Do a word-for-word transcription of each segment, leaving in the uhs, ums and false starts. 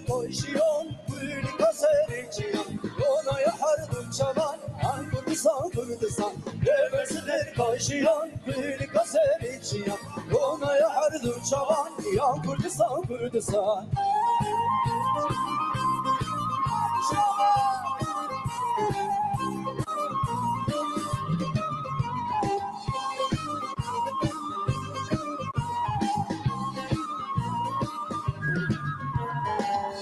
Koşiyon, kulika serê çiyan, Ronaya her du çavan, an Kurdistan, Kurdistan. Rêber Sidêrka jiyan, kulika serê çiyan, Ronaya her du çavan, yan Kurdistan, Kurdistan.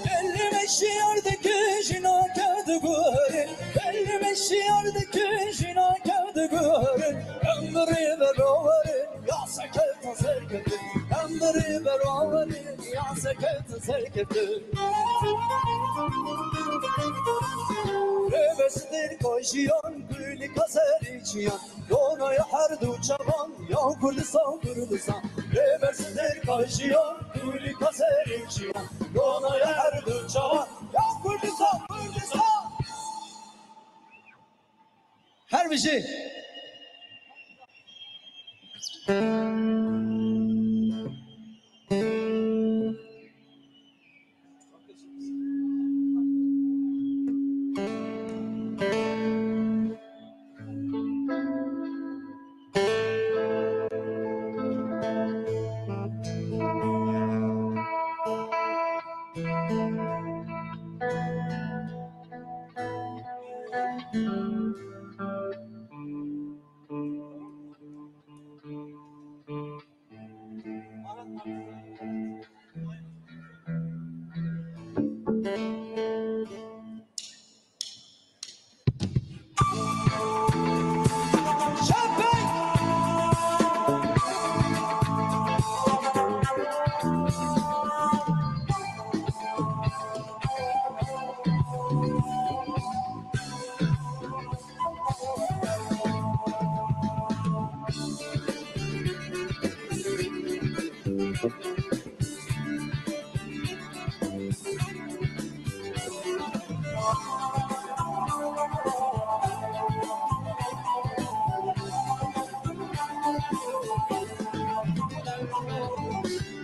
Belli meşiyar dikijina kevdi gurin, belli meşiyar dikijina kevdi gurin. Em bi rêber bawerin, ya sekevtin serkevtin. Em bi rêber bawerin, ya sekevtin serkevtin. Rêber Sidêrka jiyan, kulika serê çiyan. Ronaya her du çavan, ya Kurdistan, Kurdistan. Rêber Sidêrka jiyan, kulika serê çiyan. Ronaya her du çavan, ya Kurdistan, Kurdistan. Her bijî.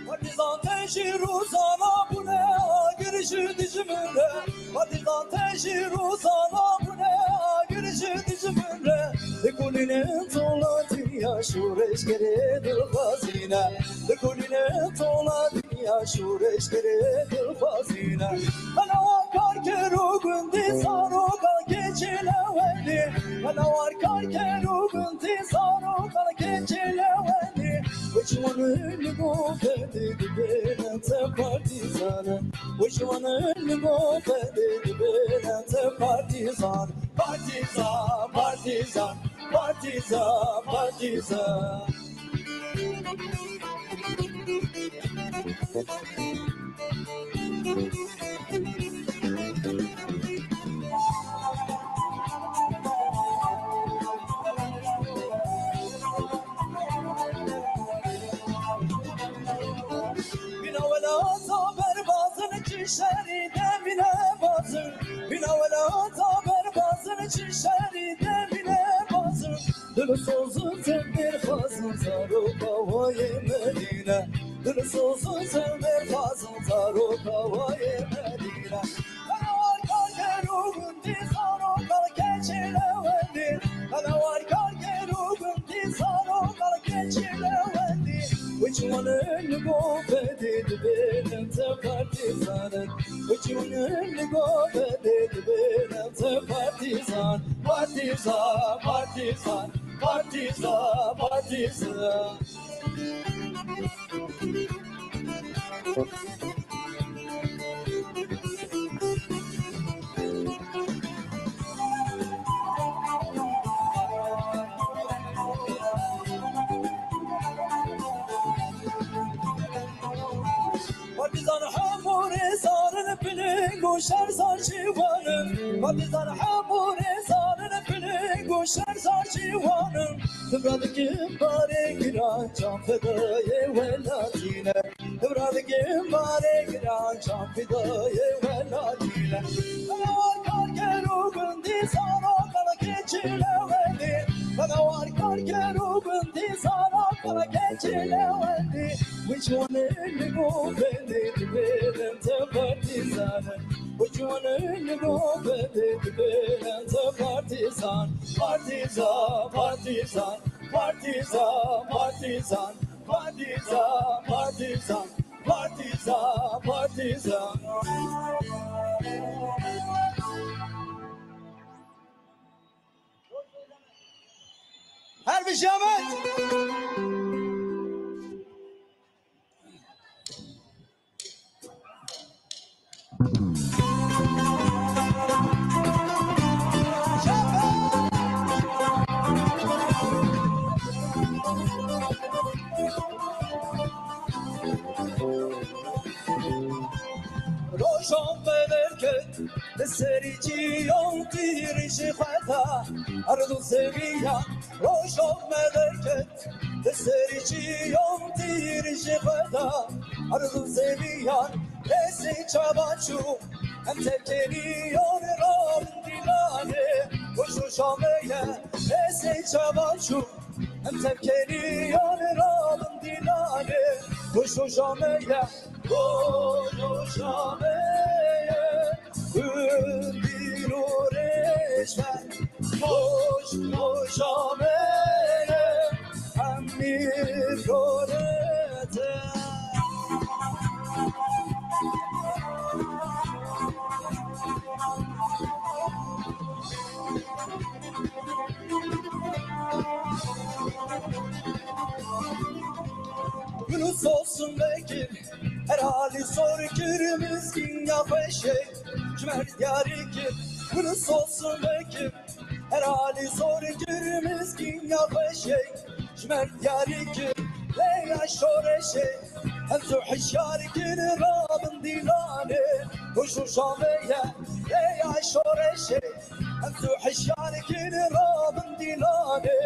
Partizan te jî rûzana bûne agir ji dijmin re. Partizan te jî rûzana bûne agir ji dijmin re. Dikulînin tola dinya şûreşgerê dilxwazîne. Dikulînin tola dinya şûreşgerê dilxwazîne. Belawa karker û gundî zarok al keçî lewendî. Belawa karker û gundî zarok al keçî lewendî. Wê ciwanên li Mofedê dibêne te partîzan. Wê ciwanên li Mofedê dibêne te partîzan. Partîzan, partîzan, partîzan, partîzan. Bîna welata berbazin çi şerî demîne bazin. Bîna welata berbazin çi şerî demîne bazin. Dilsoz û tembêr xwazin zaroka wayê Medîne. Dilsoz û tembêr xwazin zaroka wayê Medîne. Belawa karker û gundî zarok al keçî lewendî. Belawa karker û gundî zarok al keçî lewendî. Wê ciwanên li Mofedê dibêne te partîzan. Wê ciwanên li Mofedê dibêne te partîzan. Partîzan, partîzan, partîzan, partîzan. Partîzan hemû rêzan in, piling û şerzan ciwan in. Partîzan hemû rêzan in, piling û şerzan ciwan in. Dibra dikin barê giran, can fedayê welatî ne. Dibra dikin barê giran, can fedayê welatî ne. Belawa karker û gundî zarok al keçî lewendî. Belawa karker û gundî zarok al keçî lewendî. Wê ciwanên li Mofedê dibêne te partîzan. Partizan, uçmanın nobeti bilen partizan, partizan, partizan, partizan, partizan, partizan, partizan, partizan, partizan. Her bir şey Ahmet. Rojan me derket, li serî çiyan tîrî ji xwe da, erd û zemiyan, rojan me derket, li serî çiyan tîrî ji xwe da, erd û zemiyan, destê çavan çû, em tevkêriyan rabin dîlanê, ku şûşa me ye, destê çavan çû, em tevkêriyan rabin dîlanê, ku şûşa me ye. Gul û şameye, gul dîn û rêşber, hoş û şameye, em mîrorete. Yunus olsun Bekir, her hali zor kir, miskin ya xweşe, ji me diyarî kir. Yunus olsun Bekir, her hali zor kir, miskin ya xweşe, ji me diyarî kir. Lê ya şoreşê, em zû hişyar kir, rabin dîlanê, ku şûşa me ye. Lê ya şoreşê, em zû hişyar kir, rabin dîlanê,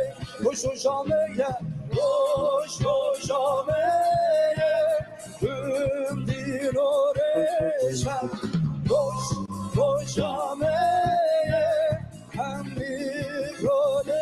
ku şûşa me ye. Roş, roşa me ye, gul dîn û rêşber. Roş, roşa me ye, em mîrorete.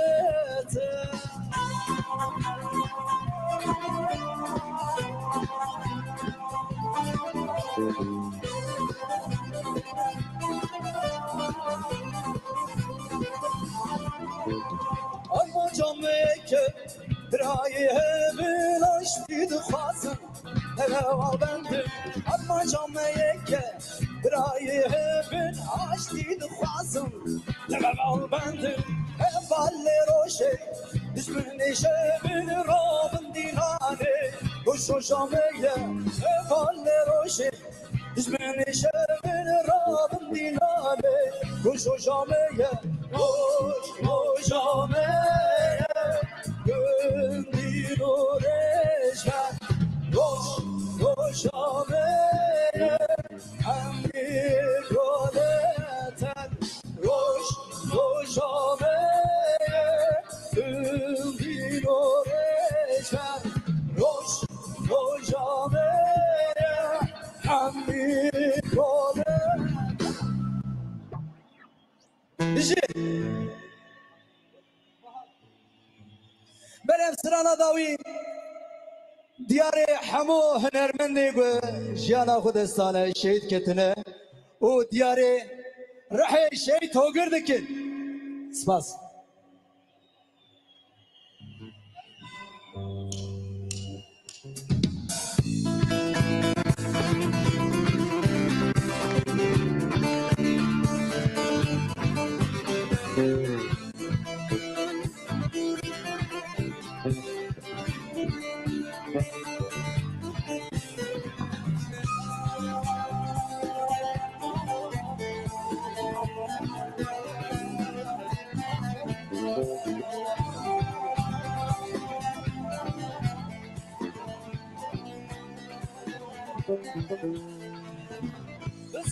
Armanca me yek e, birayê hevin aştî dixwazin, derewa bendin. Armanca me yek e, birayê hevin aştî dixwazin, derewa bendin. Hevalê rojê, dijminê şevin rabin dîlanê, ku şûşa me ye. Hevalê rojê, dijminê şevin rabin dîlanê, ku şûşa me ye. Roş, roşa me ye, gul dîn û rêşber. Roş, roşa me ye, em mîroreten. Roş, roşa me ye, gul dîn û rêşber. Roş, roşa me ye, em mîroreten. Bijî. Berem strana dawî diyarê hemû hunermendê ku jiyana xwe destane şehîd ketine û diyarê rihê şehîd hogir dikin. Spas.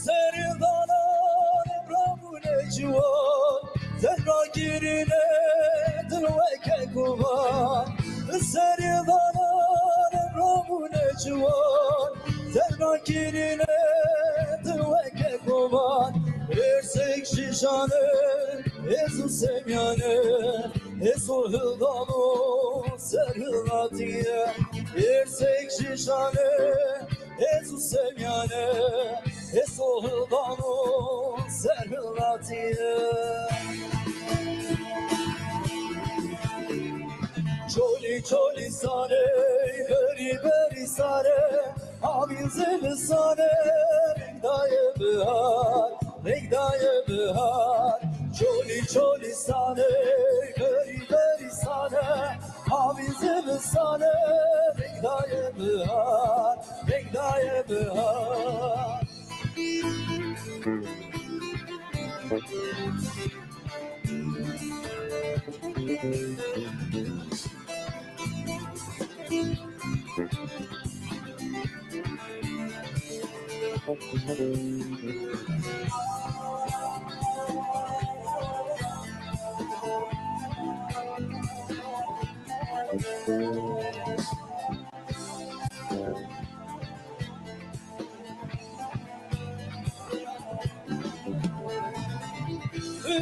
Serdanan rabûne ciwan, zehra kirine dil weke guvan. Serdanan rabûne ciwan, zehra kirine dil weke guvan. Êrsek ji jane, êz û semyane, êz û hildan û serhilatiye. Êrsek ji jane, êz û semyane, êz Sohildan û serhilatiye. Çolî çolî sare, berî berî sare, havîn zivisane, reng daye bihar, reng daye bihar. Çolî çolî sare, berî berî sare, havîn zivisane, reng daye bihar, reng daye bihar.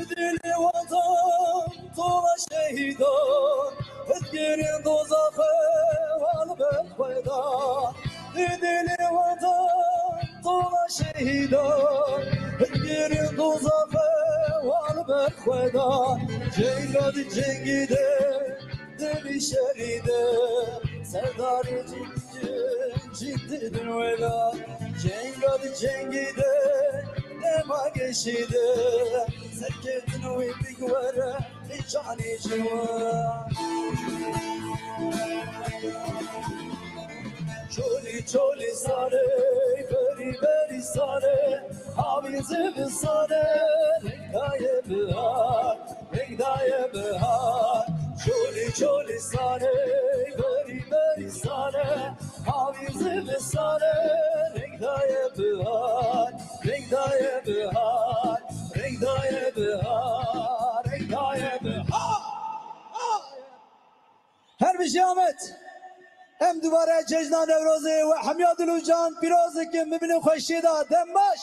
Dilê watan tola şehîdan, hizgirên dozaxê wan ber xwe da. Dilê watan tola şehîdan, hizgirên dozaxê wan ber xwe da. Cenga di cengî de, di vî şerî de, serdarê cî Cî didin wela, cenga di cengî de, dema geşî de, serketin wî bigwere, li canê ciwan. Çolî çolî sare, berî berî sare, havî zivisane, reng daye bihar. Reng daye bihar, çolî çolî sare, berî berî sare, havî zivisane, reng daye bihar, reng daye bihar, reng daye bihar, reng daye bihar. Her bijî Amed. Em dubare cejna Newrozê we hemiya dil û can pîroz dikin, bimînin xweşiyê de. Dem baş.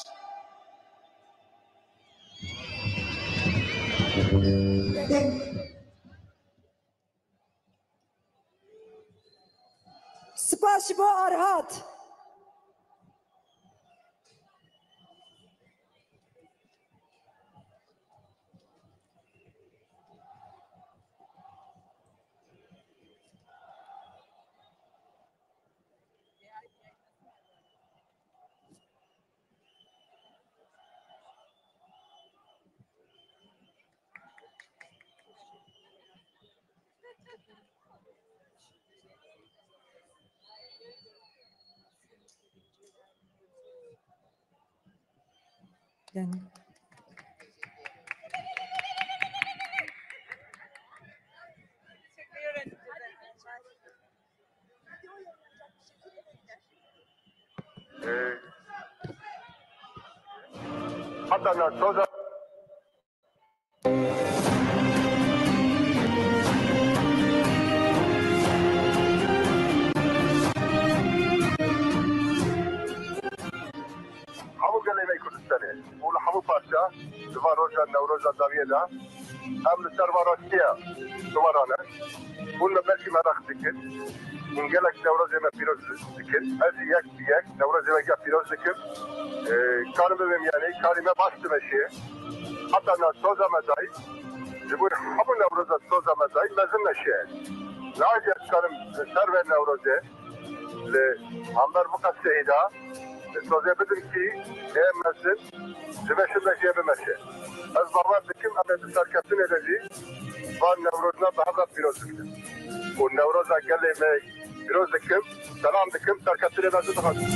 Spas ji bo Arhat. Ee, hatta na soza Hemû gelê me Kurdistanê û li hemû parça di van roja Newroza dawiyê de em li ser van rastiya biwaran in. Hûn me belkî meraq dikin. Hûn gelek Newrozê me pîroz dikin. Ez jî yek bi yek Newrozê me gelek pîroz dikim. Ee, karim bibêm, yanî karî me baş dimeşê. Heta na soza me dayî, ji bo hemû Newroza soza me dayî mezin meşe. Niha jî ez karim li ser vê Newrozê li hember vê qeseyê de sozê bidim kî ê mezin ji meşin de jê bimeşe. Ez bawer dikim em ê di serkeftinê de jî van Newrozna bi hev re pîroz bikin. Û Newroza gelê me pîroz dikim, selam dikim, serkeftinê mezin dixwazim.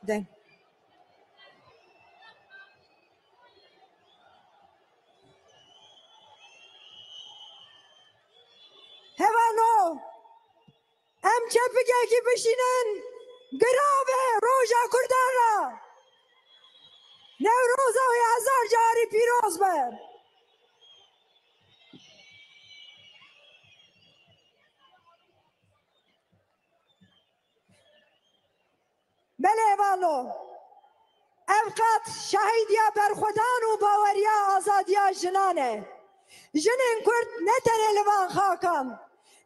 Deng. Hevano, em çepikekî bişînin, giravê roja Kurdan re. Newroza wê hezar carî pîroz be. Belê valo. Ev qat şahîdiya berxwedan û baweriya azadiya jinan e. Jinên Kurd ne tenê li van xakan,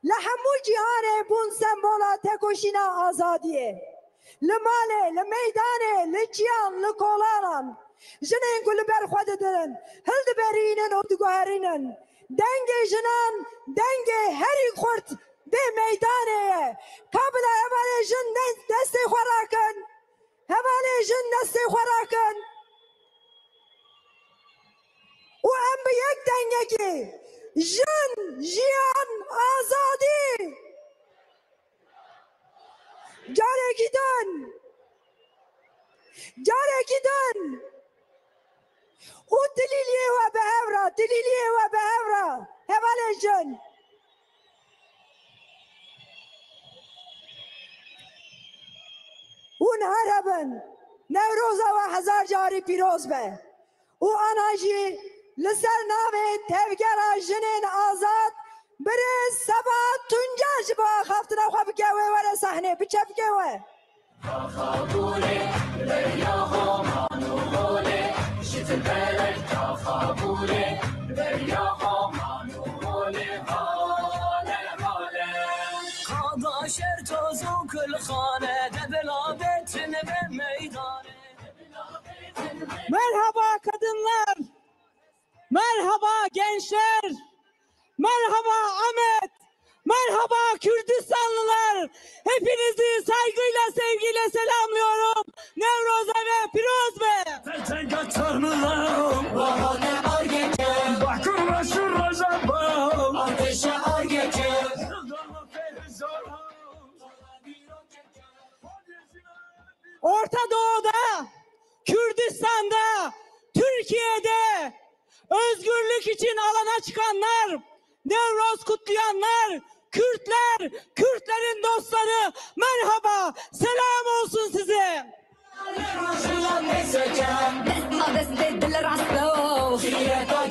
li hemû cîhanê bûn sembola tekoşîna azadiyê. Li malê, li meydanê, li çiyan, li kolanan, jinên ku li ber xwe didin, hildiberînin û diguherînin. Dengê jinan, dengê herî xurt dê meydanê ye. Ka bila hevalê jin de-, destê xwe rakin. Hevalê jin destê xwe rakin. Û em bi yek dengekî, jin, jiyan, azadî. Carekî din. Carekî din. Û dilîliyê we bi hev re, dilîliyê we bi hev re. Hevalên jin. Hûn her hebin. Newroza we hezar carî pîroz be. Û ana jî li ser navê Tevgera Jinên Azad, birêz Sebat Tuncer ji bo axaftina xwe bike wê were sahnê, biçe bike we. Kaxa Gûlê, beriya Homan û Holê, ji Tilberek Kaxa Gûlê, beriya Homan û Holê, hale hale. Qada şer toz û kulxane, de bila betin ve meydane. Merhaba kadınlar. Merhaba gençler. Merhaba Ahmet. Merhaba Kürdistanlılar. Hepinizi saygıyla, sevgiyle selamlıyorum. Newroz eve piroz be. Tenga çarmılar. Bahane argeke. Bakur ve şu rajaba. Ateşe argeke. Orta Doğu'da, Kürdistan'da, Türkiye'de özgürlük için alana çıkanlar, Newroz kutlayanlar, Kürtler, Kürtlerin dostları, merhaba, selam olsun size. Dest ma destê dil rast o. Şîka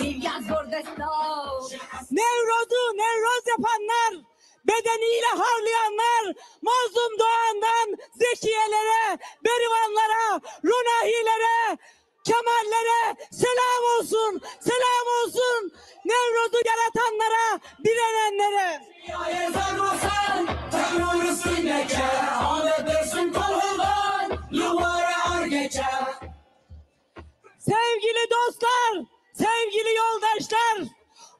dîviya zor dest o. Nevroz'u Nevroz yapanlar, bedeniyle harlayanlar, Mazlum Doğan'dan Zekiyelere, Berivanlara, Runahilere, Kemallere selam olsun, selam olsun. Nevroz'u yaratanlara, direnenlere. Sevgili dostlar, sevgili yoldaşlar,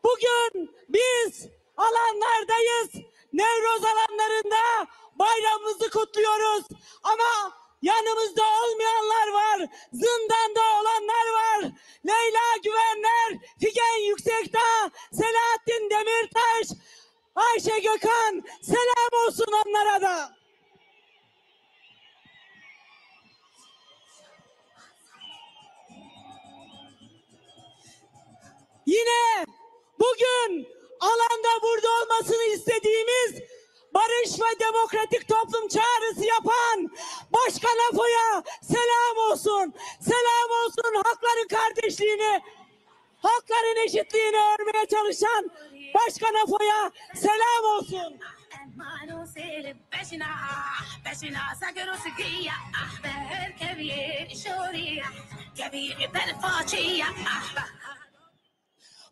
bugün biz alanlardayız. Nevroz alanlarında bayramımızı kutluyoruz. Ama yanımızda olmayanlar var, zindanda olanlar var. Leyla Güvenler, Figen Yüksekdağ, Selahattin Demirtaş, Ayşe Gökhan, selam olsun onlara da. Yine bugün alanda burada olmasını istediğimiz barış ve demokratik toplum çağrısı yapan Başkan Apo'ya selam olsun. Selam olsun, halkların kardeşliğini, halkların eşitliğini örmeye çalışan Başkan Apo'ya selam olsun.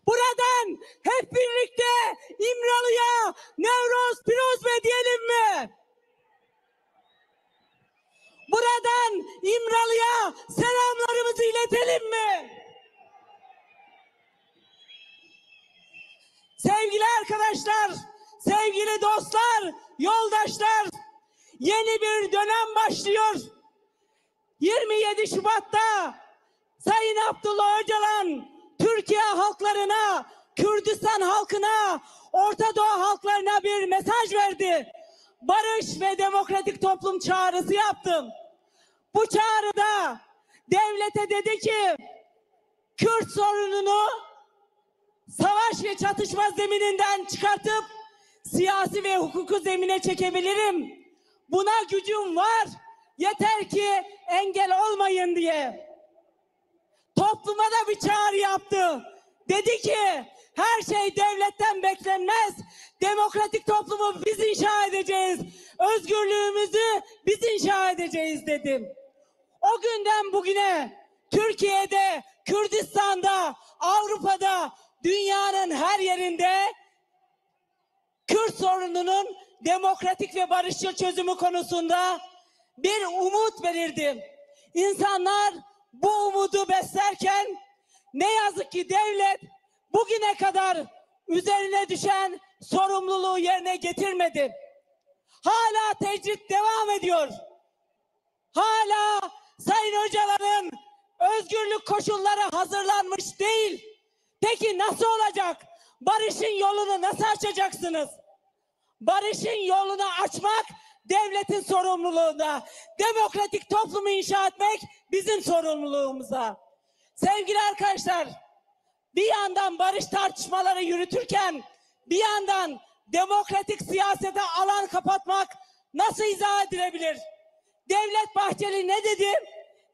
Buradan hep birlikte İmralı'ya Newroz Piroz be diyelim mi? Buradan İmralı'ya selamlarımızı iletelim mi? Sevgili arkadaşlar, sevgili dostlar, yoldaşlar, yeni bir dönem başlıyor. Yirmi yedi Şubat'ta Sayın Abdullah Öcalan Türkiye halklarına, Kürdistan halkına, Orta Doğu halklarına bir mesaj verdi. Barış ve demokratik toplum çağrısı yaptı. Bu çağrıda devlete dedi ki, Kürt sorununu savaş ve çatışma zemininden çıkartıp siyasi ve hukuki zemine çekebilirim. Buna gücüm var. Yeter ki engel olmayın diye. Topluma da bir çağrı yaptı. Dedi ki, Her şey devletten beklenmez. Demokratik toplumu biz inşa edeceğiz. Özgürlüğümüzü biz inşa edeceğiz dedim. O günden bugüne Türkiye'de, Kürdistan'da, Avrupa'da, dünyanın her yerinde Kürt sorununun demokratik ve barışçıl çözümü konusunda bir umut belirdi. İnsanlar bu umudu beslerken ne yazık ki devlet bugüne kadar üzerine düşen sorumluluğu yerine getirmedi. Hala tecrit devam ediyor. Hala Sayın Öcalan'ın özgürlük koşulları hazırlanmış değil. Peki nasıl olacak? Barışın yolunu nasıl açacaksınız? Barışın yolunu açmak devletin sorumluluğunda. Demokratik toplumu inşa etmek bizim sorumluluğumuzda. Sevgili arkadaşlar, bir yandan barış tartışmaları yürütürken bir yandan demokratik siyasete alan kapatmak nasıl izah edilebilir? Devlet Bahçeli ne dedi?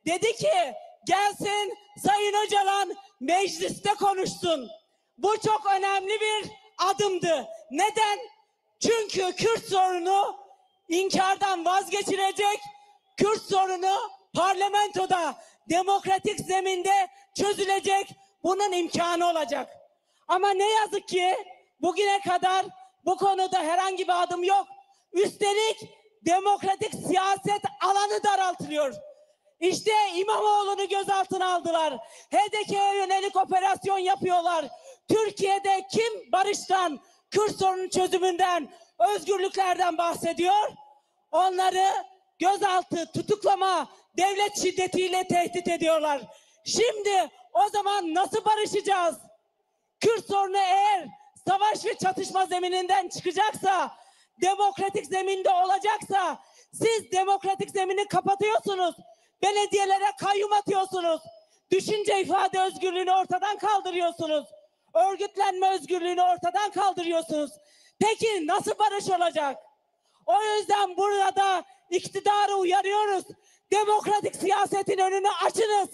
Dedi ki gelsin Sayın Öcalan mecliste konuşsun. Bu çok önemli bir adımdı. Neden? Çünkü Kürt sorunu inkardan vazgeçilecek, Kürt sorunu parlamentoda, demokratik zeminde çözülecek, bunun imkanı olacak. Ama ne yazık ki bugüne kadar bu konuda herhangi bir adım yok. Üstelik demokratik siyaset alanı daraltılıyor. İşte İmamoğlu'nu gözaltına aldılar. H D K'ye yönelik operasyon yapıyorlar. Türkiye'de kim barıştan, Kürt sorunu çözümünden, özgürlüklerden bahsediyor? Onları gözaltı, tutuklama, devlet şiddetiyle tehdit ediyorlar. Şimdi o zaman nasıl barışacağız? Kürt sorunu eğer savaş ve çatışma zemininden çıkacaksa, demokratik zeminde olacaksa, siz demokratik zemini kapatıyorsunuz. Belediyelere kayyum atıyorsunuz. Düşünce ifade özgürlüğünü ortadan kaldırıyorsunuz. Örgütlenme özgürlüğünü ortadan kaldırıyorsunuz. Peki nasıl barış olacak? O yüzden burada iktidarı uyarıyoruz. Demokratik siyasetin önünü açınız.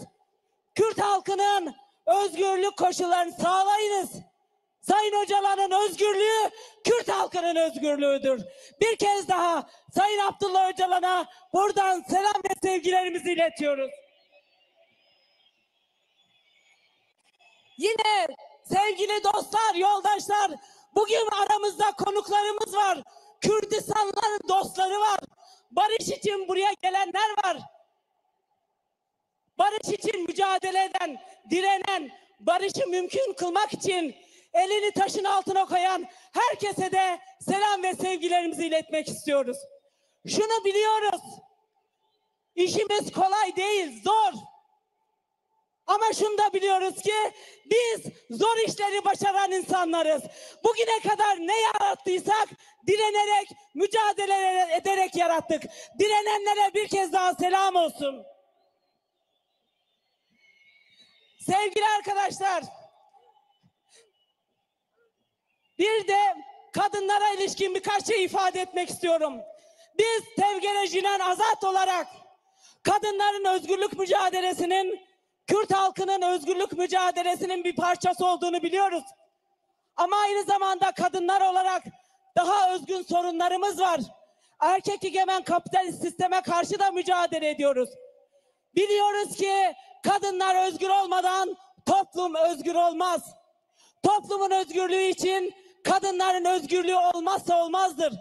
Kürt halkının özgürlük koşullarını sağlayınız. Sayın Öcalan'ın özgürlüğü Kürt halkının özgürlüğüdür. Bir kez daha Sayın Abdullah Öcalan'a buradan selam ve sevgilerimizi iletiyoruz. Yine sevgili dostlar, yoldaşlar, bugün aramızda konuklarımız var. Kürdistanlıların dostları var. Barış için buraya gelenler var. Barış için mücadele eden, direnen, barışı mümkün kılmak için elini taşın altına koyan herkese de selam ve sevgilerimizi iletmek istiyoruz. Şunu biliyoruz, işimiz kolay değil, zor. Ama şunu da biliyoruz ki biz zor işleri başaran insanlarız. Bugüne kadar ne yarattıysak direnerek, mücadele ederek yarattık. Direnenlere bir kez daha selam olsun. Sevgili arkadaşlar, bir de kadınlara ilişkin birkaç şey ifade etmek istiyorum. Biz Tevgere Jinan Azad olarak kadınların özgürlük mücadelesinin, Kürt halkının özgürlük mücadelesinin bir parçası olduğunu biliyoruz. Ama aynı zamanda kadınlar olarak daha özgün sorunlarımız var. Erkek egemen kapitalist sisteme karşı da mücadele ediyoruz. Biliyoruz ki kadınlar özgür olmadan toplum özgür olmaz. Toplumun özgürlüğü için kadınların özgürlüğü olmazsa olmazdır.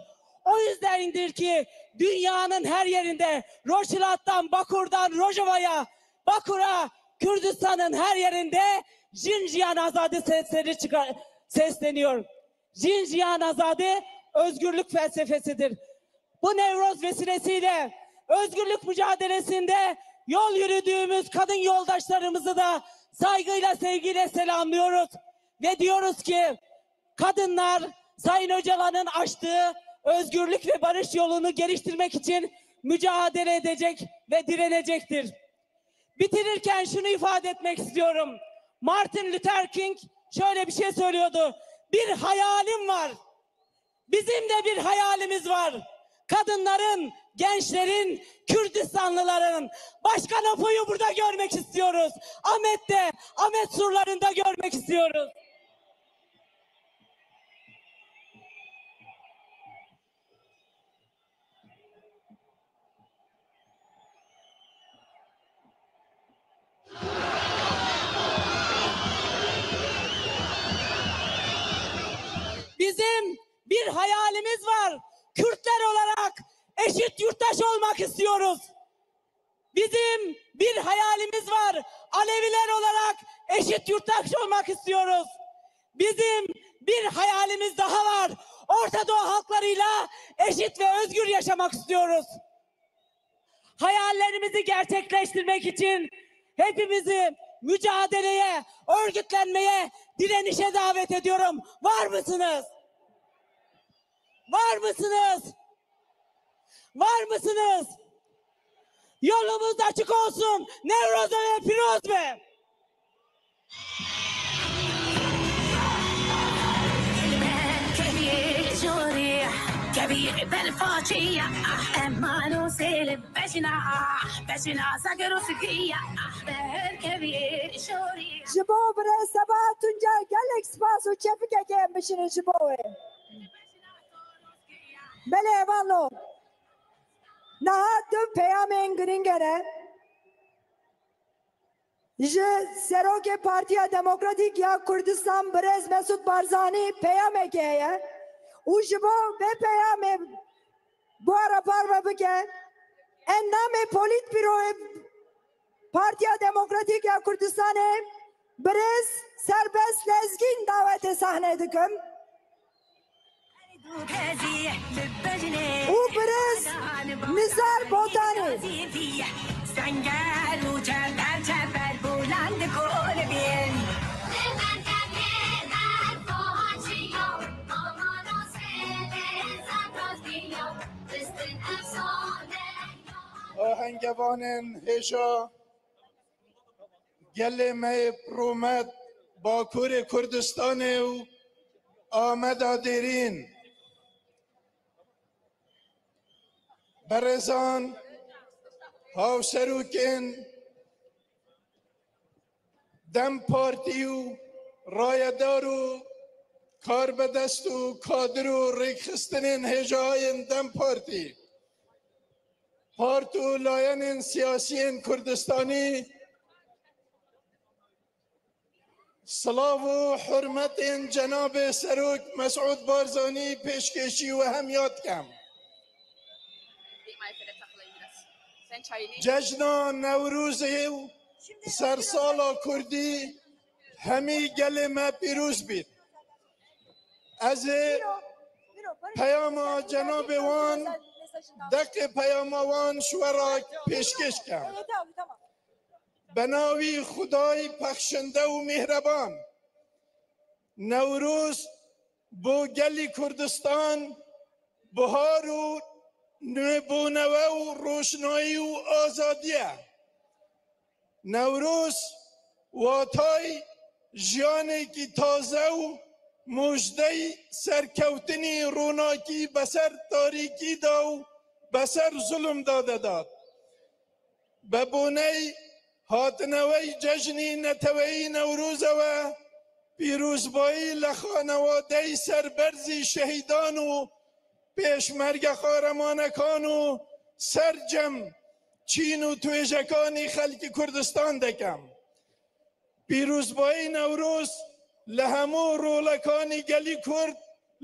O yüzdendir ki dünyanın her yerinde, Rojhilat'tan Bakur'dan Rojava'ya, Bakur'a, Kürdistan'ın her yerinde Jin Jiyan Azadi sesleri çıkar, sesleniyor. Jin Jiyan Azadi özgürlük felsefesidir. Bu Nevroz vesilesiyle özgürlük mücadelesinde yol yürüdüğümüz kadın yoldaşlarımızı da saygıyla, sevgiyle selamlıyoruz. Ve diyoruz ki kadınlar Sayın Öcalan'ın açtığı özgürlük ve barış yolunu geliştirmek için mücadele edecek ve direnecektir. Bitirirken şunu ifade etmek istiyorum. Martin Luther King şöyle bir şey söylüyordu. Bir hayalim var. Bizim de bir hayalimiz var. Kadınların, gençlerin, Kürdistanlıların. Başkan Apo'yu burada görmek istiyoruz. Ahmet'te, Ahmet surlarında görmek istiyoruz. yurttaş olmak istiyoruz. Bizim bir hayalimiz var. Aleviler olarak eşit yurttaş olmak istiyoruz. Bizim bir hayalimiz daha var. Orta Doğu halklarıyla eşit ve özgür yaşamak istiyoruz. Hayallerimizi gerçekleştirmek için hepimizi mücadeleye, örgütlenmeye, direnişe davet ediyorum. Var mısınız? Var mısınız? Var mısınız? Yolumuz açık olsun. Newroz be, pîroz be. Ji bo birêz Sebahat Tuncer gelek spas û çefikekê em bişînin ji bo wê. Belê, hevalno. Niha du peyamên girîng hene. Ji Serokê Partiya Demokratîk ya Kurdistan birêz Mesûd Barzanî peyamekê heye û ji bo vê peyamê bi we re parve bike, endamê Polîtbîroyê Partiya Demokratîk ya Kurdistanê birêz Serbest Lezgîn dawetê sahnê dikim. Û birêz Nizar Botanî. Ahengevanên hêja gelê me yê rûmet Bakurê Kurdistanê û Ameda Dêrîn, berêzan, hawserokên DEM Partî û rayedar û karbedest û kadir û rêkxistinên hêjayên DEM Partî, part û layenên siyasiyên Kurdistanî, silav û hurmetên cenabê Serok Mesûd Barzanî pêşkêşî we hemiya dikem. Cejna Newrozê û sersala Kurdî hemî gelê me pîroz bît. Ez ê peyama cenabê wan, deqê peyama wan ji we re pêşkêş kem. Be navî Xwedayê bexşinde û mîhreban. Newroz bo gelî Kurdistan bihar û nûbûnewe û roşnayî û azadî ye. Newroz watayî jiyanekî taze û mujdeyî serkewtinî, ronakî beser tarîkî de û beser zulm de dedat. Be boneyî hatineweyî cejnî neteweyî Newroze we, pîrozbayî li xanewadeyî serberzî şehîdan û pêşmerge qaremanekan û sercem çîn û tuêjekanî xelkî Kurdistan dekem. Pîrozbayî Newroz li hemû rolekanî gelî Kurd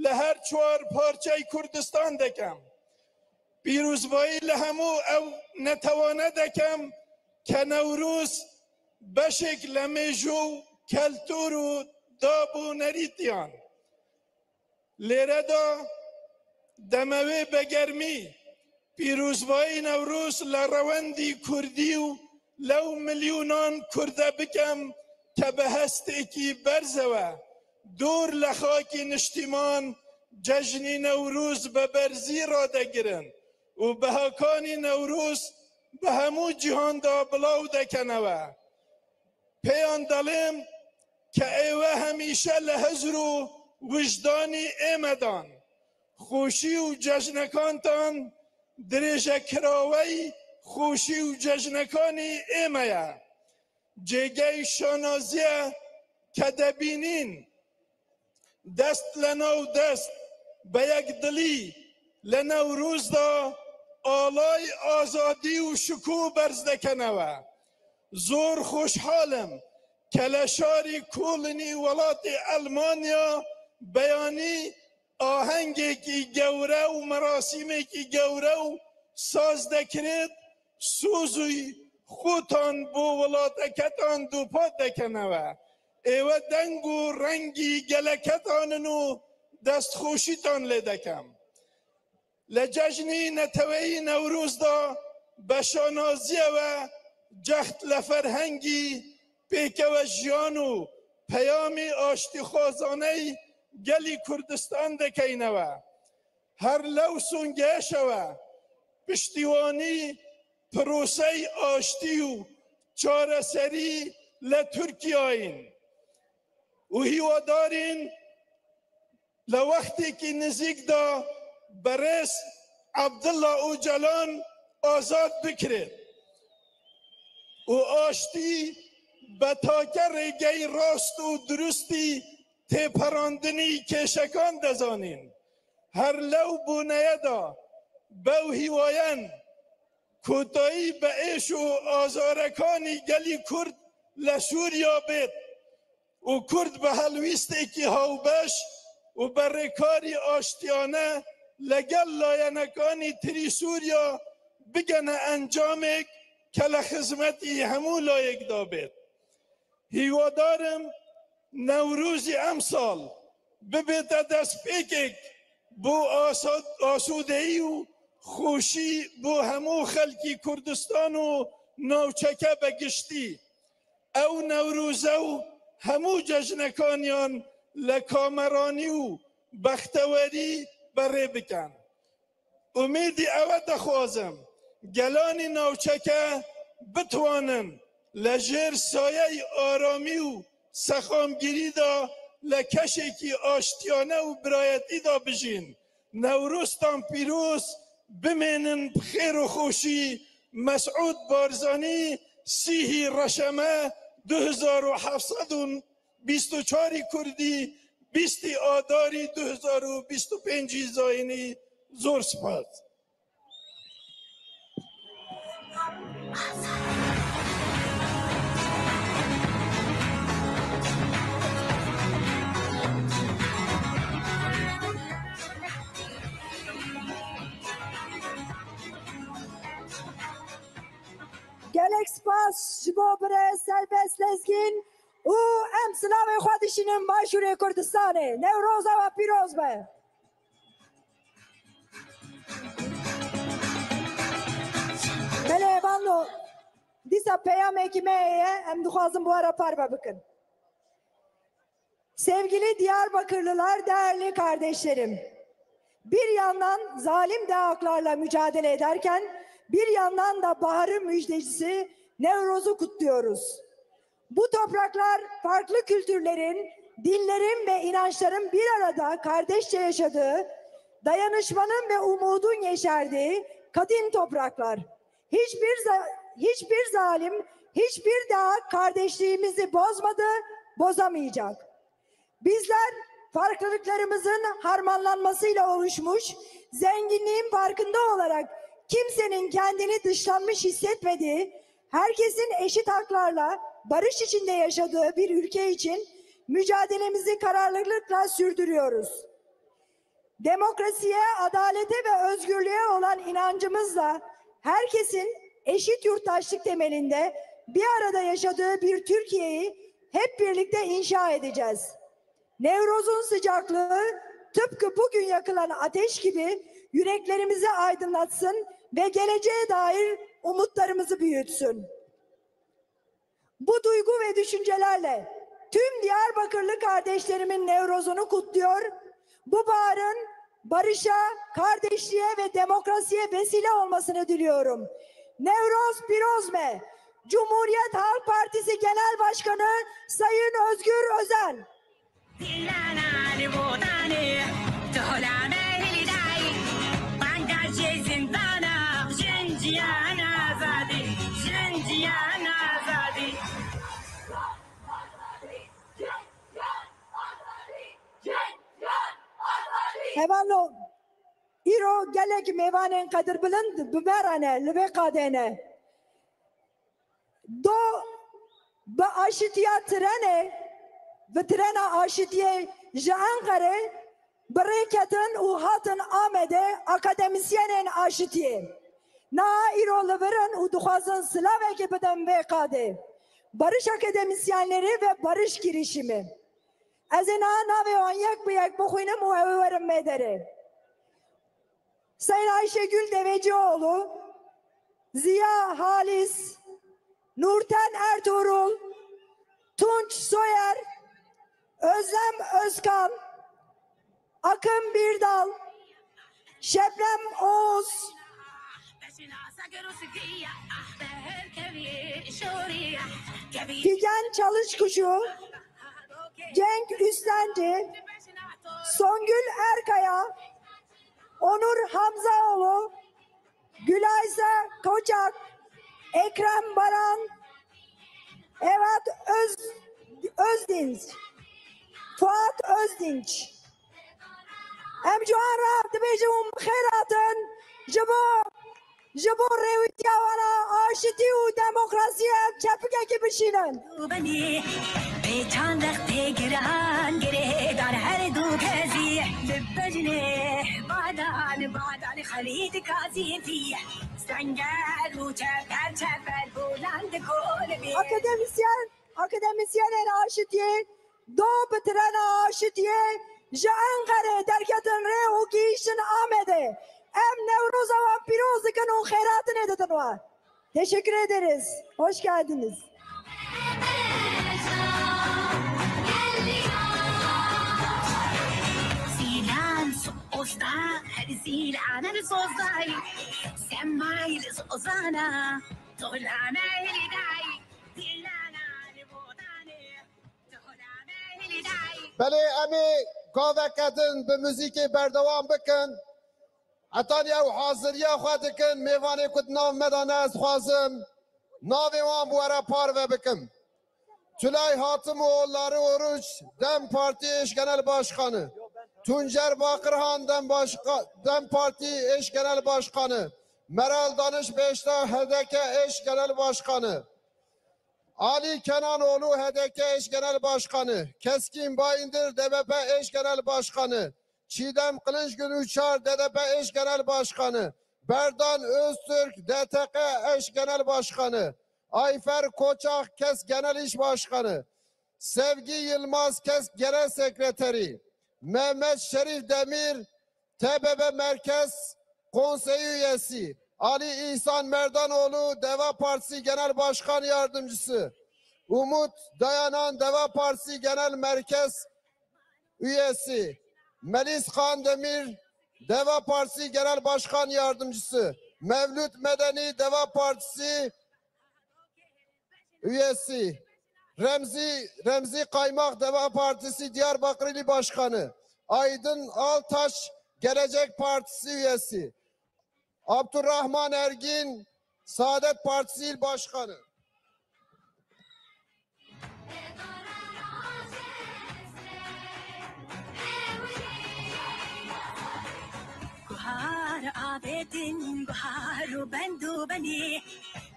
li her çar parçeyê Kurdistan dekem. Pîrozbayî li hemû ew netewane dekem ke Newroz beşek li mêjû û keltûr û dab û nerîtiyan. Lêre de demewê begermî pîrozbayî Newroz li rewendî Kurdî û lew milyonan Kurde bikem ke bi hestekî berze we dûr li xakî niştîman cejnî Newroz bi berzî radegirin û bihakanî Newroz bi hemû cîhan de bilaw dekene we. Pêyan delêm ke ê we hemîşe li hizr û wijdanî ê me dan. Xweşî û cejnekantan dirêjekiraweyî xweşî û cejnekanî ê me ye. Cêgeyî şanazî ye ke debînîn dest li nav dest bi yekdilî li Newroz de alay azadî û şikû berz dekene we. Zor xweşhal im ke li şarî Kolonî welatê Elmanya beyanî ahengekî gewre û merasîmekî gewre û saz dekirit, soz û xutan bo welateketan dûpat dekenewe. Êwe deng û rengî geleketan in û destxweşîtan lê dekem. Li cejnî neteweyî Newroz de be şanaziye we cehd li ferhengî pêkewejiyan û peyamî aştîxwazaneyî gelî Kurdistan dekeyne we. Her lew songêşe we piştîwanî proseyî aştî û çareserî li Tirkiyeyên û hîwadarîn li wextêkî nizîk de berêz Abdullah Ocalan azad bikirê û aştî be take rêgeyî rast û durustî têperandinî kêşekan de zanîn. Her lew boneye de bew hîwayen kotayî be êş û azarekanî gelî Kurd li Sûriya bêt û Kurd bi helwîstekî hawbeş û bi rêkarî aştiyane legel layenekanî tirî Sûriya bigene encamek ke li xizmetî hemû layek de bêt. Hîwadar im Newrozî emsal bibête destpêkek bo asa-, asûdeyî û xweşî bo hemû xelkî Kurdistan û navçeke be giştî. Ew Newroze û hemû cejnekaniyan li kameranî û bextewerî berê bikin. Umêdî ewe dixwazim, gelanî navçeke bitwanin li jêr sayeyî aramî û sexamgirî de li keşekî aştiyane û birayetî de bijîn. Newroztan pîroz, bimênin bi xêr û xweşî. Mesûd Barzanî, sîhî Reşeme, du hezar û heft sed û bîst û çarî Kurdî, bîstî Adarî du hezar û bîst û pêncî zayînî. Zor spas. Gelek spas ji bo birêz Selbest Lezgîn û em silavê xwe dişînin Başûrê Kurdistanê. Newroza we pîroz be. Belê, bano. Dîsa peyamekî me heye, em dixwazin bi we re parve bikin. Sevgili Diyarbakırlılar, değerli kardeşlerim. Bir yandan zalim dağaklarla mücadele ederken bir yandan da baharın müjdecisi Nevroz'u kutluyoruz. Bu topraklar farklı kültürlerin, dinlerin ve inançların bir arada kardeşçe yaşadığı, dayanışmanın ve umudun yeşerdiği kadim topraklar. Hiçbir za-, hiçbir zalim, hiçbir dağ kardeşliğimizi bozmadı, bozamayacak. Bizler farklılıklarımızın harmanlanmasıyla oluşmuş, zenginliğin farkında olarak kimsenin kendini dışlanmış hissetmediği, herkesin eşit haklarla barış içinde yaşadığı bir ülke için mücadelemizi kararlılıkla sürdürüyoruz. Demokrasiye, adalete ve özgürlüğe olan inancımızla herkesin eşit yurttaşlık temelinde bir arada yaşadığı bir Türkiye'yi hep birlikte inşa edeceğiz. Nevroz'un sıcaklığı tıpkı bugün yakılan ateş gibi yüreklerimizi aydınlatsın ve geleceğe dair umutlarımızı büyütsün. Bu duygu ve düşüncelerle tüm Diyarbakırlı kardeşlerimin Nevroz'unu kutluyor. Bu baharın barışa, kardeşliğe ve demokrasiye vesile olmasını diliyorum. Newroz pîroz be! Cumhuriyet Halk Partisi Genel Başkanı Sayın Özgür Özel. Zindana li Botanê, tu holame hilî dayî. Banga jê zindana, jin jiyan azadî, jin jiyan azadî. Hevalno, îro gelek mêvanên qedirbilind bi me re ne, li vê qadê ne. Do bi aşitiya trenê, bi trena aşitiyê ji Enqerê bi rê ketin û hatin Amedê akademisyenên aşitiyê. Niha îro li vir in û dixwazin silavekê bidin vê qadê. Barış Akademisyenleri ve Barış Girişimi. Ez ê niha navê wan yek bi yek bixwînim û ew ê werin vê derê. Sayın Ayşegül Devecioğlu, Ziya Halis, Nurten Ertuğrul, Tunç Soyer, Özlem Özkan, Akın Birdal, Şebnem Oğuz, Figen Çalışkuşu, Cenk Üstenci, Songül Erkaya, Onur Hamzaoğlu, Gülaysa Koçak, Ekrem Baran, Evet Öz, Özdinç, Fuat Özdinç. Em ji wan re dibêjin hûn bi xêr hatin. Ji bo, ji bo rêwîtiya wan a aşitî û demokrasiyê çepikekî bişînin. Benî, pêçan rextê giran girêdar her du kezî. Li bejnê badan, badan Xelîd Gazî dî. Senger û çeper çeper bûlan di kol bî. Akademisyen, akademisyenên aşitiyê do bi trena aşitiyê ji Enqerê derketin rê û gihîştin Amedê. Em Newroza wan pîroz dikin û xêrhatinê didin we. Teşekkür ederiz. Hoş geldiniz. Zîlan sosta, her zîlanan sozdayî. Semayî li sozana, tohlameyî dayî. Zîlana li bodanê, tohlameyî dayî. Belê, em ê gaveke din bi muzîkê berdewam bikin. Hetanî ew haziriya xwe dikin, mêvanê ku di nav me de ne, ez dixwazim navê wan bi we re parve bikim. Tülay Hatimoğulları Oruç, DEM Parti eş genel başkanı. Tuncer Bakırhan, DEM Başka-, DEM Parti eş genel başkanı. Meral Danış Beşta, HDK eş genel başkanı. Ali Kenanoğlu, HDK eş genel başkanı. Keskin Bayındır, DBP eş genel başkanı. Çiğdem Kılıçgün Uçar, DDP eş genel başkanı. Berdan Öztürk, DTK eş genel başkanı. Ayfer Koçak, KES genel iş başkanı. Sevgi Yılmaz, KES genel sekreteri. Mehmet Şerif Demir, TBB Merkez Konseyi üyesi. Ali İhsan Merdanoğlu, Deva Partisi Genel Başkan Yardımcısı. Umut Dayanan, Deva Partisi Genel Merkez üyesi. Melis Kandemir, Deva Partisi Genel Başkan Yardımcısı. Mevlüt Medeni, Deva Partisi üyesi. Remzi, Remzi Kaymak, Deva Partisi Diyarbakır İl Başkanı. Aydın Altaş, Gelecek Partisi üyesi. Abdurrahman Ergin, Saadet Partisi İl Başkanı. Guhar avêtin, guhar û bend û benî.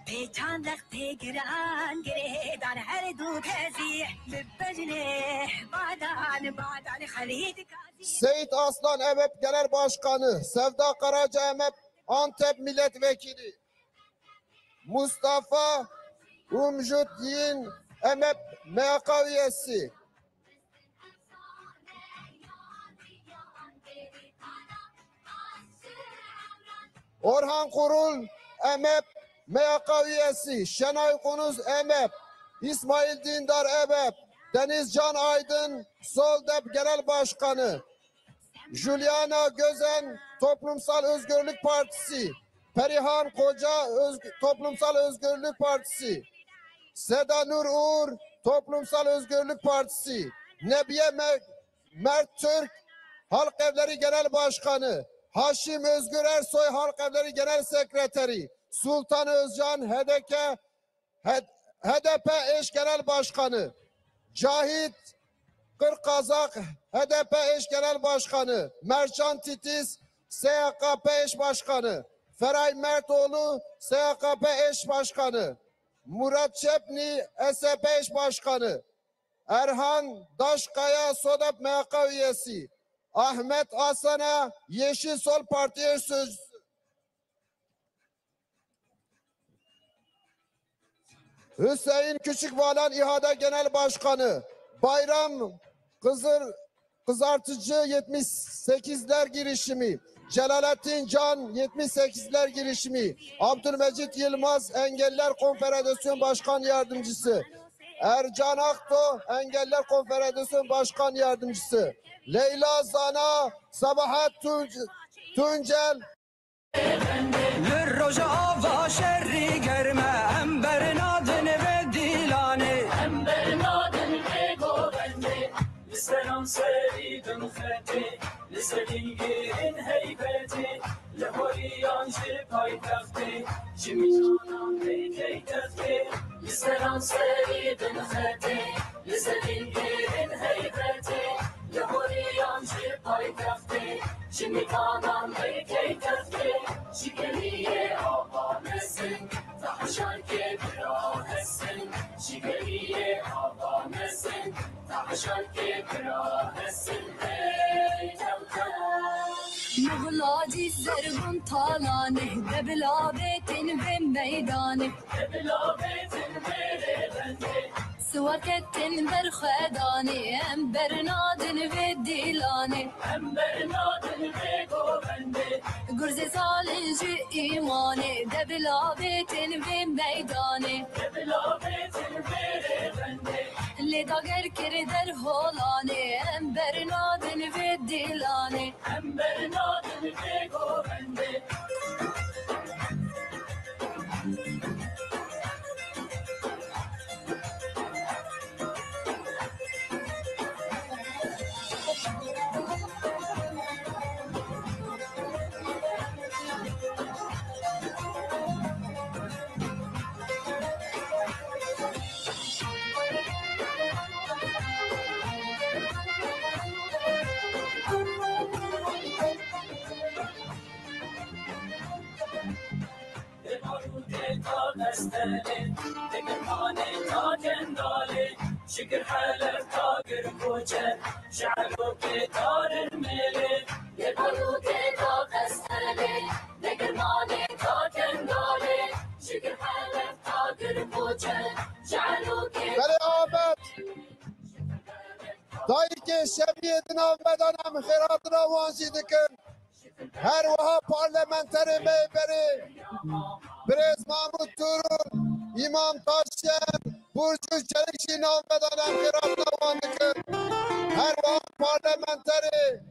Pêçan rextê giran girêdar her du kezî. Li bejnê badan, badan Xelîd Gazî. Seyit Aslan, EMEP Genel Başkanı. Sevda Karaca, EMEP Antep Milletvekili. Mustafa Umjut Yin, EMEP MYK üyesi. Orhan Kurul, EMEP MYK üyesi. Şenay Kunuz, EMEP. İsmail Dindar, EMEP. Denizcan Aydın, SOLDEP Genel Başkanı. Juliana Gözen, Toplumsal Özgürlük Partisi. Perihan Koca, Özg-, Toplumsal Özgürlük Partisi. Seda Nur Uğur, Toplumsal Özgürlük Partisi. Nebiye Me-, Mert Türk, Halk Evleri Genel Başkanı. Haşim Özgür Ersoy, Halk Evleri Genel Sekreteri. Sultan Özcan, HDK, H-, HDP eş genel başkanı. Cahit Kırkazak, HDP eş genel başkanı. Mercan Titiz, SHKP eş başkanı. Feray Mertoğlu, SHKP eş başkanı. Murat Çepni, S H P eş başkanı. Erhan Daşkaya, SODEP MYK üyesi. Ahmet Asana, Yeşil Sol Parti eş sözcüsü. Hüseyin Küçükvalan İHA'da Genel Başkanı, Bayram Kızır, Kızartıcı yetmiş sekizler girişimi, Celalettin Can yetmiş sekizler girişimi, Abdülmecit Yılmaz Engelliler Konfederasyonu Başkan Yardımcısı, Ercan Akto Engelliler Konfederasyonu Başkan Yardımcısı, Leyla Zana, Sabahat Tunc- Tuncel, Li rojava şerî germ e, em bernadin vê dîlanê. Em bernadin vê govendê. Li seranserî bin xetê, li ser dîngirên heybetê, li horiyan ji paytextê, ji mînanan pêkey textê. Li seranserî bin xetê, li ser dîngirên heybetê, li horiyan ji paytextê. Ji mîkanan pêkey textê, ji geliyê ava nesin, taşarkê bira hesin, ji geliyê ava nesin, taşarkê bira hesin, hey tewte. Muxlacî zergun talanê, de bila bêtin vê meydanê. De bila bêtin vê rêbendê. Siwar ketin ber xwe danê, em bernadin vê dîlanê. Em bernadin vê govendê. Gurzê salin ji îmanê, de bila bêtin vê meydanê. De bila bêtin vê rêbendê. Lê dager kir derholanê, em bernadin vê dîlanê. Em bernadin vê govendê. Li Barûtê ta Qestelê, li Girmanê ta Kendalê, ji Gir Helef ta Gir Koçer, ji Elokê ta Rirmêlê. Li Barûtê ta Qestelê, li Girmanê ta Kendalê, ji Gir Helef ta Gir Koçer, ji Elokê. Belê Amed, dayikê Şeviyê di nav me de ne, em xêrhatina wan jî dikin. Her wiha parlamenterê me yê berê, birêz Mahmut Turun, Îmam Taşyer, Burcu Çelik jî nav me de ne, em xêrhatina wan dikin. Her wiha parlamenterê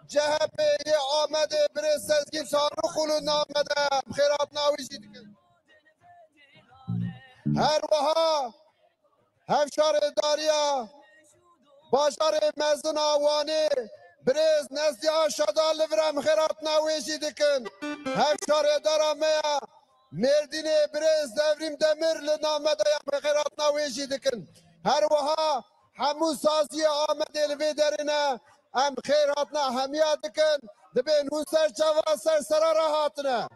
C H P yê Amedê, birêz Sezgîn Tanrıkulu nav me de, em xêrhatina wî jî dikin. Her wiha Hevşaredariya bajarê mezin a Wanê, birêz Nezdî Aşa da li vir em xêrhatina wê jî dikin. Hevşaredara me ya Mêrdînê, birêz Devrîm Demir, li nav me de ye, em xêrhatina wê jî dikin. Her wiha hemû saziyê Amedê li vê derê ne. Em xêr hatina hemiya dikin, dibên hûn ser çava ser sera re hatine.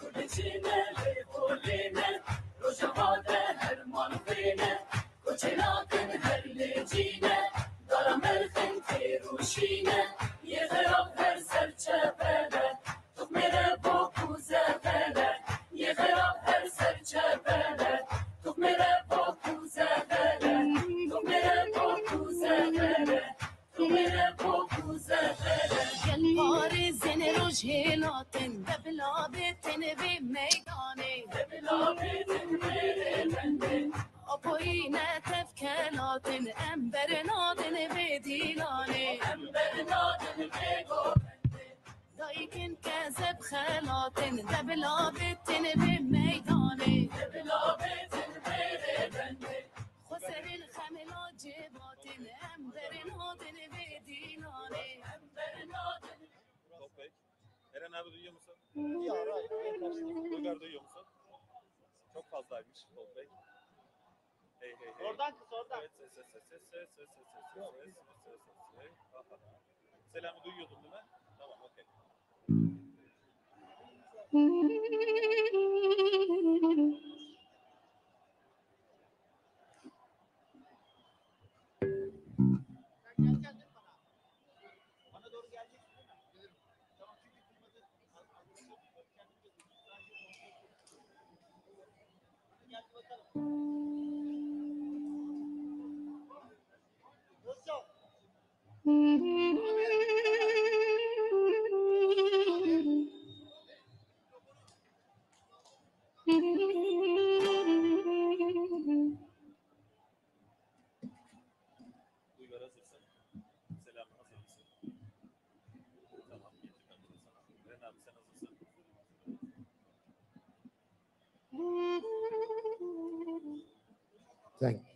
Ku diçîne lê xolê ne, rojava de her mal xwê ne. Koçê nakin her lê cî ne, dara merxên têr û şî ne. Yê xerab her ser çepele, tuxmê re bok û zexele. Yê xerab her ser çepele, tuxmê re bok û zexele. Tuxmê re bok û zexele. Gel parêzên rojhêlatin, de bila bêtin vê meydanê. De bila bêtin vê rêbendê. Apoyî ne tevkelatin, em bernadin vê dîlanê. Em bernadin vê govendê. Dayikên kezeb xelatin, de bila bêtin vê meydanê. De bila bêtin vê rêbendê. Xweserên xemê lacê batin, em bernadin vê dîlanê. Em bernadin. Top Bey. Eren abi duyuyor musun? Ya, right, right, right. Uygar duyuyor musun? Çok fazlaymış Top Bey. Hey, hey, hey. Oradan kız, oradan. Evet, ses, ses, ses. Aha. Selamı duyuyordun değil mi? Tamam, okey. Bana doğru geleceksin değil mi? Tamam, çünkü kırmızı. Hadi gel bakalım. Hızlı. Uygar, hazırsın. Selam, hazır mısın? Tamam, getirdim bunu sana. Eren abi, sen hazırsan. Thank you.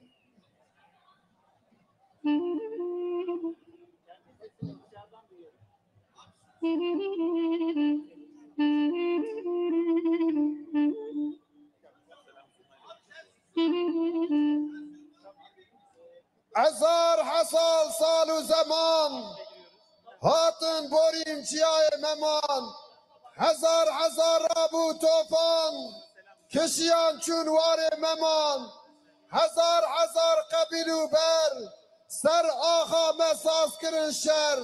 Hezar hezar sal û zeman hatin borîn çiyayê me man. Hezar hezar rab û tofan kişiyan çûn warê me man. Hezar hezar qebîl û ber ser axa me saz kirin şer.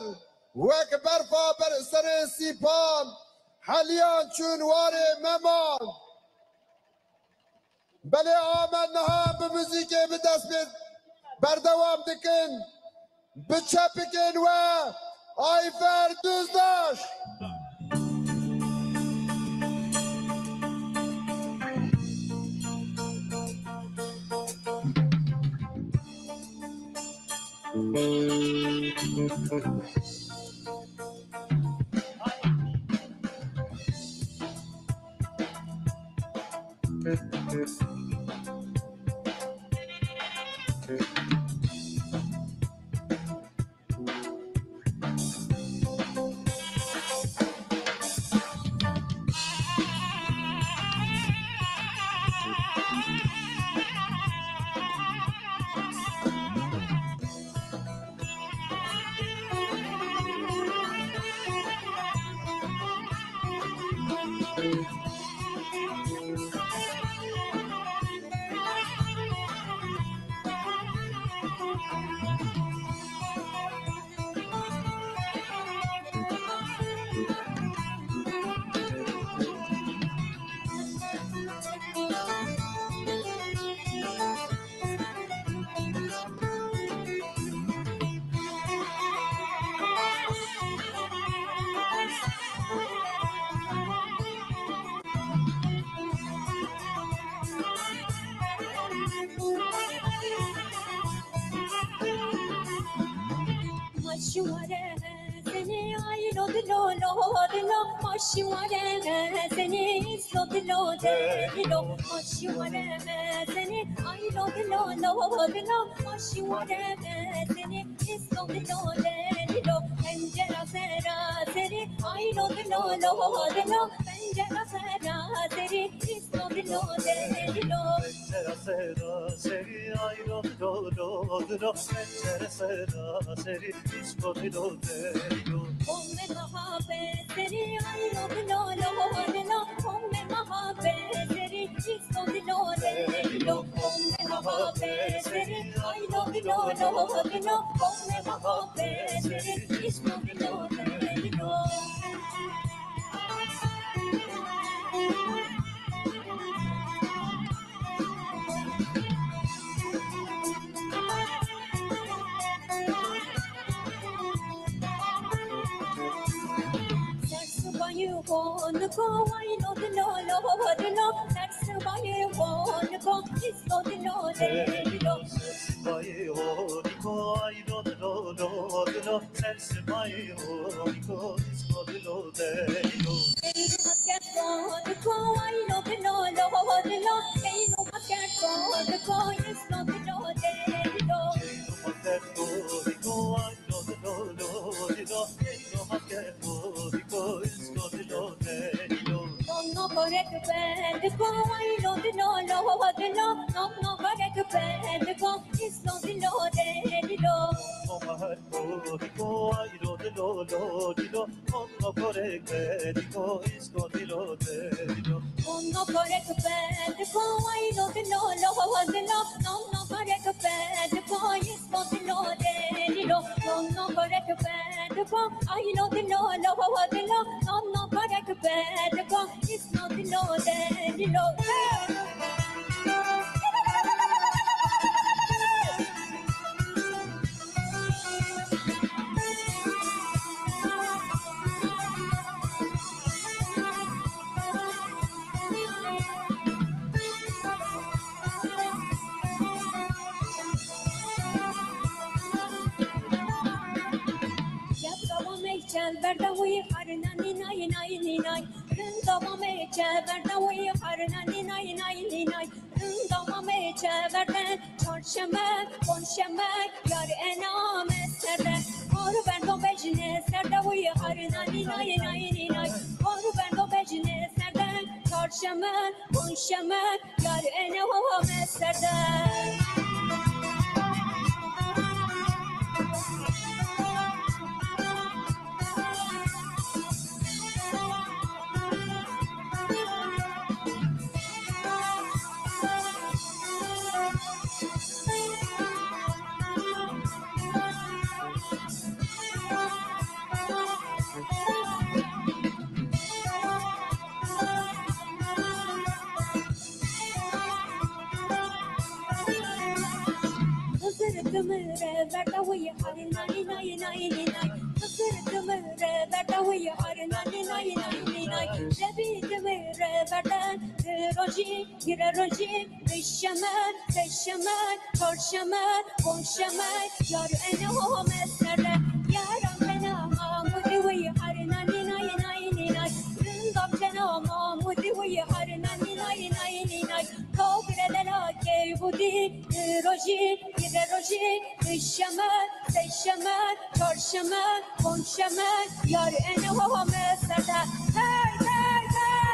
Wek berfa ber serê sîpan heliyan çûn warê me man. Belê, a me niha bi muzîkê bi dest pê berdewam dikin. Bi çepikên we, Ayfer Duzdaş. Maşi were seni aylo dilo lo dilo, maşi were seni islo dilo de dilo, maşi were seni aylo dilo lo dilo, maşi were seni islo dilo de dilo. Pencera sera seri aylo dilo lo dilo, pencera sera seri islo dilo de dilo. Pencera sera seri aylo dilo lo dilo, pencera sera seri islo dilo de dilo. Homme mahabe seri aylo dilo lo dilo, homme mahabe seri islo dilo de dilo. Homme mahabe seri aylo dilo lo dilo, homme mahabe seri islo dilo de dilo. Ser sibayî hon ko waylo dilo lo dilo, ser sibayî hon ko islo dilo de dilo. Ser sibayî hon ko waylo dilo lo dilo, ser sibayî hon ko islo dilo de dilo. Keyno masker ko diko waylo dilo lo dilo, keyno masker ko diko islo dilo de dilo. Keyno masker ko diko waylo dilo lo dilo, keyno masker ko diko islo dilo de dilo. Nono korek ben diko waylo dilo lo dilo, nono korek ben diko islo dilo de dilo. Nono maher ko diko waylo dilo Lo, lo, di, lo, non, no, corre, di, lo, isco, di, lo, de, di, lo. Non, no, corre, di, lo, lo, lo, lo, dilo, non, no, corre, di, lo, isco, di, lo, de, di, lo. Non, no, corre, di, lo, ai, lo, dilo, lo, lo, dilo, non, no, corre, di, lo, isco, di, lo, de, di, lo. Gel babam ey çev berde wî harina nînay, nînay, nînay. Rin babam ey çev berde wî harina nînay, nînay, nînay. Dama me çeverde, çarşeme, ponşeme, yar ena me serde. Har verdo bejne serde, wî har nani nay nay ni nay. Har verdo bejne serde, çarşeme, ponşeme, yar ena me serde. Xizir dimire, berda wî har nani nay nay nay nay. Xizir dimire, berda wî har nani nay nay nay nay. Rebî dimire, berda di rojî, gire rojî, di şeme, se şeme, çar şeme, ponc şeme, yar ene ho me serde. Yaran bena Mahmudî wî har nani nay nay nay nay. Rindam bena Mahmudî wî har nani nay nay nay nay. Kagre lela key bûdî, di rojî, gire rojî, di şeme, se şeme, çar şeme, ponc şeme, yar ene ho me serde. Hey, hey, hey!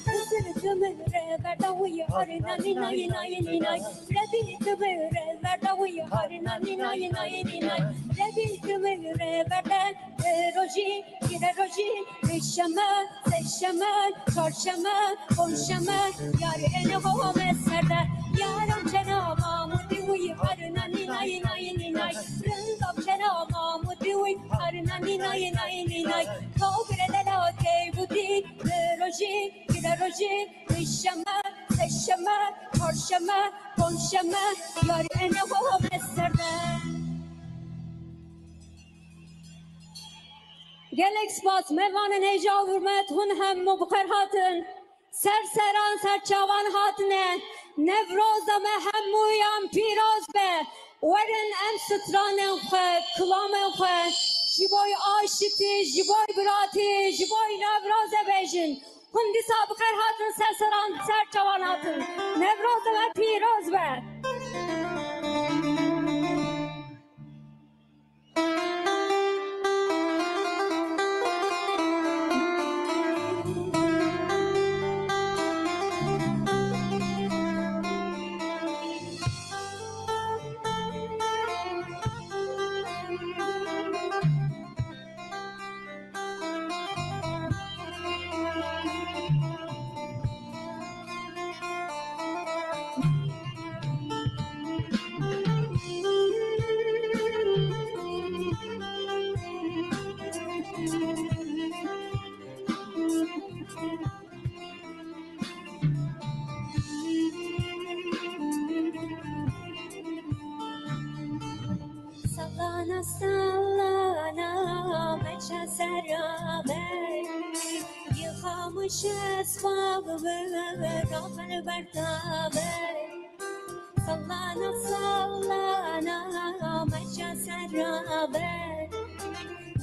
Xizir dimire, berda wî har nani nay nay nay nay. Rebî dimire, berda wî har nani nay nay nay nay. Rebî dimire, berda di rojî, gire rojî, di şeme, se şeme, çar şeme, ponc şeme, yar ene ho me serde. Yaran bena Mahmudî wî har nani nay nay nay nay. Rindam bena Mahmudî wî har nani nay nay nay nay. Kagre lela key bûdî, di rojî, gire rojî, di şeme, se şeme, çar şeme, ponc şeme, yar ene ho me serde. Gelek spas, mêvanên hêja û hurmet, hûn hemû bi xêr hatin. Ser seran, ser çavan hatine. Newroza me hemûyan pîroz be. Werin em stranên xwe, kilamên xwe ji bo aşitî, ji bo biratî, ji bo Newrozê bêjin. Hûn dîsa bi xêr hatin, ser seran, ser çavan hatin. Newroza me pîroz be. Sallana, sallana, meşe serabe, yıkamış esbabı, rafel bertabe. Sallana, sallana, meşe serabe,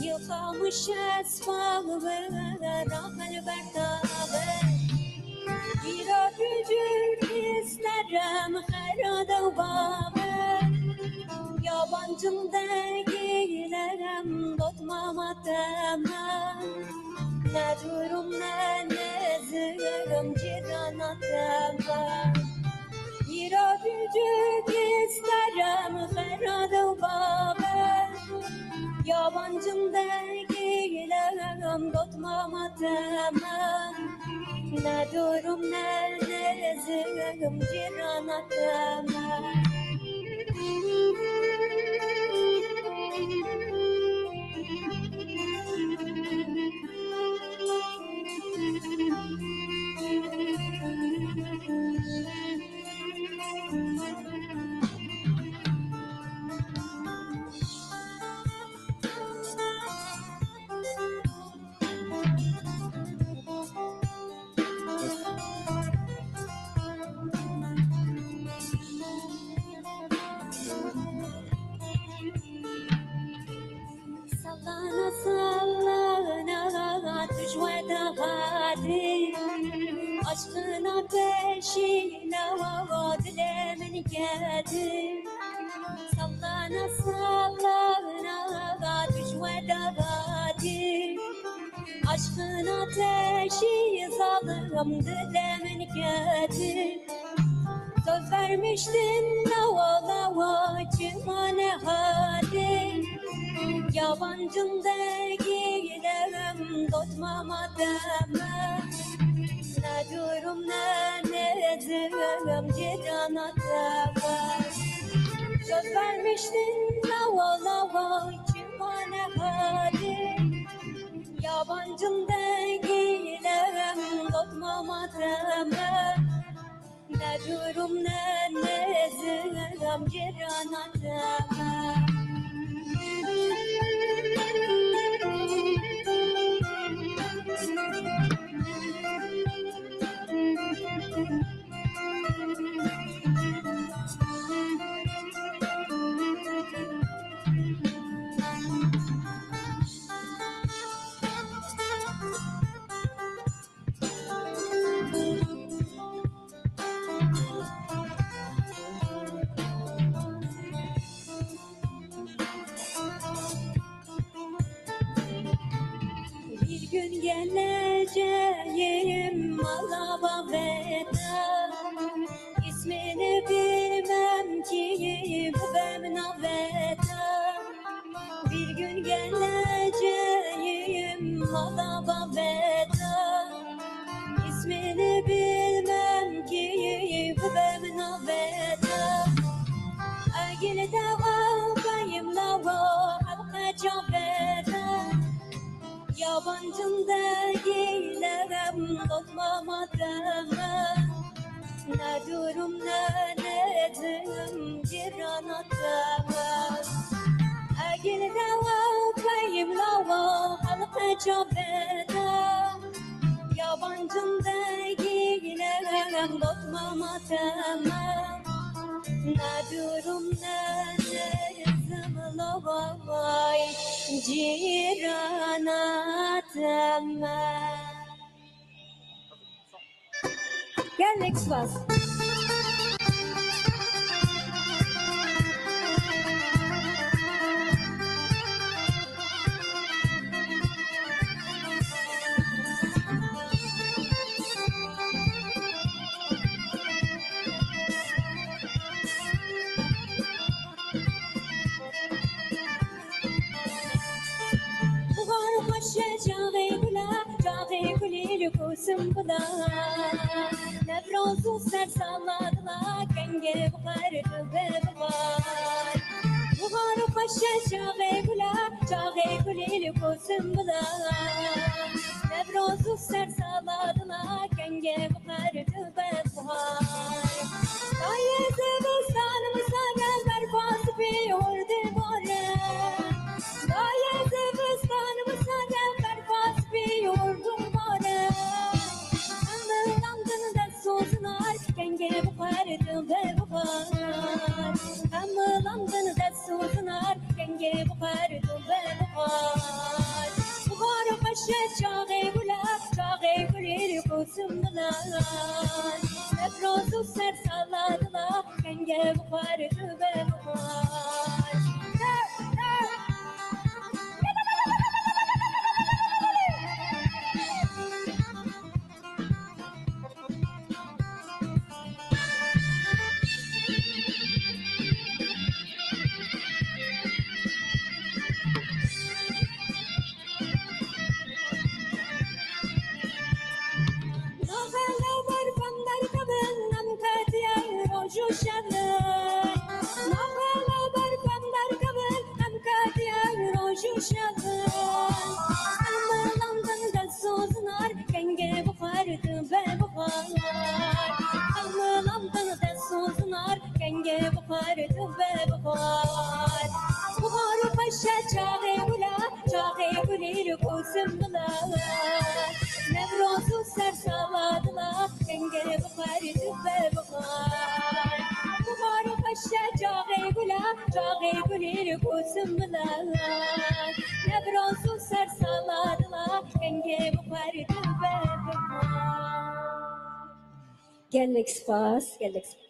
yıkamış esbabı, rafel bertabe. Dira gücür ister Em xera dew bavê, yabancim degîlem, dotma ma temem. Ne dûr im ne nêzîk im, cîrana temem. Îro bîcik îstarem, xera dew bavê, yabancim degîlem, dotma ma temem. Ne dûr im ne nêzîk im, cîrana temem. Salana, salana, tu ji we de hatî. Aşkina peşî newa dilê min ketî. Salana, salana, tu ji we de hatî. Aşkina te jî zalim dilê min ketî. Tu vermiştin lawa lawa çima nehatî. Yabancım degîlem, dotma ma temem. Ne dûr im ne nêzîk im, cîrana temem. Tu vermiştin lawa lawa çima nehatî. Yabancım degîlem, dotma ma temem. Ne dûr im ne nêzîk im, cîrana temem. Bir gün geleceğim mala baveta, ismini bilmem ki bibem naveta. Bir gün geleceğim mala baveta, ismini bilmem ki bibem naveta. Egil dewa beyim lawa halka çaveta. Yabancım degîlem, dotma ma temem. Ne dûr im ne nêzîk im, cîrana temem. Egil dewa beyim lawa halka çaveta. Yabancım degîlem, dotma ma temem. Ne dûr im ne nêzîk im, lawa vay cîrana temem. Geldik spas. Buxar xweş e çaxê gula, çaxê gulî li ku simbula. Newroz û ser sala dila, kengê buxar tu be buxar. Buxar xweş e çaxê gula, çaxê gulî li ku simbula. Newroz û ser sala dila, kengê buxar tu be buxar. Dayê zivistan misare berfa spî hûr dibare. Dayê zivistan misare berfa spî hûr dibare. Em milandin dest û zinar, kengê buxar tu be buxar. Em milandin dest û zinar, kengê buxar tu be buxar. Buxar xweş e çaxê gula, çaxê gulî li ku simbula. Newroz û ser sala Ye bixwar, tu be bixwar. Navê lewber bender dibin, em ketiye roj û şevin. Navê lewber bender dibin, em ketiye roj û şevin. Em milandin dest û zinar, kengê bixwar, tu be bixwar. Em milandin dest û zinar, kengê bixwar, tu be bixwar. Bixwar û xweşe çaxê gula, çaxê gulî li ku simbila. Newroz û ser sala dila, kengê bixwar, tu be bixwar. Bixwar û xweşe çaxê gula, çaxê gulî li ku simbila. Newroz û ser sala dila, kengê bixwar, tu be bixwar. Gelek spas, gelek spas.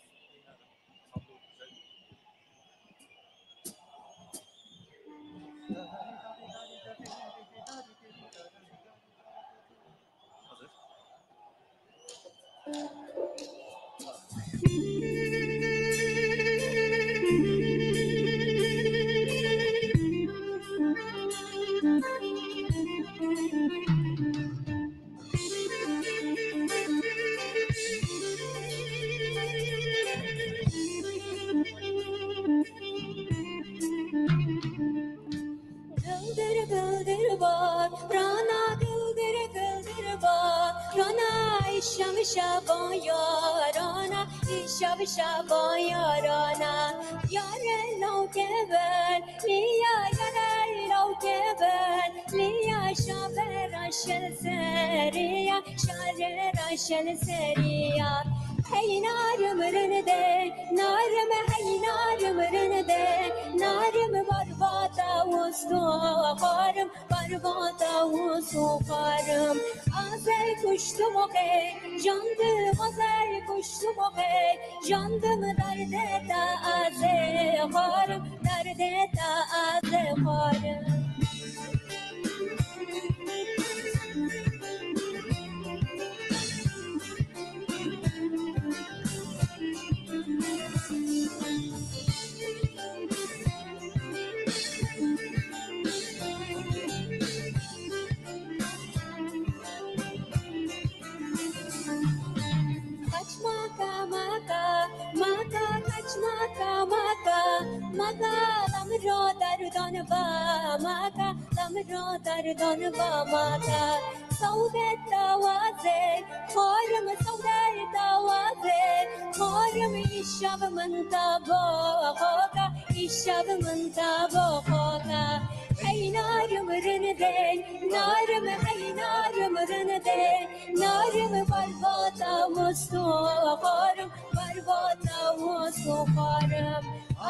Gildir gildir barana, gildir gildir barana, îşev şev bayarana, îşev şev bayarana. Yare lawke ben, liya yare lawke ben, liya şabera şel seriya, şarera şel seriya. Hey narim rinde, narim hey narim rinde, narim barbata ustu xarim, barbata ustu xarim. Azey kuştum oxey, jandim azey kuştum oxey, jandim derde ta azey xarim, derde ta azey xarim. Kaç maka maka, maka kaç maka maka, maka lamro dardan ba maka, lamro dardan ba maka. Sawdet dawaze, xarim sawdet dawaze, xarim îşev min tabo xoka, îşev min tabo xoka. Hey narim rinde, narim hey narim rinde, narim barbata ustu xarim, barbata ustu xarim.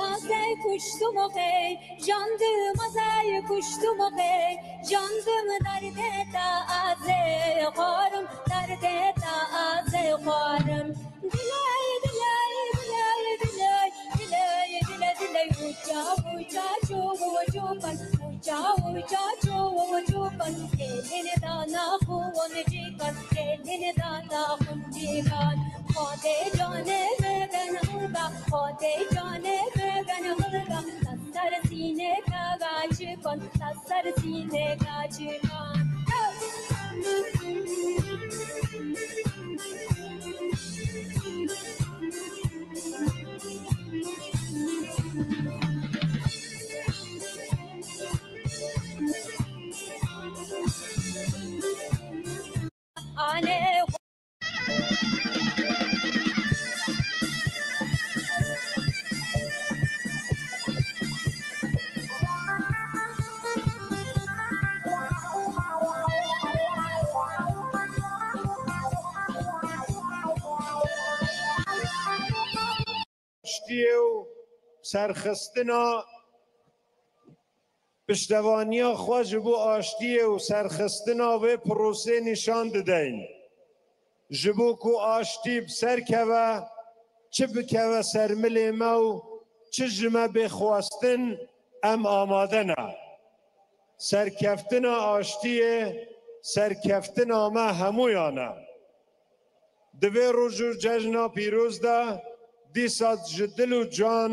Azey kuştum oxey, jandim azey kuştum oxey, jandim derde ta azey xarim, derde ta azey xarim. Diley, diley, diley, diley, diley, diley, diley, uca, uca, cu, ucu, kan, uca, uca, cu, ucu, kan, gelin dana xun cikan, gelin dana xun cikan. Xwedê canê min ben hilda, xwedê canê min ben hilda, te ser sînê te gaçikan, te ser sînê gaçikan. Anê Aştiyê û serxistina piştevaniya xwe ji bo aştiyê û serxistina vê prosê nîşan dideyn. Ji bo ku aştî bi ser keve, çi bikeve ser milê me û çi ji me bê xwestin, em amade ne. Serkeftina aştiyê, serkeftina me hemûyan e. Di vê roj û cejna pîroz de dîsa ji dil û can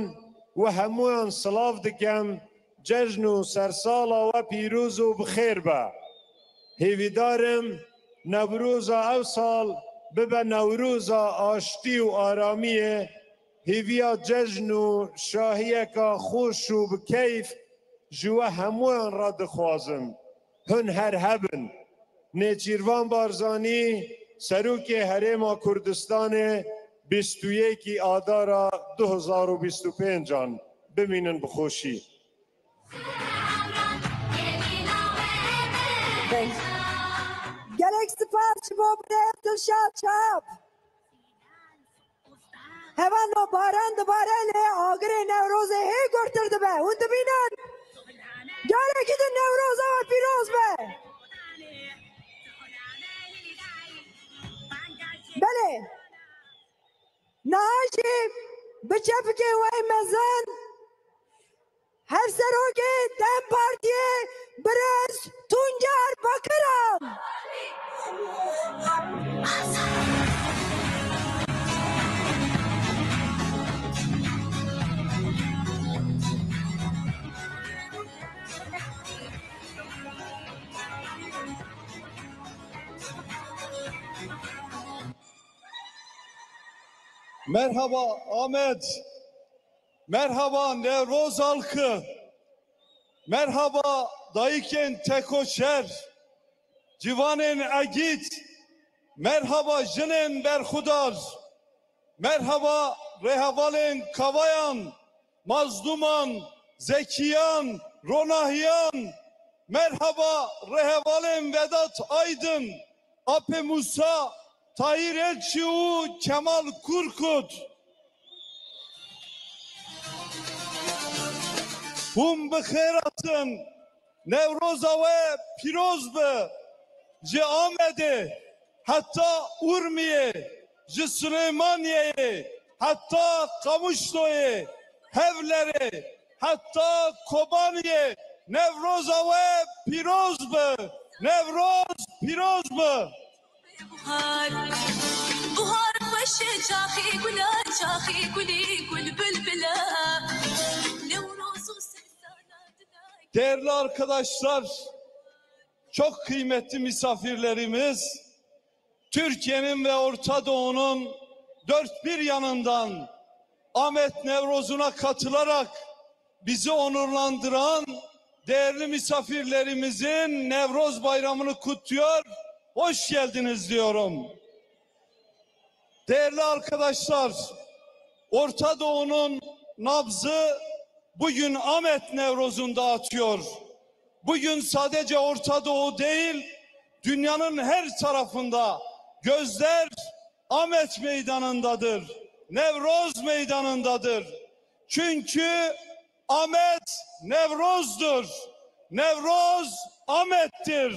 we hemûyan silav dikem, cejn û sersala we pîroz û bi xêr be. Hêvîdar im Newroza ew sal bibe Newroza aştî û aramiyê, hêviya cejn û şahiyeka xweş û bi keyf ji we hemûyan re dixwazim. Hûn her hebin. Nêçîrvan Barzanî, Serokê Herêma Kurdistanê, bîst û yekî Adara du hezar û bîst û pêncan. Bimînin bi xweşî. Gelek spas ji bo birêz Dilşad Çap. Hevalno, baran dibare lê agirê Newrozê hê gurtir dibe. Hûn dibînin? Carekî din Newroza we pîroz be. Belê. Niha jî bi çepikê wey mezin Hevserokê DEM Partiyê birêz Tuncer Bakiran. Merhaba Ahmet. Merhaba Newroz halkı. Merhaba dayikên tekoşer, ciwanên egît. Merhaba jinên berxudar. Merhaba rêhevalên Kavayan, Mazlûman, Zekiyan, Ronahiyan. Merhaba rêhevalên Vedat Aydın, Ape Musa, Tahir Elçi û Kemal Kurkut. Hûn bi xêr hatin. Newroza we pîroz be. Ji Amedê heta Urmiyê, ji Silêmaniyeyê heta Qamişloyê, Hewlerê heta Kobaniyê Newroza we pîroz be. Newroz pîroz be. Buhar, buhar xweş e çaxê gula, çaxê gulê gul bilbila. Newroz û sersana dinay. Değerli arkadaşlar, çok kıymetli misafirlerimiz, Türkiye'nin ve Orta Doğu'nun dört bir yanından Ahmet Newrozu'na katılarak bizi onurlandıran değerli misafirlerimizin Newroz Bayramı'nı kutluyor, hoş geldiniz diyorum. Değerli arkadaşlar, Orta Doğu'nun nabzı bugün Ahmet Newrozu'nda atıyor. Bugün sadece Orta Doğu değil, dünyanın her tarafında gözler Ahmet Meydanı'ndadır, Newroz Meydanı'ndadır. Çünkü Ahmet Nevroz'dur. Nevroz Ahmet'tir.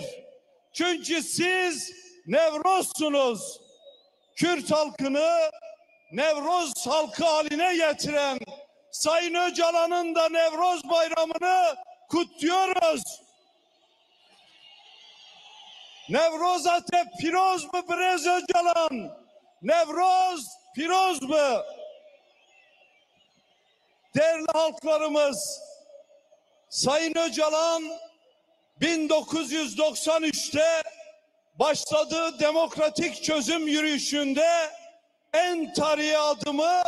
Çünkü siz Nevrozsunuz. Kürt halkını Nevroz halkı haline getiren Sayın Öcalan'ın da Nevroz bayramını kutluyoruz. Nevroza te pîroz bi birêz Ocalan. Nevroz pîroz bi. Değerli halklarımız, Sayın Öcalan bin dokuz yüz doksan üçte başladığı demokratik çözüm yürüyüşünde en tarihi adımı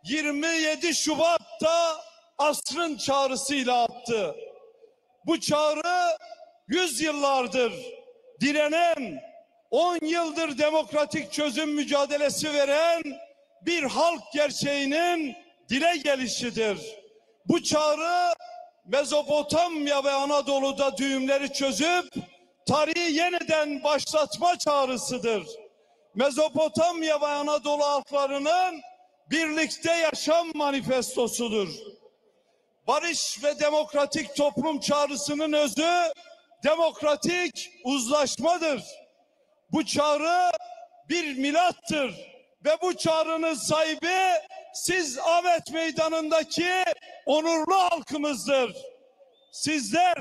yirmi yedi Şubat'ta asrın çağrısıyla attı. Bu çağrı yüz yıllardır direnen, on yıldır demokratik çözüm mücadelesi veren bir halk gerçeğinin dile gelişidir. Bu çağrı Mezopotamya ve Anadolu'da düğümleri çözüp tarihi yeniden başlatma çağrısıdır. Mezopotamya ve Anadolu halklarının birlikte yaşam manifestosudur. Barış ve demokratik toplum çağrısının özü demokratik uzlaşmadır. Bu çağrı bir milattır. Ve bu çağrının sahibi siz Ahmet Meydanı'ndaki onurlu halkımızdır. Sizler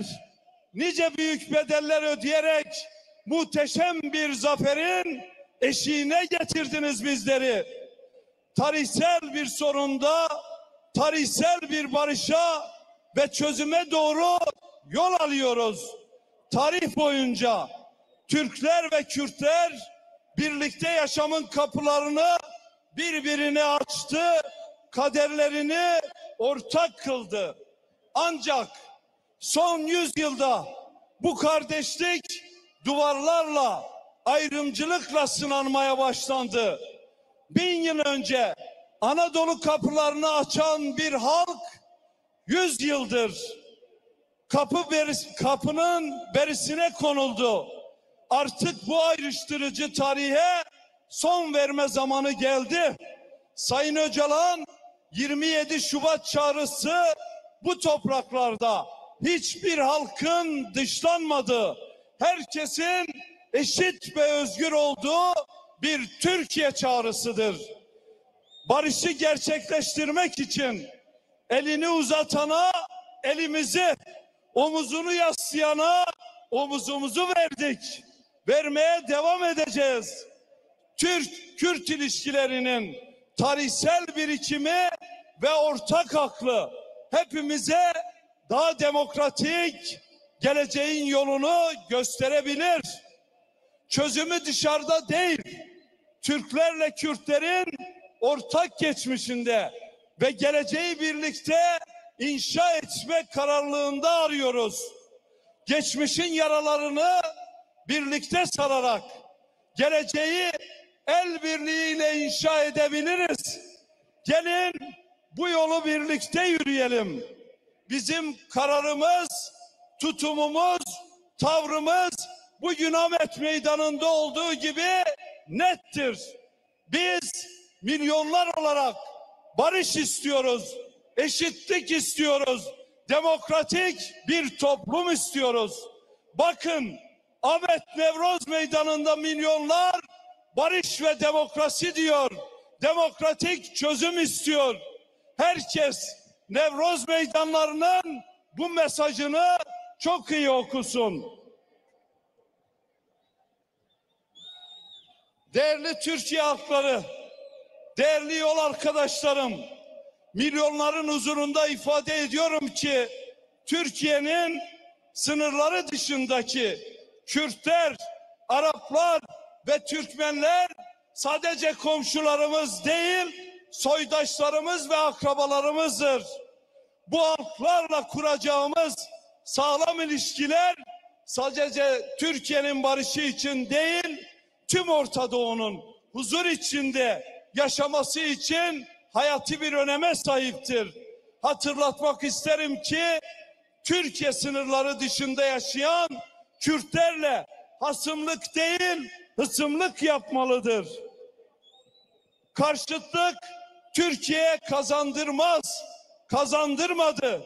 nice büyük bedeller ödeyerek muhteşem bir zaferin eşiğine getirdiniz bizleri. Tarihsel bir sorunda tarihsel bir barışa ve çözüme doğru yol alıyoruz. Tarih boyunca Türkler ve Kürtler birlikte yaşamın kapılarını birbirine açtı, kaderlerini ortak kıldı. Ancak son yüzyılda bu kardeşlik duvarlarla, ayrımcılıkla sınanmaya başlandı. Bin yıl önce Anadolu kapılarını açan bir halk yüz yıldır kapı beris-, kapının berisine konuldu. Artık bu ayrıştırıcı tarihe son verme zamanı geldi. Sayın Öcalan, yirmi yedi Şubat çağrısı bu topraklarda hiçbir halkın dışlanmadığı, herkesin eşit ve özgür olduğu bir Türkiye çağrısıdır. Barışı gerçekleştirmek için elini uzatana elimizi, omuzunu yaslayana omuzumuzu verdik. Vermeye devam edeceğiz. Türk-Kürt ilişkilerinin tarihsel birikimi ve ortak aklı hepimize daha demokratik geleceğin yolunu gösterebilir. Çözümü dışarıda değil, Türklerle Kürtlerin ortak geçmişinde ve geleceği birlikte inşa etme kararlılığında arıyoruz. Geçmişin yaralarını birlikte sararak geleceği el birliğiyle inşa edebiliriz. Gelin bu yolu birlikte yürüyelim. Bizim kararımız, tutumumuz, tavrımız bugün Ahmet Meydanı'nda olduğu gibi nettir. Biz milyonlar olarak barış istiyoruz, eşitlik istiyoruz, demokratik bir toplum istiyoruz. Bakın, Ahmet Nevroz Meydanı'nda milyonlar barış ve demokrasi diyor, demokratik çözüm istiyor. Herkes Nevroz Meydanları'nın bu mesajını çok iyi okusun. Değerli Türkiye halkları, değerli yol arkadaşlarım, milyonların huzurunda ifade ediyorum ki Türkiye'nin sınırları dışındaki Kürtler, Araplar ve Türkmenler sadece komşularımız değil, soydaşlarımız ve akrabalarımızdır. Bu halklarla kuracağımız sağlam ilişkiler sadece Türkiye'nin barışı için değil, tüm Orta Doğu'nun huzur içinde yaşaması için hayati bir öneme sahiptir. Hatırlatmak isterim ki Türkiye sınırları dışında yaşayan Kürtlerle hasımlık değil, hısımlık yapmalıdır. Karşıtlık Türkiye'ye kazandırmaz, kazandırmadı.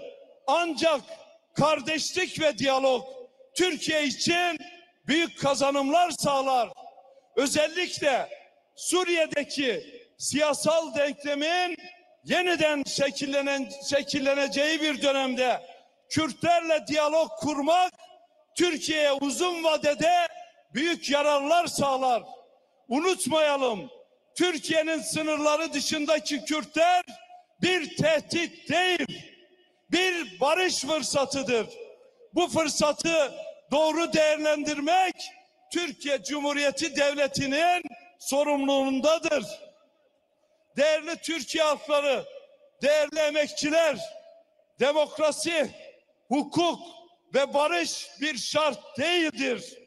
Ancak kardeşlik ve diyalog Türkiye için büyük kazanımlar sağlar. Özellikle Suriye'deki siyasal denklemin yeniden şekillenen, şekilleneceği bir dönemde Kürtlerle diyalog kurmak Türkiye'ye uzun vadede büyük yararlar sağlar. Unutmayalım, Türkiye'nin sınırları dışındaki Kürtler bir tehdit değil, bir barış fırsatıdır. Bu fırsatı doğru değerlendirmek Türkiye Cumhuriyeti Devleti'nin sorumluluğundadır. Değerli Türkiye halkları, değerli emekçiler, demokrasi, hukuk ve barış bir şart değildir.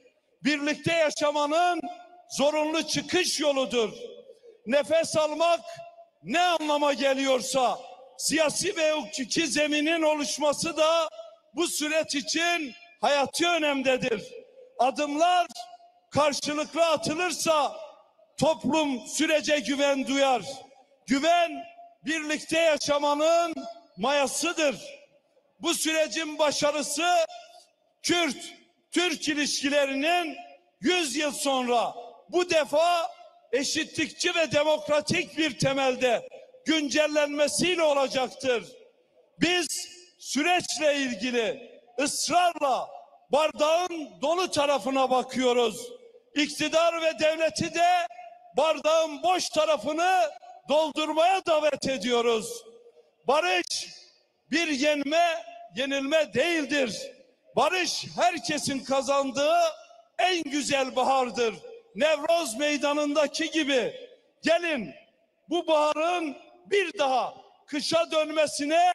Birlikte yaşamanın zorunlu çıkış yoludur. Nefes almak ne anlama geliyorsa, siyasi ve hukuki zeminin oluşması da bu süreç için hayati önemdedir. Adımlar karşılıklı atılırsa toplum sürece güven duyar. Güven birlikte yaşamanın mayasıdır. Bu sürecin başarısı Kürt-Türk ilişkilerinin yüz yıl sonra bu defa eşitlikçi ve demokratik bir temelde güncellenmesiyle olacaktır. Biz süreçle ilgili ısrarla bardağın dolu tarafına bakıyoruz. İktidar ve devleti de bardağın boş tarafını doldurmaya davet ediyoruz. Barış bir yenme, yenilme değildir. Barış herkesin kazandığı en güzel bahardır. Nevroz meydanındaki gibi. Gelin bu baharın bir daha kışa dönmesine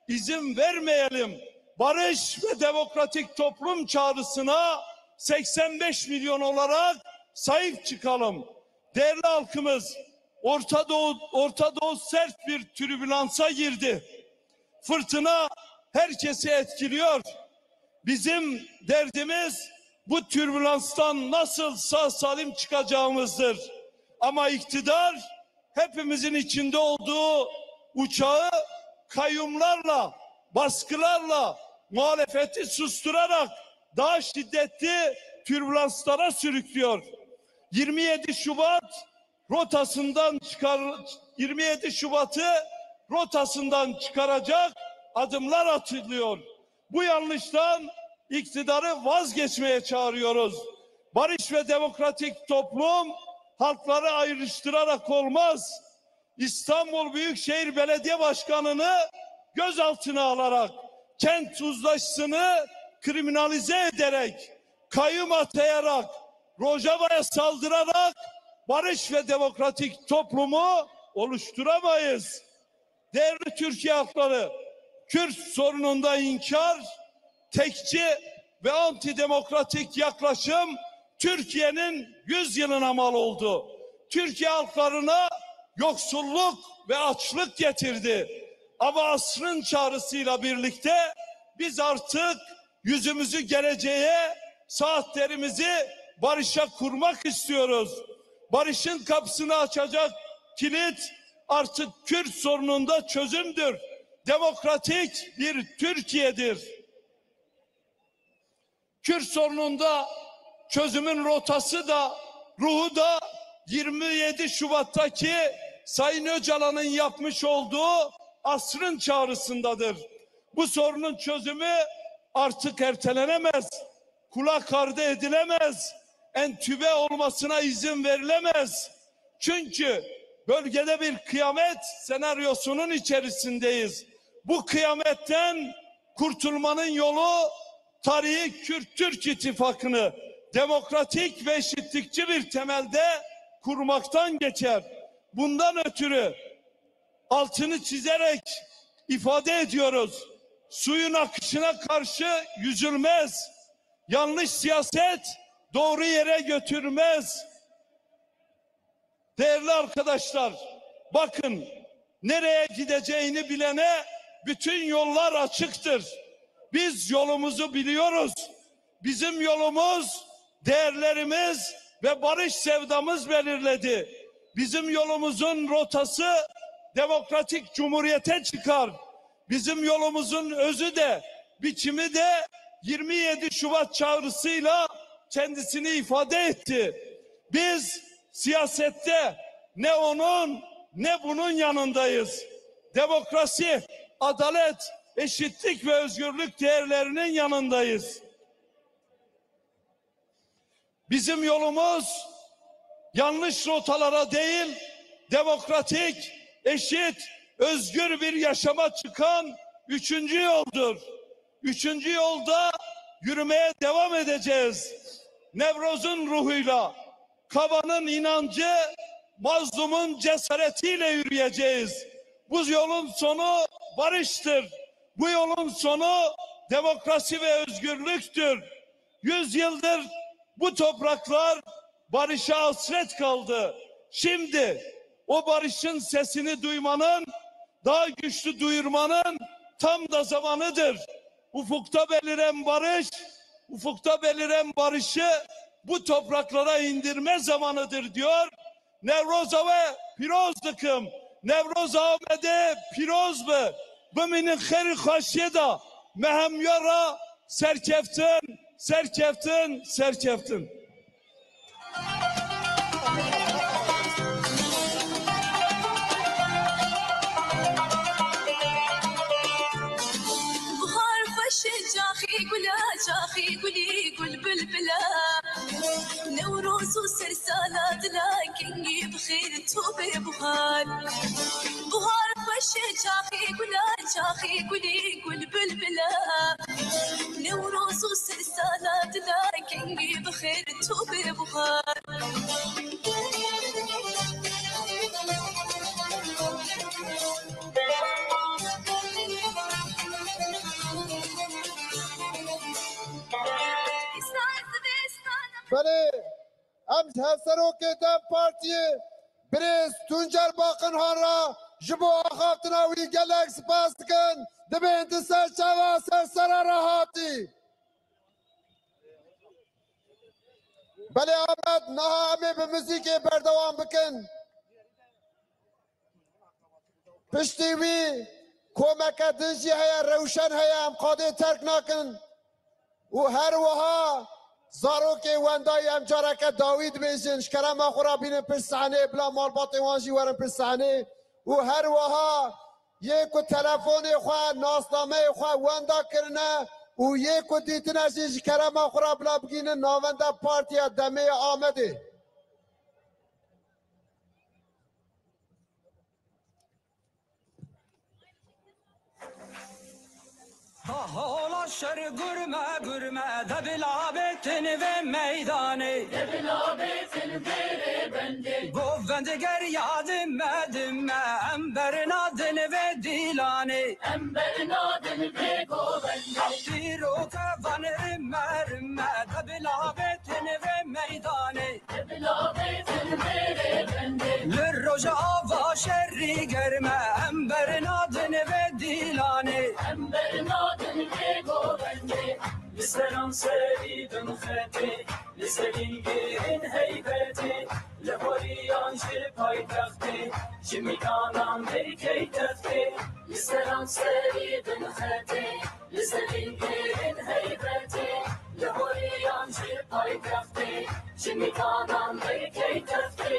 izin vermeyelim. Barış ve demokratik toplum çağrısına seksen beş milyon olarak sahip çıkalım. Değerli halkımız, Orta Doğu, Orta Doğu sert bir türbülansa girdi. Fırtına herkesi etkiliyor. Bizim derdimiz bu türbülanstan nasıl sağ salim çıkacağımızdır. Ama iktidar hepimizin içinde olduğu uçağı kayyumlarla, baskılarla, muhalefeti susturarak daha şiddetli türbülanslara sürüklüyor. yirmi yedi Şubat rotasından çıkar, yirmi yedi Şubat'ı rotasından çıkaracak adımlar atılıyor. Bu yanlıştan iktidarı vazgeçmeye çağırıyoruz. Barış ve demokratik toplum halkları ayrıştırarak olmaz. İstanbul Büyükşehir Belediye Başkanı'nı gözaltına alarak, kent uzlaşısını kriminalize ederek, kayyum atayarak, Rojava'ya saldırarak barış ve demokratik toplumu oluşturamayız. Değerli Türkiye halkları, Kürt sorununda inkar, tekçi ve antidemokratik yaklaşım Türkiye'nin yüz yılına mal oldu. Türkiye halklarına yoksulluk ve açlık getirdi. Ama asrın çağrısıyla birlikte biz artık yüzümüzü geleceğe, saatlerimizi barışa kurmak istiyoruz. Barışın kapısını açacak kilit artık Kürt sorununda çözümdür. Demokratik bir Türkiye'dir. Kürt sorununda çözümün rotası da, ruhu da yirmi yedi Şubat'taki Sayın Öcalan'ın yapmış olduğu asrın çağrısındadır. Bu sorunun çözümü artık ertelenemez, kulak ardı edilemez, entübe olmasına izin verilemez. Çünkü bölgede bir kıyamet senaryosunun içerisindeyiz. Bu kıyametten kurtulmanın yolu tarihi Kürt-Türk ittifakını demokratik ve eşitlikçi bir temelde kurmaktan geçer. Bundan ötürü altını çizerek ifade ediyoruz. Suyun akışına karşı yüzülmez. Yanlış siyaset doğru yere götürmez. Değerli arkadaşlar, bakın, nereye gideceğini bilene bütün yollar açıktır. Biz yolumuzu biliyoruz. Bizim yolumuz, değerlerimiz ve barış sevdamız belirledi. Bizim yolumuzun rotası demokratik cumhuriyete çıkar. Bizim yolumuzun özü de, biçimi de yirmi yedi Şubat çağrısıyla kendisini ifade etti. Biz siyasette ne onun ne bunun yanındayız. Demokrasi, adalet, eşitlik ve özgürlük değerlerinin yanındayız. Bizim yolumuz yanlış rotalara değil, demokratik, eşit, özgür bir yaşama çıkan üçüncü yoldur. Üçüncü yolda yürümeye devam edeceğiz. Nevroz'un ruhuyla, Kava'nın inancı, Mazlum'un cesaretiyle yürüyeceğiz. Bu yolun sonu barıştır. Bu yolun sonu demokrasi ve özgürlüktür. Yüz yıldır bu topraklar barışa hasret kaldı. Şimdi o barışın sesini duymanın, daha güçlü duyurmanın tam da zamanıdır. Ufukta beliren barış, ufukta beliren barışı bu topraklara indirme zamanıdır diyor. Newroza we pîroz dikim. Newroza Amedê pîroz be. Bimînin xêr û xweşiyê de. Me hemiya re serkeftin, serkeftin, serkeftin. Bilbila, Newroz û sersala dila kengî bi xêr tu bê buhar. Buhar xweş e çaxê gula, çaxê gulê gul bilbila. Newroz û sersala dila kengî bi xêr tu bê buhar. Belê, em ji Hevserokê DEM Partiyê birêz Tuncer Bakinhan re ji bo axaftina wî gelek spas dikin. Dibên di ser çava ser sera re hatî. Belê Amed, niha em ê bi muzîkê berdewam bikin. Piştî wî komeke din jî heye, rewşen heye, em qadê terk nakin. Û her wiha zarokê wendayî em careke dawî dibêjin, ji kerema xwe re bînin pişt sahneyê, bila malbatên wan jî werin pişt sahneyê. Û her wiha yê ku telefonê xwe, nasnameyê xwe wenda kirine û yê ku dîtine jî ji kerema xwe re bila bigihînin navenda Partiya Demê ya Amedê. Ha hola şer gurme gurme de bila bêtin vê meydanê. De bila bêtin vê rêbendê. Govend ger ya dime dime em berna din vê dîlanê. Em berna din vê govendê. Dîroke van rime rime de bila bêtin vê meydanê. Li Rojava şerî germe, em bernadin vê dîlanê. Em bernadin vê govendê. Li seranserî bin xetê, li ser lingêrên heybetê, li horiyan ji paytextê, ji mîdanan derkey textê. Li seranserî bin xetê, Li ser lingêrên heybetê, li horiyan ji paytextê, ji mîdanan derkey textê,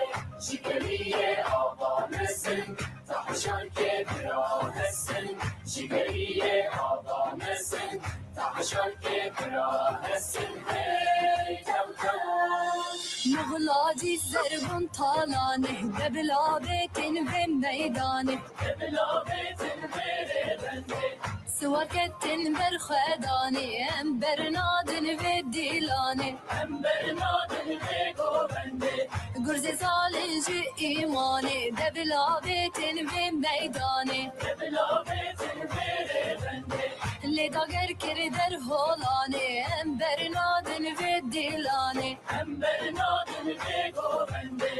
ji geriyê ava nesin, ta heşarkê bira hesin, ji geriyê ava nesin, ta heşarkê bira hesin, hey tew tew. Muxlacî zerbûn talanê, de bila bêtin vê meydanê. De bila bêtin vê rêbendê. Siwar ketin ber xwe danê, em bernadin vê dîlanê. Em bernadin vê govendê. Gurzê zalên ji îmanê, de bila bêtin vê meydanê. De bila bêtin vê rêbendê. Lê dager kir der holanê, em bernadin vê dîlanê. Em bernadin vê govendê.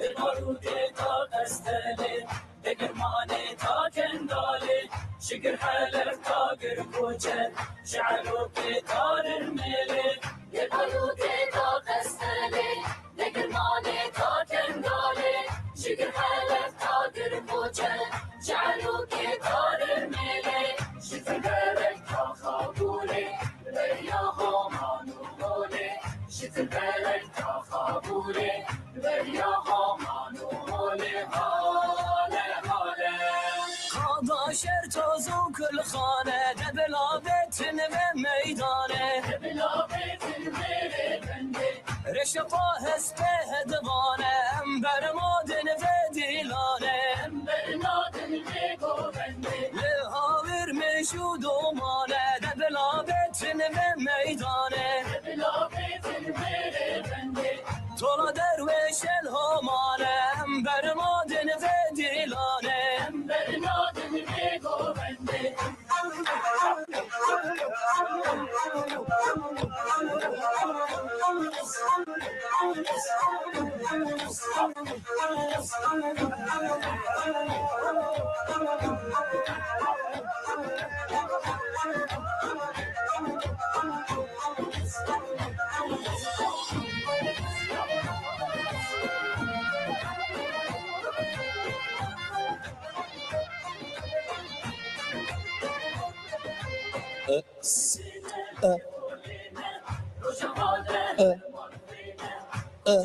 Li Barûtê ta Qestelê, li Girmanê ta Kendalê, ji Gir Helef ta Gir Koçer, ji Elokê ta Rirmêlê. Li Barûtê ta Qestelê, li Girmanê ta Kendalê, ji Gir Helef ta Gir Koçer, ji Elokê ta Rirmêlê, ji Tilberek ta Xabûrê, beriya Homan û Holê, ji Tilberek ta Xabûrê, beriya Homan û Holê, hale hale. Qada şer toz û kulxane, de bila bêtin vê meydanê. De bila bêtin vê rêbendê. Reşeqa hespê hedivane, em bernadin vê dîlanê. Em bernadin vê govendê. Li hawir mêj û domane, de bila bêtin vê meydanê. De bila bêtin vê rêbendê. Tola derwêşên homane, em bernadin vê dîlanê. Em bernadin vê govendê. E, s-, e, e, e, e.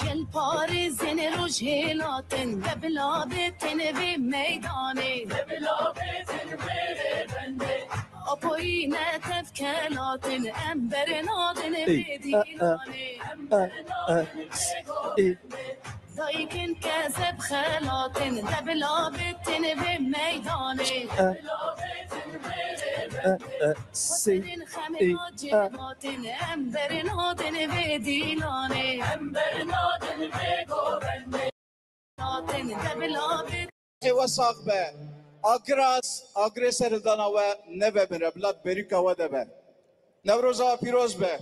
Gel parêzên roj hêlatin, de bila bê tenê vê meydanê. Apoyî ne tevkelatin, em berinadin vê dîlanê. Dayikên kezeb xelatin, de bila bê tenê vê meydanê. Xwestin xemê nacêmatin, em berinadin vê dîlanê. Em berinadin vê govendê. Natin de bila bê. Ê we sax be. Agiras, agirê serhildana we nevemire, bila berîka we de be. Newroza we pîroz be.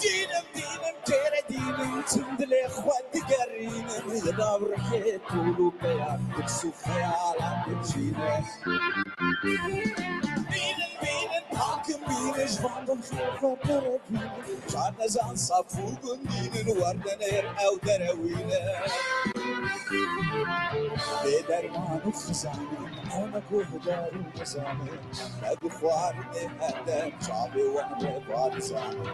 Dînim, dînim, têre dînim, çim dilê xwe digerînim, li nav rihê tûl û peyan, tirs û xeyalan diçînim. Bînin, bînin, hakim bînin, ji van dilxê xwe pere bînin. Çar nezan saf û gundînin, werdin êr ew derewînin. Bê derman û xizanin, ew ne guhdar û nezanin. Me bi xwarinê herdem çavê wan reva dizanin.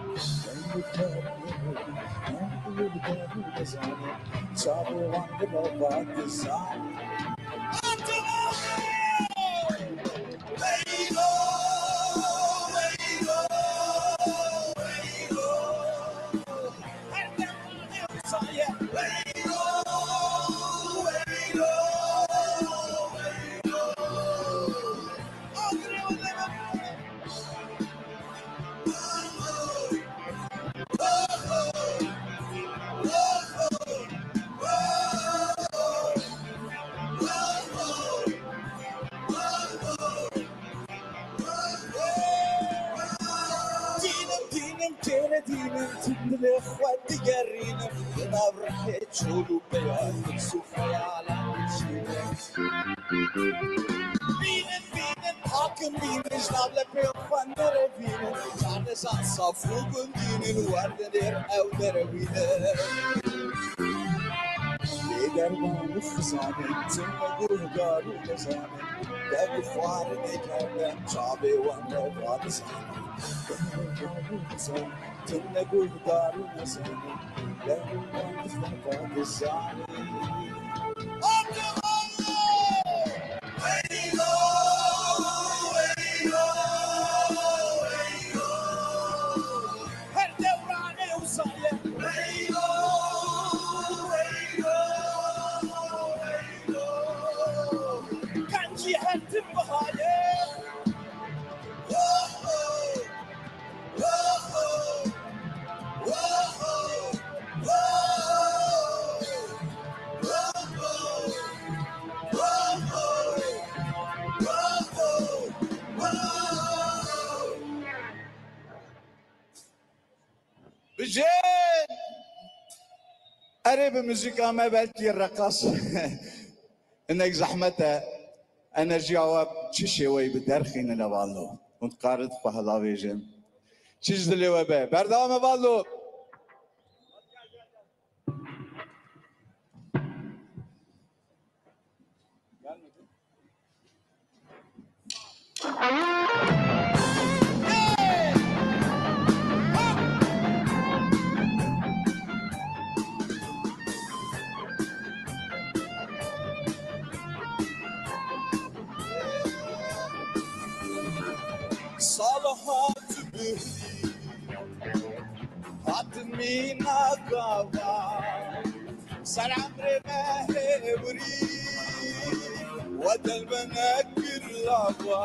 Ew guhdar û nezanin, çavê wan reva dizanin. Dînim, dînim, têre dînim, tim dilê xwe digerînim, li nav rihê çol û peyan, tirs û xeyalan diçînim. Bînin, bînin, hakim bînin, ji nav lepê xwe nerevînin, çar nezan saf û gundînin, werdin êr ew derewînin. Bê derman û xizanin, tim me guhdar û nezanin. Dev xwarinê kerdem, çavê wan reva dizanin. Tim ne guhdar û nezanin, dev xwarinê reva dizanin. Weylo, weylo, weylo. Her dewranê wisa ye. Weylo, weylo, weylo. Kancî her tim biha ye. Bijêr! Erê, bi muzîka me belkî reqas hinek zehmet e. Enerjiya we çi şêweyî bi derxînin e, Vallo? Hûn dikarin xwe helavêjin. Çi ji dilê we be. Berdewam e, Vallo. Hatin mîna gava, ser emrê me hêwirî, we del me nekir lava.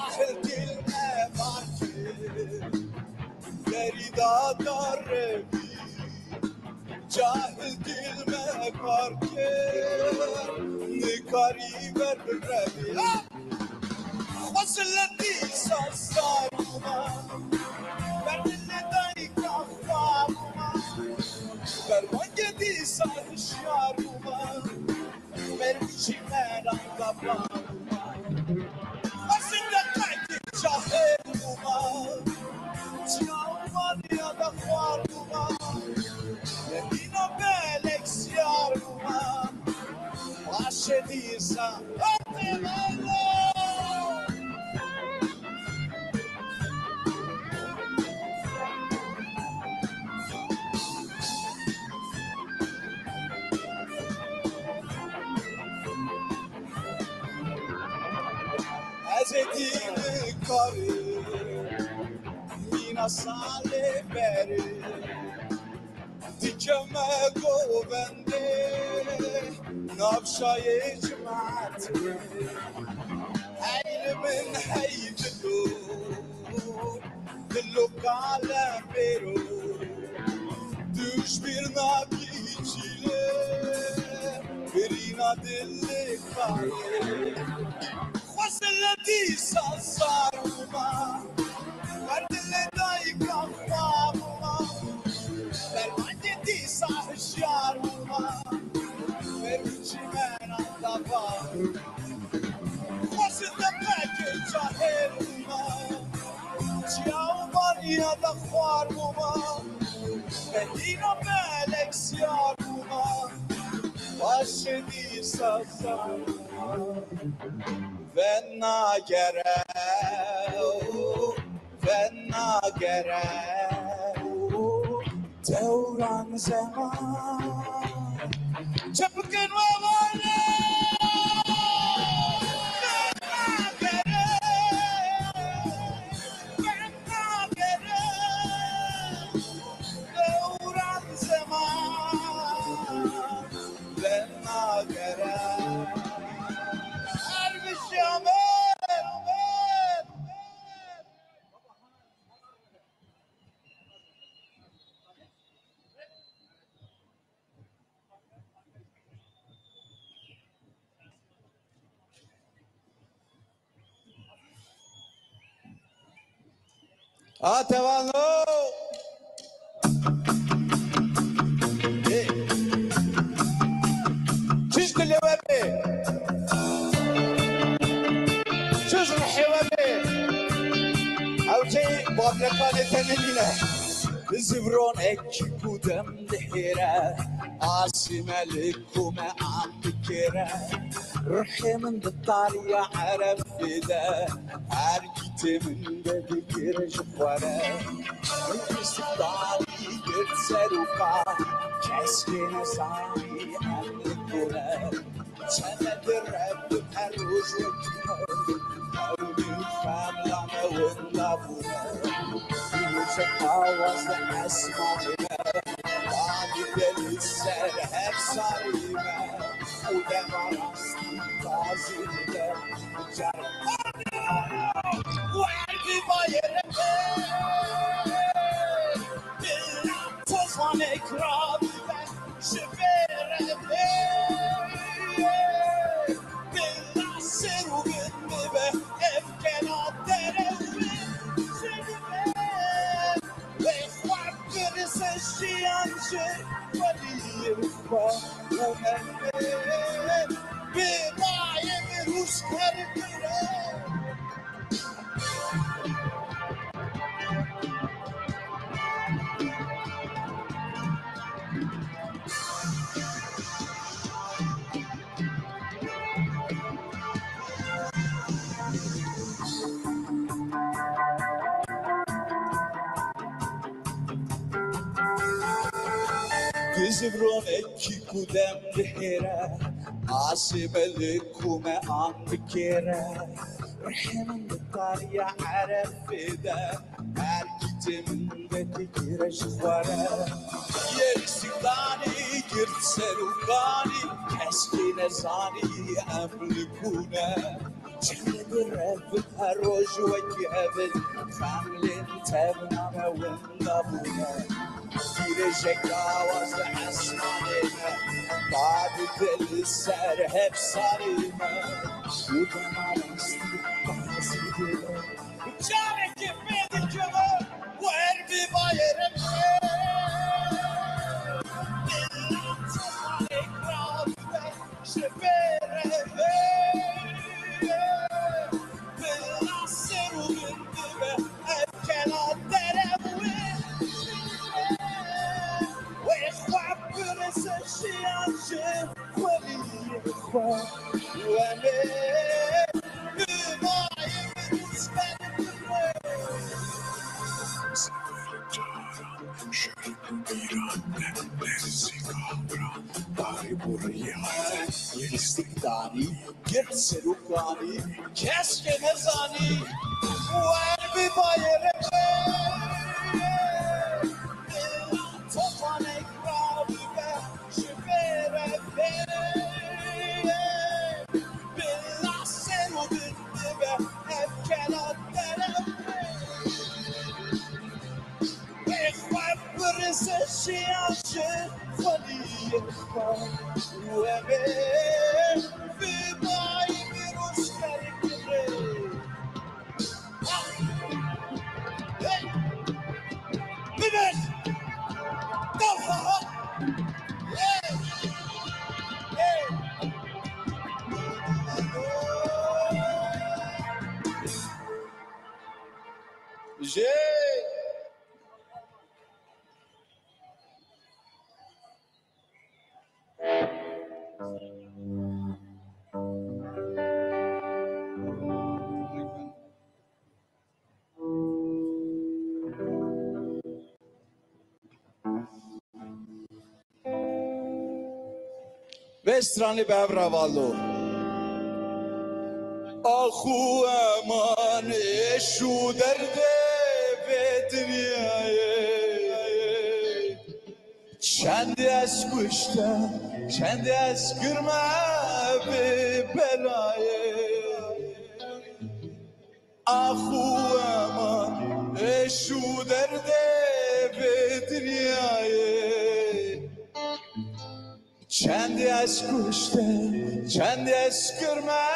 Ahil dil me bar kir, derî da darevî. Cahil dil me kar kir, nikarî ber birevî. Xwezile dîsa sar bûma, ber dilê dayika xwar bûma, ber bangê dîsa hişyar bûma. Mervîçî me ranga bûma. Xwezî de qeydî cahil bûma. Çiya û vaniya de xwar bûma. Medîna belek siyar bûma. Paşê dîsa hatê me lo. Ez ê dî nikarî mîna salê berê. Dikeme govendê navşayê cimat. Hey li min hey dilo, dilo kalem bêro. Duş bir nakî çîlê, birîna dilê karê. Xwezile dîsa sar bûma, ber dilê dayika xwe bûma, dermankê dîsa hişyar bûma, merûçî me nandava. Xwezile pekê cahil bûma, çiya û vaniya de xwar bûma, medîna belek siyar bûma, paşê dîsa sar bûma. Venagere, venagere, dewran zeman. Çi bikin we wale? Venagere, venagere, dewran zeman. Venagere. Ermişî amen, amen. A tevano. Ê. Çi ji dilê we bê. Çi ji rihê we bê. Ew cê bavlekanê tenê nîne. Bi zivronekî ku dem dihêre, asî me li ku me an dikêre. Rihê min di tariya erefê de, her gîtê min de digire ji xwe re. Min pirsî tarî girt ser û ka, kes kê nezanî em li ku ne. Çeme di reb her roj wekî me, ew min xemla me winda bûne. Rojek awaz li esmanê me, dadî de li ser her sarî me. Û dema rastî tazî de, car werdî bayê re. Bila tozanek rabî be. Ji vê re bê, bila ser û bin bibe, ev kena dere û bin ji dibe. Wê xwe birise jiyan ji weliyê xwe û me bê. Bê bayê min rûş her bire. Bi zivronekî ku dem dihêre, asê me li ku me an dikêre. Rihê min di tariya Erefê de, her kîtê min vedigire ji xwe re. Yek sîktanî girt ser û kanî, keskî nezanî em li ku ne. Çend bi revik her roj wekî evin, xemlên tevna me winda bûne. Pîrêjek dawa ji esmanê me, dadî dil li ser hevsarê me. Û dema rastî bazî dil e. Carekê pê dikeve, wer bi bayê re be. Dila tomarek rabibe. Ji vê revê bila ser û min bibe, ev kela derewê. Wê xwe birêze jiyan ji xweliyê xwe. Wemê bi bayê min û ji ber bibe. Girt ser û kanî, keskî nezanî, wer bi bayê re be. Topanek rabibe, ji vê re be. Bila ser û din bibe, ev kela derewê. Wê xwe birêze jiyan ji xweliyê xwe. Wemê bi bayî min û ji ber bibe. Hey! Bibe! Hey! Hey! Jê! Vê stranê bi hev re valo. Ax û eman êş û derdê vê dinyayê. Çendê ez kuşte, çendê ez kirme vê belayê. Ax û eman êş û derdê vê dinyayê. Çendê ez kuşte, çendê ez kirme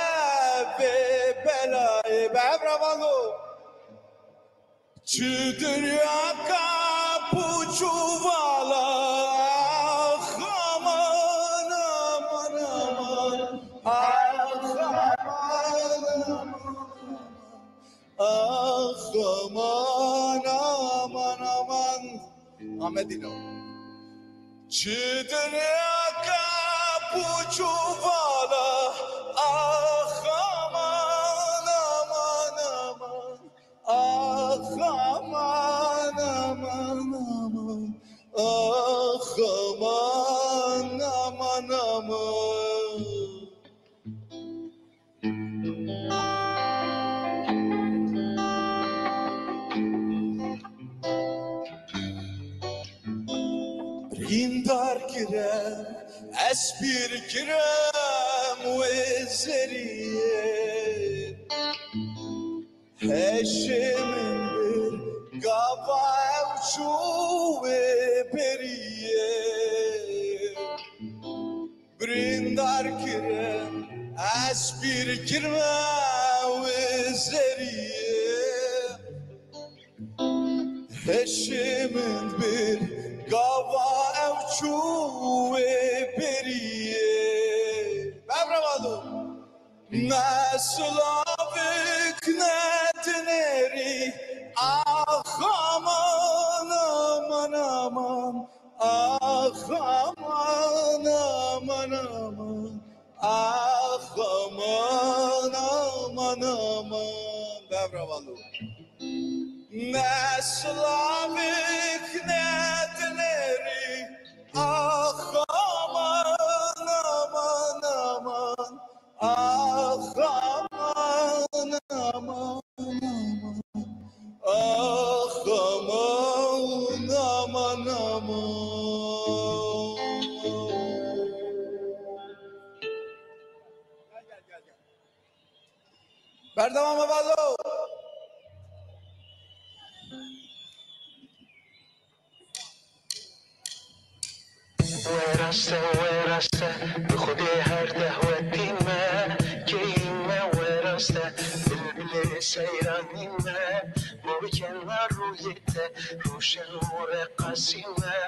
vê belayê. Bi hev re valo. Çi diryaka pûç û vala, ax aman, aman, aman, ax aman, aman, aman, ax aman, aman, aman. Amedîno. Çi dinyaka pûç û vala, ax aman, aman, aman. Ax aman, aman, aman. Ax aman, aman, aman. Rîndar kirem, ez pîr kirem wê zeriyê. Heşê min bir gava ew çû wê beriyê. Birîndar kirin, ez pîr kirme wê zeriyê. Heşê min bir gava ew çû wê beriyê. Bevra vado. Ne silavik ne dinêrî, ax aman, aman, aman, ax aman, aman, aman, ax aman, aman, aman. Bevra valo. Ne silavik ne dinêrî, ax aman, aman, aman. Ax aman, Berdewam e, Valo. Wê rast e, wê rast e, bi Xwedê her dehwetî me, keyî me wê rast e, bilbilê seyranî me, bo kenar rûyê te, rûşen û reqasî me,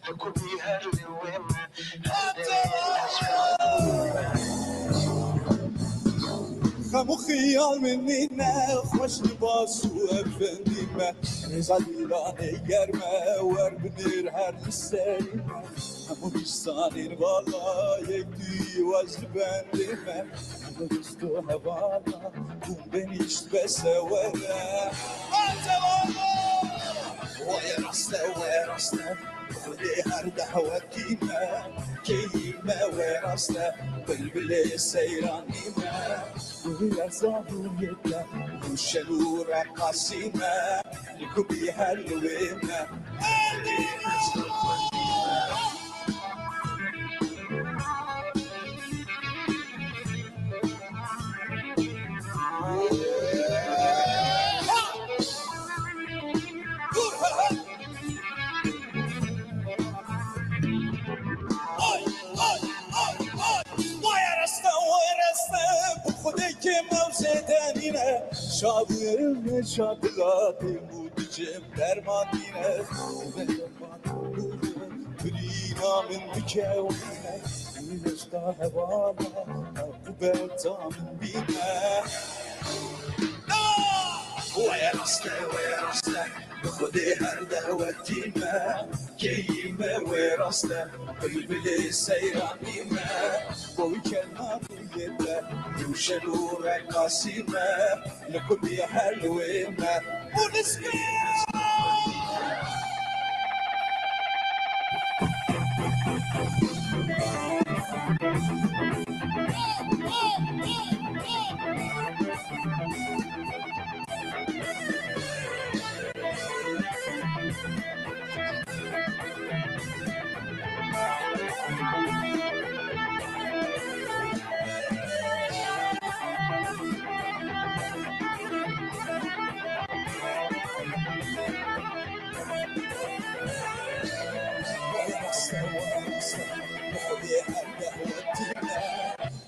li ku bî her li wê me, her demê ez Xem û xiyal min nîne, xweş libas û efendî me. Rêza dîlanê germ e, wer binêr her li serî me. Hemû dîsanên vala yek duyî wez li bendê me. Hemû dost û hevala hûn benîşt bese were. Wê rast e, wê rast e. Xwedê her dehwetî me, keyî me wê rast e, bilbilê seyranî me. Guhî erzan û yê te, rûşen û reqasî me, li ku bî her li wê me. Ay, ay, ay, ay. Waya reste, waya reste, bi Xwedê kêm ew zêde nîne. Şadiyê me şadila têm û dicêm derman nîne. Birîna min bikewîne, wî hêşta hevala, eqûbeta min bîne. Waya reste, waya reste. Bi Xwedê her dewetî me, keyî me wê rast e, bilbilê seyranî me, bo wî kenar rûyê te, rûşen û reqasî me, li ku bî her li wê me. Û niske!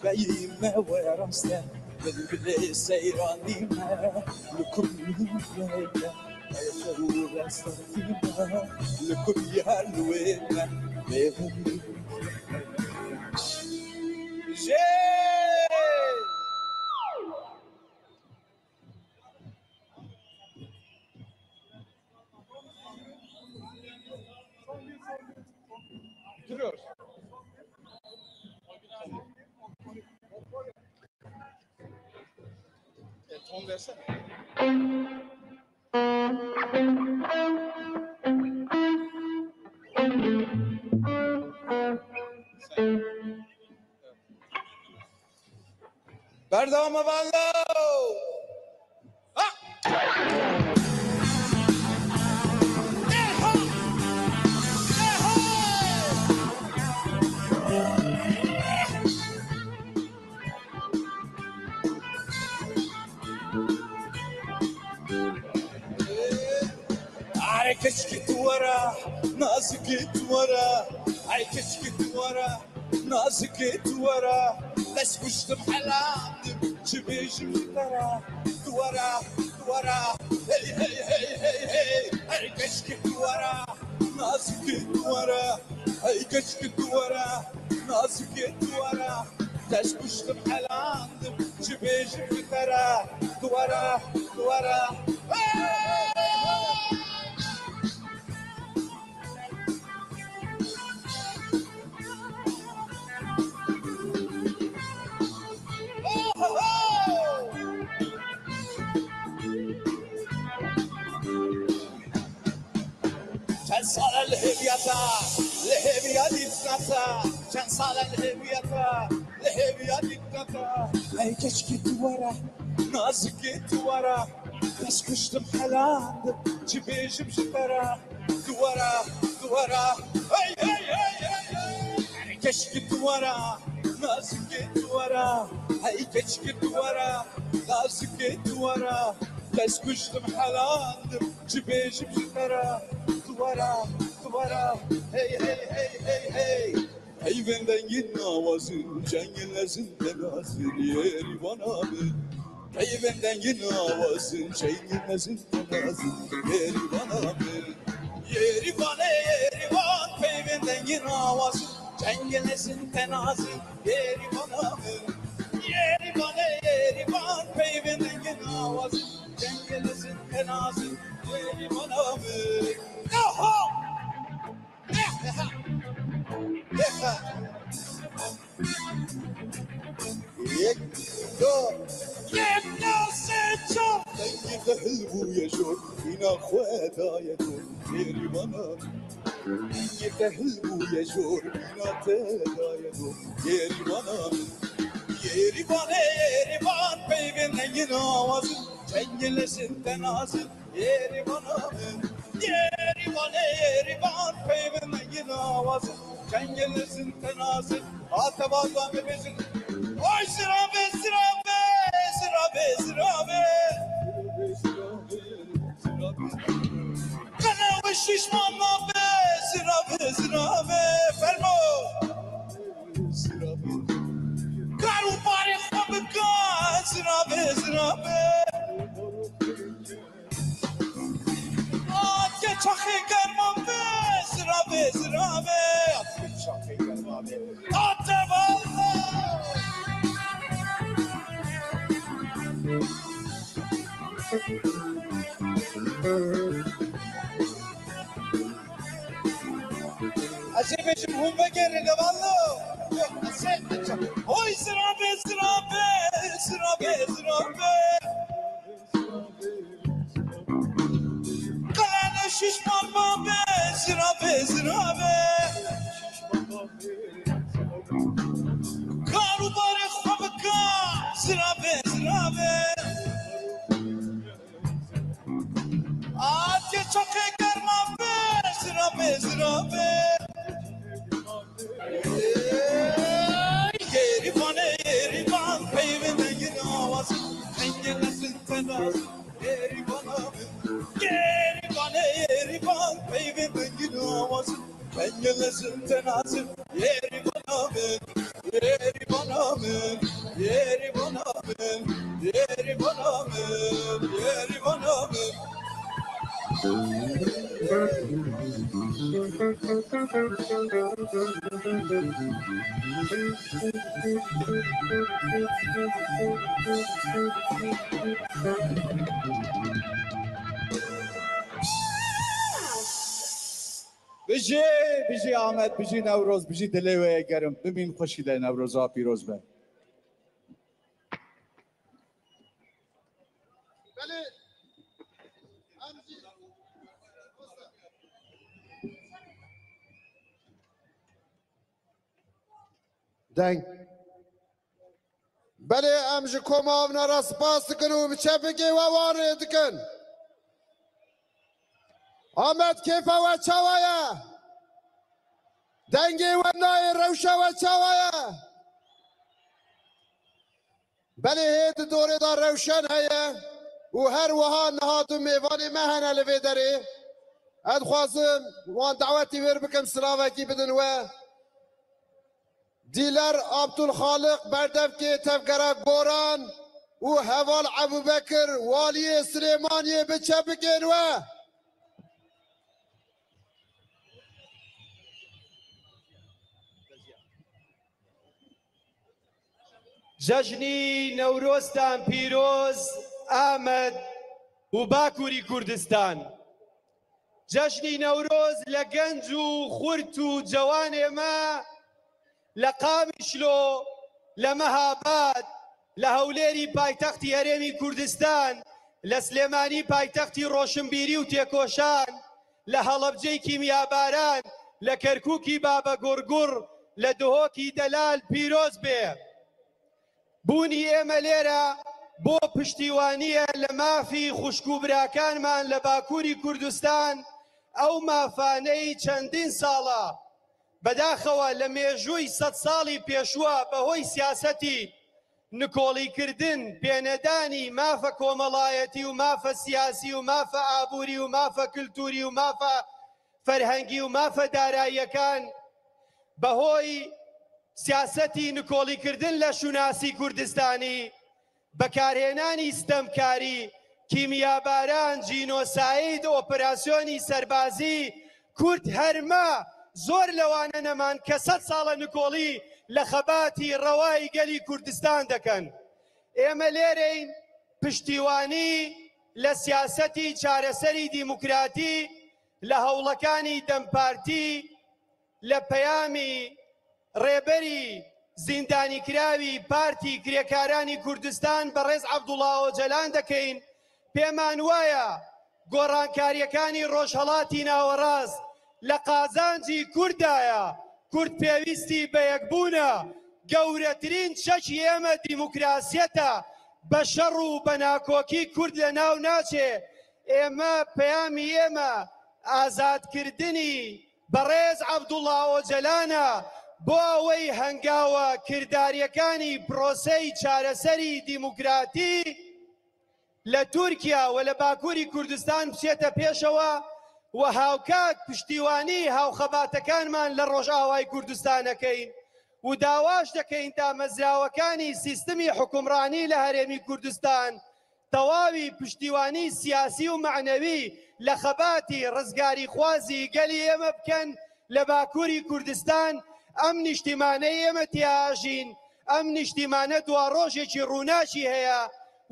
Beyî me wê rast e, bilbilê seyranî me, li ku bî her li wê me, ey xew û resta me, li ku bî her li wê me, bêhûn. Jê! Bitiriyoruz. E, ton versene. Berdewam e, Valo! Ha! Deha! Deha! Are keçikê tu were, nazikê tu were, ay keçikê tu were. Nazikê tu were, ez kuştim helandim, çi bêjim ji te re, tu were, tu were, hey, hey, hey, hey, hey, hey keçikê tu were, nazikê tu were, hey keçikê tu were, nazikê tu were, ez kuştim helandim, çi bêjim ji te re, tu were, tu were, hey! Çend sal e li hêviya te, li hêviya dîtina te. Çend sal e li hêviya te, li hêviya dîtina te. Ey keçikê tu were, nazikê tu were. Ez kuştim helandim, çi bêjim ji te re. Tu were, tu were. Hey, hey, hey, hey, hey. Keşke tu were, nazikê tu were, hey keşke tu were, nazikê tu were. Dest kuştum helandim, çi bêjim ji te re. Tu were, tu were, hey, hey, hey, hey, hey. Peyvên dengin awazin, çengin lezin tenazin, yêrî vana min. Peyvên dengin awazin, çengin lezin tenazin, yêrî vana min. Yêrî vanê, yêrî van, peyvên dengin awazin, çengin lezin tenazin, yêrî vana min. Yêrî vanê, yêrî van, peyvên dengin awazin, çengin lezin tenazin, yêrî vana min. Aha! Yek, do, yek, do, sê, çar. Dengê te hil bûye jor, bîna xwe daye dor, yêrî vana min. Dengê te hil bûye jor, bîna te daye dor, yêrî vana min. Yêrî vanê, yêrî van, peyvên dengin awazin, çengin lezin tenazin. Yêrî vana min, yêrî vanê, yêrî van, peyvên dengin awazin, çengin lezin tenazin, hate vaza me bêjin. Oy zirabê, zirabê, zirabê, zirabê. Qelewe şişman nabe, zirabê, zirabê. Fermo. Kar û barê xwe bike, zirabê, zirabê. Ate çaxê germa be, zirabê, zirabê. Ate çaxê germa be. Ate valla. Ez ê bêjim hûn vegerin, hevalno. Yok, ez ê, oy zirabê, zirabê, zirabê, zirabê. Qelane şişman mabe, zirabê, zirabê. Kar û barê xwe bike, zirabê, zirabê. Atiye çaxê germa be, zirabê, zirabê. Êrîvanê, êrîvan, peyvê me yê awazin, hengê nesil tenazin. Êrîvana min, êrîvanê, êrîvan, peyvê me yê awazin. Hengê lezin tenazin, yêrî vana min, yêrî vana min, yêrî vana min, yêrî vana min, yêrî vana min. Bijî, bijî Amed, bijî Newroz, bijî dilê we yê germ. Bimîn xweşî de, Newroza pîroz be. Belê, em jî deng. Belê, em ji koma Avna re spas dikin û bi çepikê we wan rê dikin. Amed, kêfa we çawa ye? Dengê we nayê, rewşa we çawa ye? Belê, hê di dorê de rewşen heye û her wiha niha du mêvanê me hene li vê derê. Ez dixwazim wan dawetî wêr bikim, silavekî bidin we. Dîler Abdulxaliq, berdevkê tevgera Goran û heval Ebûbekir, waliyê Silêmaniyê, bi çepikên we. Cejnî Newroztan pîroz, Amed û Bakurî Kurdistan. Cejnî Newroz le genc û xurt û cewanê me le Qamişlo, le Mehabad, le Hewlêrî paytextî Herêmî Kurdistan, le Silêmanî paytextî roşinbîrî û têkoşan, le Helebceyî kîmyabaran, le Kerkûkî babegurgur, le Duhokî delal pîroz bê. Bûnî ئێمە لێرە بۆ پشتیوانییە لە مافی خوشک و براکانمان لە باکووری کوردستان، ئەو مافانەی چەندین ساڵە بەداخەوە لە مێژووی سەد ساڵی پێشووە بەهۆی سیاسەتی نکۆڵیکردن، پێنەدانی مافە کۆمەڵایەتی و مافە سیاسی و مافە ئابووری و مافە کلتوری و مافە فەرهەنگی و مافە داراییەکان، بەهۆی سیاسەتی نکۆڵیکردن لە شوناسی کوردستانی، بەکارهێنانی ستەمکاری، کیمیاباران، جینۆساید، ئۆپەراسیۆنی سەربازی، کورد هەرمە زۆر لەوانە نەمان کە سەد ساڵە نکۆڵی لە خەباتی ڕەوای گەلی کوردستان دەکەن. ئێمە لێرەین پشتیوانی لە سیاسەتی چارەسەری دیموکراتی، لە هەوڵەکانی دەمپارتی، لە پەیامی ڕێبەری زیندانیکراوی پارتی کرێکارانی کوردستان بەڕێز عەبدوڵا ئۆجەلان دەکەین. پێمان وایە گۆڕانکاریەکانی ڕۆژهەڵاتی ناوەڕاست لە قازانجی کوردایە. کورد پێویستی بە یەکبوونە. گەورەترین چەکی ئێمە دیموکراسیەتە. بە شەڕ و بە ناکۆکی کورد لە ناو ناچێ. ئێمە، پەیامی ئێمە ئازادکردنی بەڕێز عەبدوڵا ئۆجەلانە بۆ ئەوەی هەنگاوە کرداریەکانی پرۆسەی چارەسەری دیموکراتی لە تورکیا و لە باکووری کوردستان بچێتە پێشەوە و هاوکات پشتیوانی هاوخەباتەکانمان لە ڕۆژئاوای کوردستانەکەین و داواش دەکەین دامەزراوەکانی سیستمی حکومڕانی لە هەرێمی کوردستان تەواوی پشتیوانی سیاسی و مەعنەوی لە خەباتی ڕزگاریخوازی گەلی ئێمە بکەن لە باکووری کوردستان. ئەم نیشتیمانەی ئێمە تیاژین، ئەم نیشتیمانە دواڕۆژێکی ڕووناکی هەیە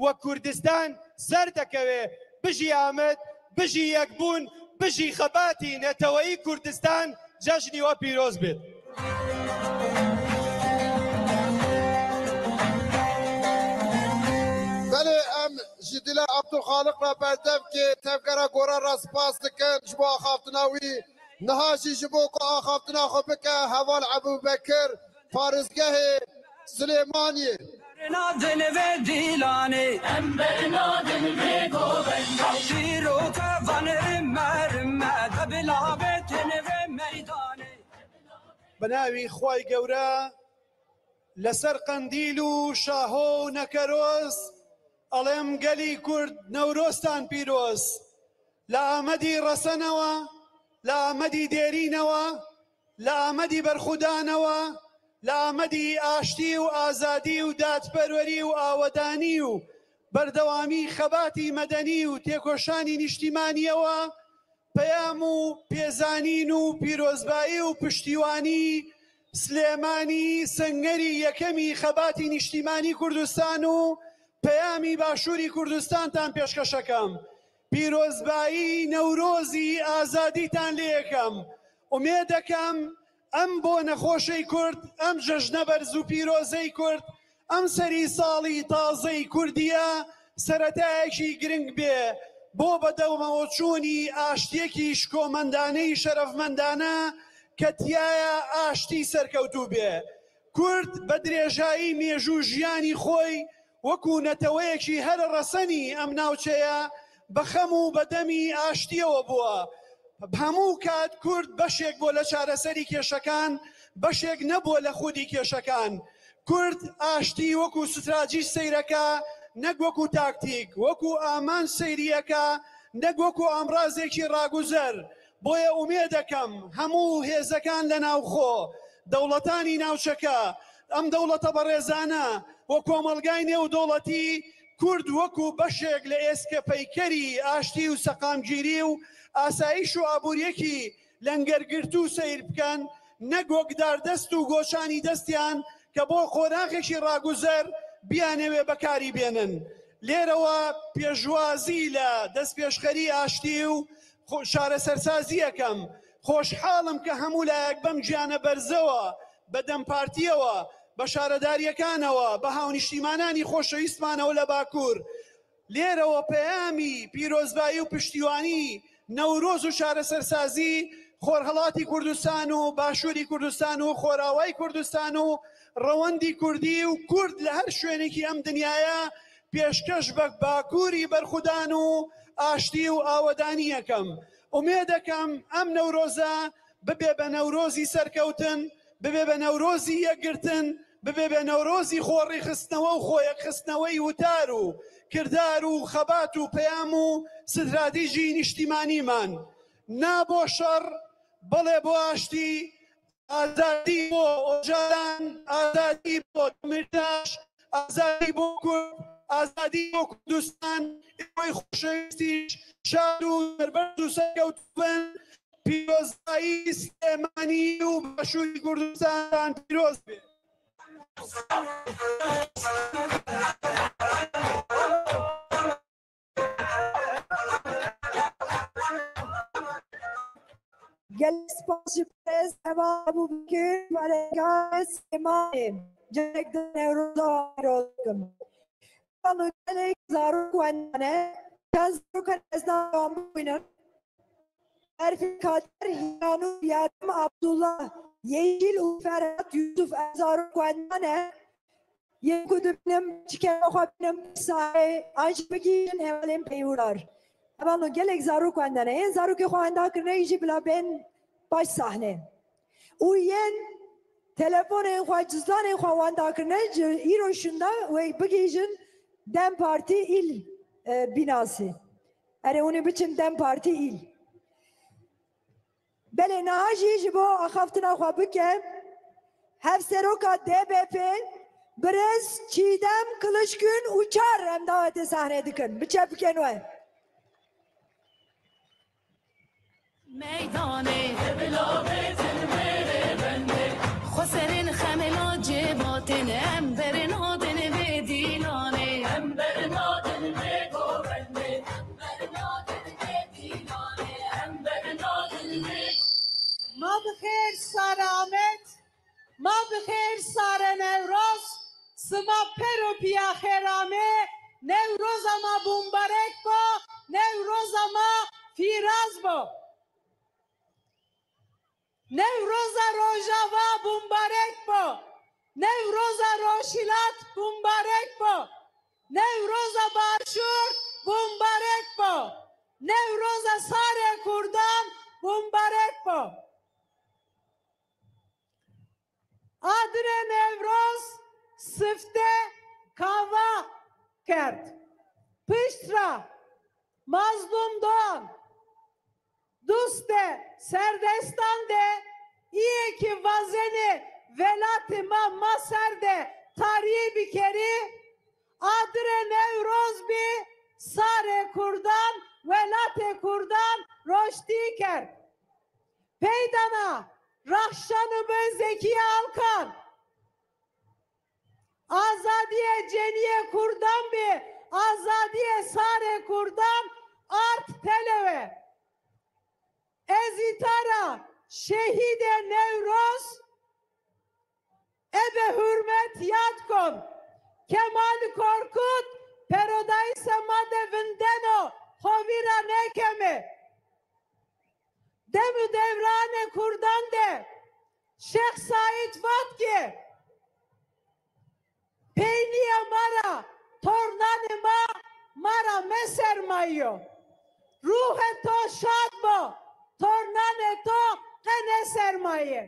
و کوردستان سەر دەکەوێ. بژی ئامەد، بژی یەکبوون، بژی خەباتی نەتەوەیی کوردستان، جەژنی وە پیرۆز بێت. Belê, em ji dila Abdulxaliq re berdevkê tevgera Gora re spas dikin ji bo axaftina wî. Niha jî ji bo ku axaftina xwe bike heval Ebûbekir, parêzgehê Silêmaniyê. Em bernadin vê dîlanê. Em bernadin vê govendê. Dîroka van rime rime de bila bêtin vê meydanê. بە ناوی خوای گەورە لەسەر قەندیل و شاهۆ و نەکەرۆز ئەڵێم گەلی کورد نەورۆزتان پیرۆز. لە ئامەدی ڕەسەنەوە، لە ئامەدی دێرینەوە، لە ئامەدی بەرخودانەوە، لە ئامەدی ئاشتی و ئازادی و دادپەروەری و ئاوەدانی و بەردەوامی خەباتی مەدەنی و تێکۆشانی نیشتیمانیەوە پەیام و پێزانین و پیرۆزبایی و پشتیوانی سلێمانی سەنگەری یەکەمی خەباتی نیشتیمانی کوردستان و پەیامی باشووری کوردستانتان پێشکەشەکەم. پیرۆزبایی نەورۆزی ئازادیتان لێ یەکەم. ئومێدەکەم ئەم بۆنە خۆشەی کورد، ئەم جەژنە بەرز و پیرۆزەی کورد، ئەم سەری ساڵی تازەی کوردیە سەرەتایەکی گرنگ بێ بۆ بەدەومەوەچوونی ئاشتیەکی شکۆمەندانەی شەرەفمەندانە کە تیایە ئاشتی سەرکەوتوو بێ. کورد بە درێژایی مێژوو ژیانی خۆی وەکو نەتەوەیەکی هەرە ڕەسەنی ئەم ناوچەیە بە خەم و بە دەمی ئاشتیەوە بووە. هەموو کات کورد بەشێک بۆ لە چارەسەری کێشەکان، بەشێک نەبووە لە خودی کێشەکان. کورد ئاشتی وەکو ستراتیژ سەیرەکە، نەک وەکو تاکتیک، وەکو ئامانج سەیریەکە، نەک وەکو ئامڕازێکی ڕاگوزەر. بۆیە ئومێدەکەم هەموو هێزەکان لە ناوخۆ، دەوڵەتانی ناوچەکە، ئەم دەوڵەتە بەڕێزانە و کۆمەڵگای نێودەوڵەتی کورد وەکو بەشێک لە ئێسکە پەیکەری ئاشتی و سەقامگیری و ئاسایش و ئابووریەکی لەنگەرگرتوو سەیر بکەن، نەک وەک داردەست و گۆچانی دەستیان کە بۆ قۆناغێکی ڕاگوزەر بیانەوێ بەکاری بێنن. لێرەوە پێشوازی لە دەستپێشخەری ئاشتی و خۆ-، شارەسەرسازی ئەکەم. خۆشحاڵم کە هەموو لایەک بەم گیانە بەرزەوە، بە دەم پارتیەوە، بە شارەداریەکانەوە، بە هاونیشتیمانانی خۆشەویستمانەوە لە باکوور، لێرەوە پەیامی پیرۆزبایی و پشتیوانی نەورۆز و شارەسەرسازی خۆرهەڵاتی کوردستان و باشووری کوردستان و خۆراوای کوردستان و ڕەوەندی کوردی و کورد لە هەر شوێنێکی ئەم دنیایە پێشکەش بە باکووری بەرخودان و ئاشتی و ئاوەدانی یەکەم. ئومێدەکەم ئەم نەورۆزە ببێ بە نەورۆزی سەرکەوتن، ببێ بە نەورۆزی یەکگرتن، ببێ بە نەورۆزی خۆڕیخستنەوە و خۆیەکخستنەوەی وتار و کردار و خەبات و پەیام و ستراتیژی نیشتیمانیمان. نا بۆ شەڕ، بەڵێ بۆ ئاشتی، ئازادی بۆ ئۆجالان، ئازادی بۆ دەمیرتاش، ئازادی بۆ کورد، ئازادی بۆ کوردستان. ئێوەی خۆشەویستیش شاد و سەربەرز و سەرکەوتوو بن. پیرۆزبایی سلێمانی و باشووری کوردستانتان پیرۆز بێت. Gelek spas ji birêz Heval Ebûbekir, Melekayê Sêmanê. Gelek di Newroza pîroz dikim. Heval û gelek zarok wendan e. Çend zarokan ez dawam bibînim. Berfê Kader, Hîranûr, Yarim, Abdullah, Yeşîl û Ferhat Yusuf, ev zarok wendan e. Yên ku dibînim, çi kerema xwe bînim, sahê, an jî bigihîjin hevalên peywirlar. Hevalno gelek zarok wendane. Yên zarokê xwe wenda kirine jî bila bên paş sahne. Û yên telefonên xwe, cizdanên xwe wenda kirine, ji îro şinda wê bigihîjin DEM Partî îl, e, bînasî. Erê, hûn ê biçin DEM Partî îl. Belê, niha jî ji bo axaftina xwe bike, hevseroka D B P, birêz Çîdem Kiliçgün Uçar em dawetê sahnê dikin. Bi çepikên we. Meydanê. Xweserên xemê lacê batên, em berinadin vê dîlanê. Em berinadin vê govendê. Ma bi xêr sare Amed, ma bi xêr sare Newroz, sima per û piya xêr ame, Newroza ma bûmbarek bo, Newroza ma fîraz bo. Newroza Rojava bûmbarek bo, Newroza Rojhilat bûmbarek bo, Newroza Başûr bûmbarek bo. Newroza sarê kurdan bûmbarek bo. Adirê Newroz sifte kava kerd. Pişt ra Mazlûm Doğan, dûstê serdestan de, îyê ki vazenê velatê ma ma ser de tarî bikerî, adirê Newroz bî, sarê kurdan, welatê kurdan roştî kerd. Peydana Rahşan û bi Zekî Alkan. Azadiyê ceniyê kurdan bî, azadiyê sarê kurdan ard telewe. Ez îtara şehîdê Newroz ebe hurmet yad kon. Kemal Korkut perodayîsa ma de vindeno, xo vîra nekeme. Dem û dewranê kurdan de Şêx Saîd vat ki, peynîya ma ra, tornanê ma, ma ra mesermayî yo. Ruhê to şad bo, tornanê to qe nesermayî.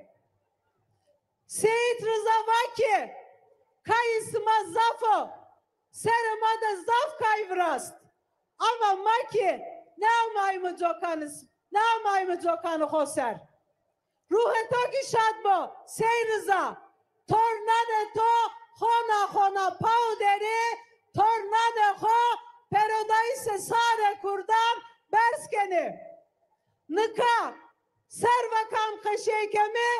Seyîd Riza va ki, kayî sima zaf o, serê ma de zaf kay virast. Ama ma ki neamayîme cokan, neamayîme cokanê xo ser. Ruhê to ki şad bo, Sey Riza. Tornanê to xona xona paw derê, tornanê xo perodayîsê sarê kurdan berz kenê. Nika serva kam qeşey keme,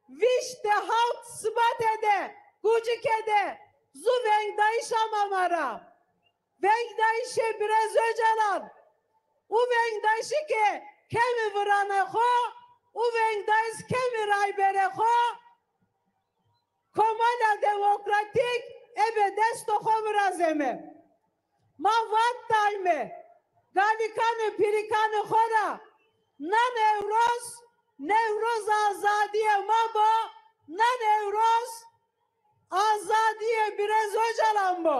vîşt û hewt Sibatê de, Gucike de, zû vengdayîş ama ma ra. Vengdayîşê Birêz Ocalan û vengdayîşê ke kemî viranê xo û vengdayîş kemî rayberê xo, Komala Demokratîk ebe desto xo virazeme. Ma vat dayme, galikanê pîrikanê xo ra, na Newroz, Newroz azadiyê ma bo, na Newroz azadiyê Birêz Ocalan bo.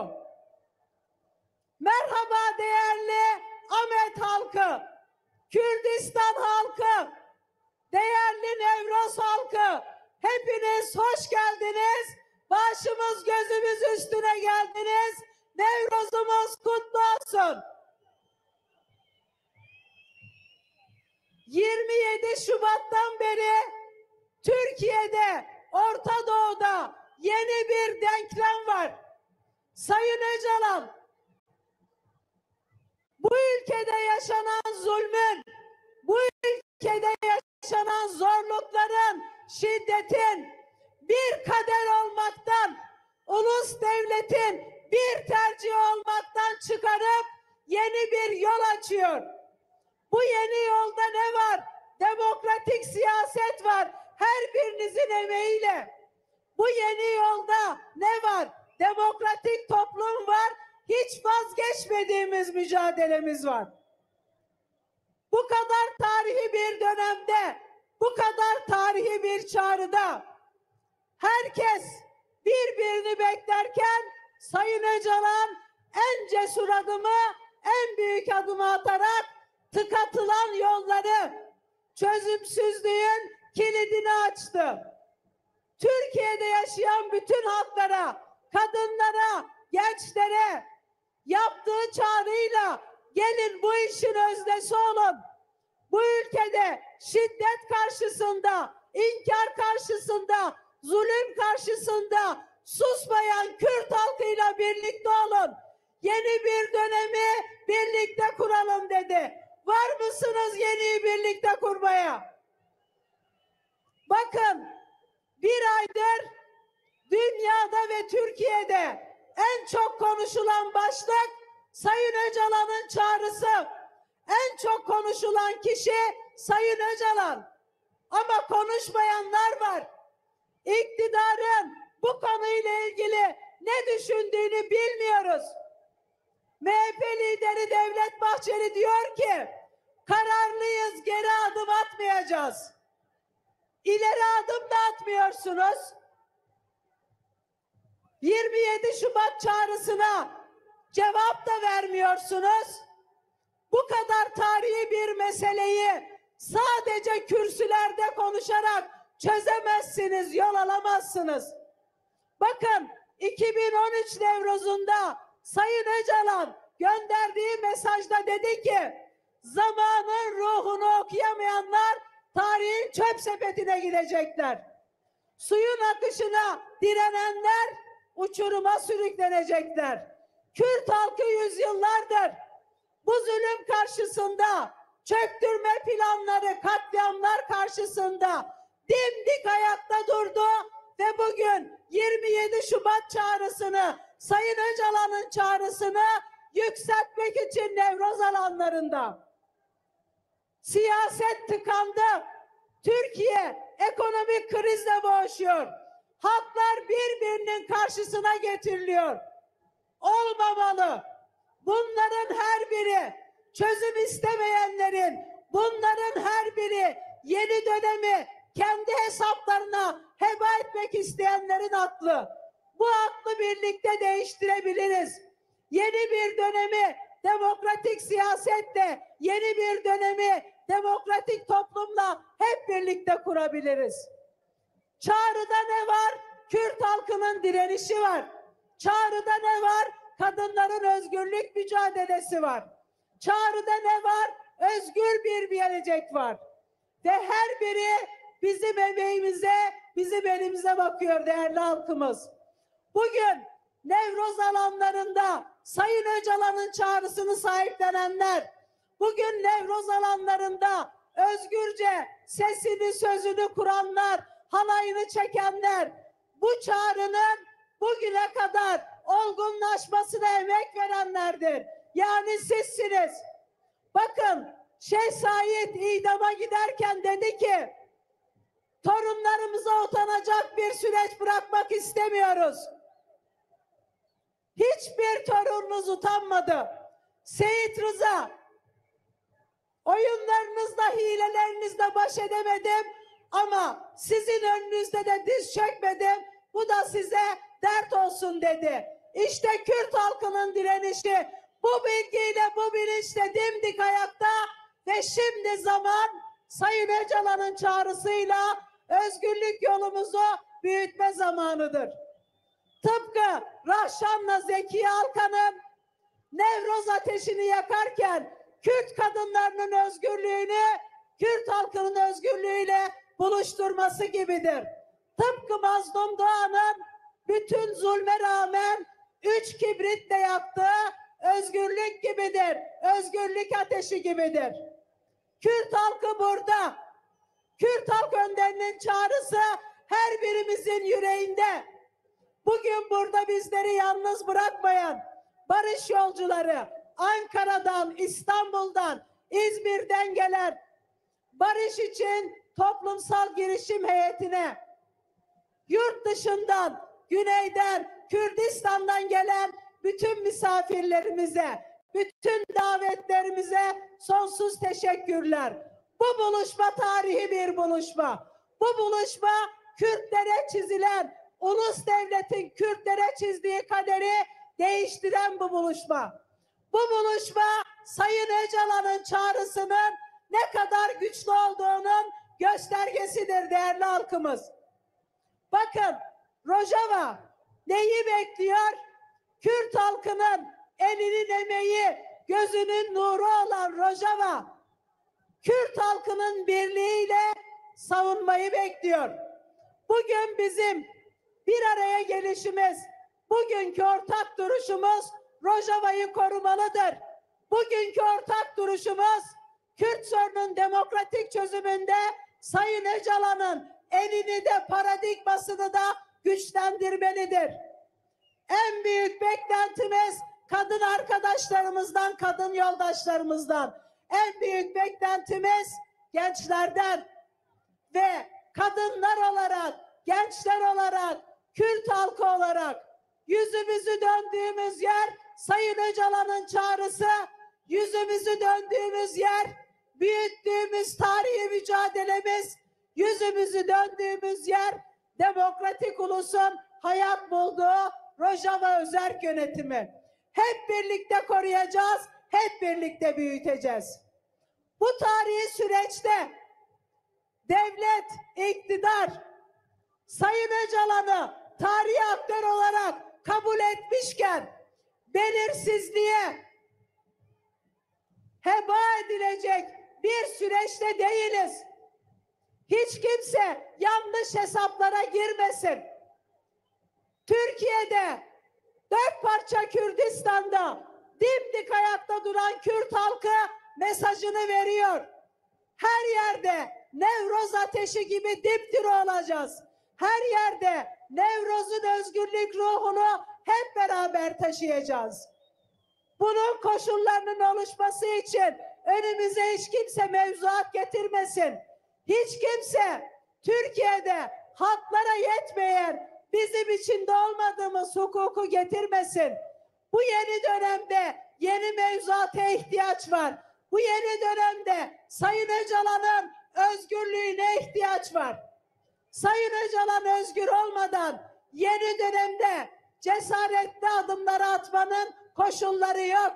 Merhaba değerli Ahmet halkı, Kürdistan halkı. Değerli Nevroz halkı, hepiniz hoş geldiniz. Başımız gözümüz üstüne geldiniz. Nevrozumuz kutlu olsun. Yirmi yedi Şubat'tan beri Türkiye'de, Orta Doğu'da yeni bir denklem var. Sayın Öcalan, bu ülkede yaşanan zulmün, bu ülkede yaşanan zorlukların, şiddetin bir kader olmaktan, ulus devletin bir tercih olmaktan çıkarıp yeni bir yol açıyor. Bu yeni yolda ne var? Demokratik siyaset var. Her birinizin emeğiyle. Bu yeni yolda ne var? Demokratik toplum var. Hiç vazgeçmediğimiz mücadelemiz var. Bu kadar tarihi bir dönemde, bu kadar tarihi bir çağrıda herkes birbirini beklerken Sayın Öcalan en cesur adımı, en büyük adımı atarak tıkatılan yolları, çözümsüzlüğün kilidini açtı. Türkiye'de yaşayan bütün halklara, kadınlara, gençlere yaptığı çağrıyla "Gelin bu işin öznesi olun. Bu ülkede şiddet karşısında, inkar karşısında, zulüm karşısında susmayan Kürt halkıyla birlikte olun. Yeni bir dönemi birlikte kuralım." dedi. Var mısınız yeni birlikte kurmaya? Bakın, bir aydır dünyada ve Türkiye'de en çok konuşulan başlık Sayın Öcalan'ın çağrısı. En çok konuşulan kişi Sayın Öcalan. Ama konuşmayanlar var. İktidarın bu konuyla ilgili ne düşündüğünü bilmiyoruz. M H P lideri Devlet Bahçeli diyor ki, "Kararlıyız, geri adım atmayacağız." İleri adım da atmıyorsunuz. Yirmi yedi Şubat çağrısına cevap da vermiyorsunuz. Bu kadar tarihi bir meseleyi sadece kürsülerde konuşarak çözemezsiniz, yol alamazsınız. Bakın, iki bin on üç Nevroz'unda Sayın Öcalan gönderdiği mesajda dedi ki, "Zamanın ruhunu okuyamayanlar tarihin çöp sepetine gidecekler. Suyun akışına direnenler uçuruma sürüklenecekler." Kürt halkı yüzyıllardır bu zulüm karşısında, çöktürme planları, katliamlar karşısında dimdik ayakta durdu ve bugün yirmi yedi Şubat çağrısını, Sayın Öcalan'ın çağrısını yükseltmek için Nevroz alanlarında. Siyaset tıkandı. Türkiye ekonomik krizle boğuşuyor. Halklar birbirinin karşısına getiriliyor. Olmamalı. Bunların her biri, çözüm istemeyenlerin, bunların her biri yeni dönemi kendi hesaplarına heba etmek isteyenlerin aklı. Bu aklı birlikte değiştirebiliriz. Yeni bir dönemi demokratik siyasetle, yeni bir dönemi demokratik toplumla hep birlikte kurabiliriz. Çağrıda ne var? Kürt halkının direnişi var. Çağrıda ne var? Kadınların özgürlük mücadelesi var. Çağrıda ne var? Özgür bir gelecek var. Ve her biri bizim emeğimize, bizim elimize bakıyor değerli halkımız. Bugün Nevroz alanlarında Sayın Öcalan'ın çağrısını sahiplenenler, bugün Nevroz alanlarında özgürce sesini sözünü kuranlar, halayını çekenler, bu çağrının bugüne kadar olgunlaşmasına emek verenlerdir. Yani sizsiniz. Bakın, Şeyh Said idama giderken dedi ki, "Torunlarımıza utanacak bir süreç bırakmak istemiyoruz." Hiçbir torununuz utanmadı. Seyit Rıza, "Oyunlarınızla, hilelerinizle baş edemedim ama sizin önünüzde de diz çökmedim. Bu da size dert olsun." dedi. İşte Kürt halkının direnişi. Bu bilgiyle, bu bilinçle dimdik ayakta ve şimdi zaman Sayın Öcalan'ın çağrısıyla özgürlük yolumuzu büyütme zamanıdır. Tıpkı Rahşan'la Zekiye Alkan'ın Nevroz ateşini yakarken Kürt kadınlarının özgürlüğünü Kürt halkının özgürlüğüyle buluşturması gibidir. Tıpkı Mazlum Doğan'ın bütün zulme rağmen üç kibritle yaktığı özgürlük gibidir, özgürlük ateşi gibidir. Kürt halkı burada. Kürt halk önderinin çağrısı her birimizin yüreğinde. Bugün burada bizleri yalnız bırakmayan barış yolcuları, Ankara'dan, İstanbul'dan, İzmir'den gelen barış için toplumsal girişim heyetine, yurt dışından, güneyden, Kürdistan'dan gelen bütün misafirlerimize, bütün davetlerimize sonsuz teşekkürler. Bu buluşma tarihi bir buluşma. Bu buluşma Kürtlere çizilen, ulus devletin Kürtlere çizdiği kaderi değiştiren bu buluşma. Bu buluşma Sayın Öcalan'ın çağrısının ne kadar güçlü olduğunun göstergesidir değerli halkımız. Bakın, Rojava neyi bekliyor? Kürt halkının elinin emeği, gözünün nuru olan Rojava, Kürt halkının birliğiyle savunmayı bekliyor. Bugün bizim bir araya gelişimiz, bugünkü ortak duruşumuz Rojava'yı korumalıdır. Bugünkü ortak duruşumuz Kürt sorunun demokratik çözümünde Sayın Öcalan'ın elini de paradigmasını da güçlendirmelidir. En büyük beklentimiz kadın arkadaşlarımızdan, kadın yoldaşlarımızdan. En büyük beklentimiz gençlerden. Ve kadınlar olarak, gençler olarak, Kürt halkı olarak yüzümüzü döndüğümüz yer Sayın Öcalan'ın çağrısı, yüzümüzü döndüğümüz yer büyüttüğümüz tarihi mücadelemiz, yüzümüzü döndüğümüz yer demokratik ulusun hayat bulduğu Rojava özerk yönetimi. Hep birlikte koruyacağız, hep birlikte büyüteceğiz. Bu tarihi süreçte devlet, iktidar Sayın Öcalan'ı tarihi aktör olarak kabul etmişken belirsizliğe heba edilecek bir süreçte değiliz. Hiç kimse yanlış hesaplara girmesin. Türkiye'de dört parça Kürdistan'da dimdik ayakta duran Kürt halkı mesajını veriyor. Her yerde Nevroz ateşi gibi dipdiri olacağız. Her yerde Nevroz'un özgürlük ruhunu hep beraber taşıyacağız. Bunun koşullarının oluşması için önümüze hiç kimse mevzuat getirmesin. Hiç kimse Türkiye'de haklara yetmeyen, bizim içinde olmadığımız hukuku getirmesin. Bu yeni dönemde yeni mevzuata ihtiyaç var. Bu yeni dönemde Sayın Öcalan'ın özgürlüğüne ihtiyaç var. Sayın Öcalan özgür olmadan yeni dönemde cesaretli adımları atmanın koşulları yok.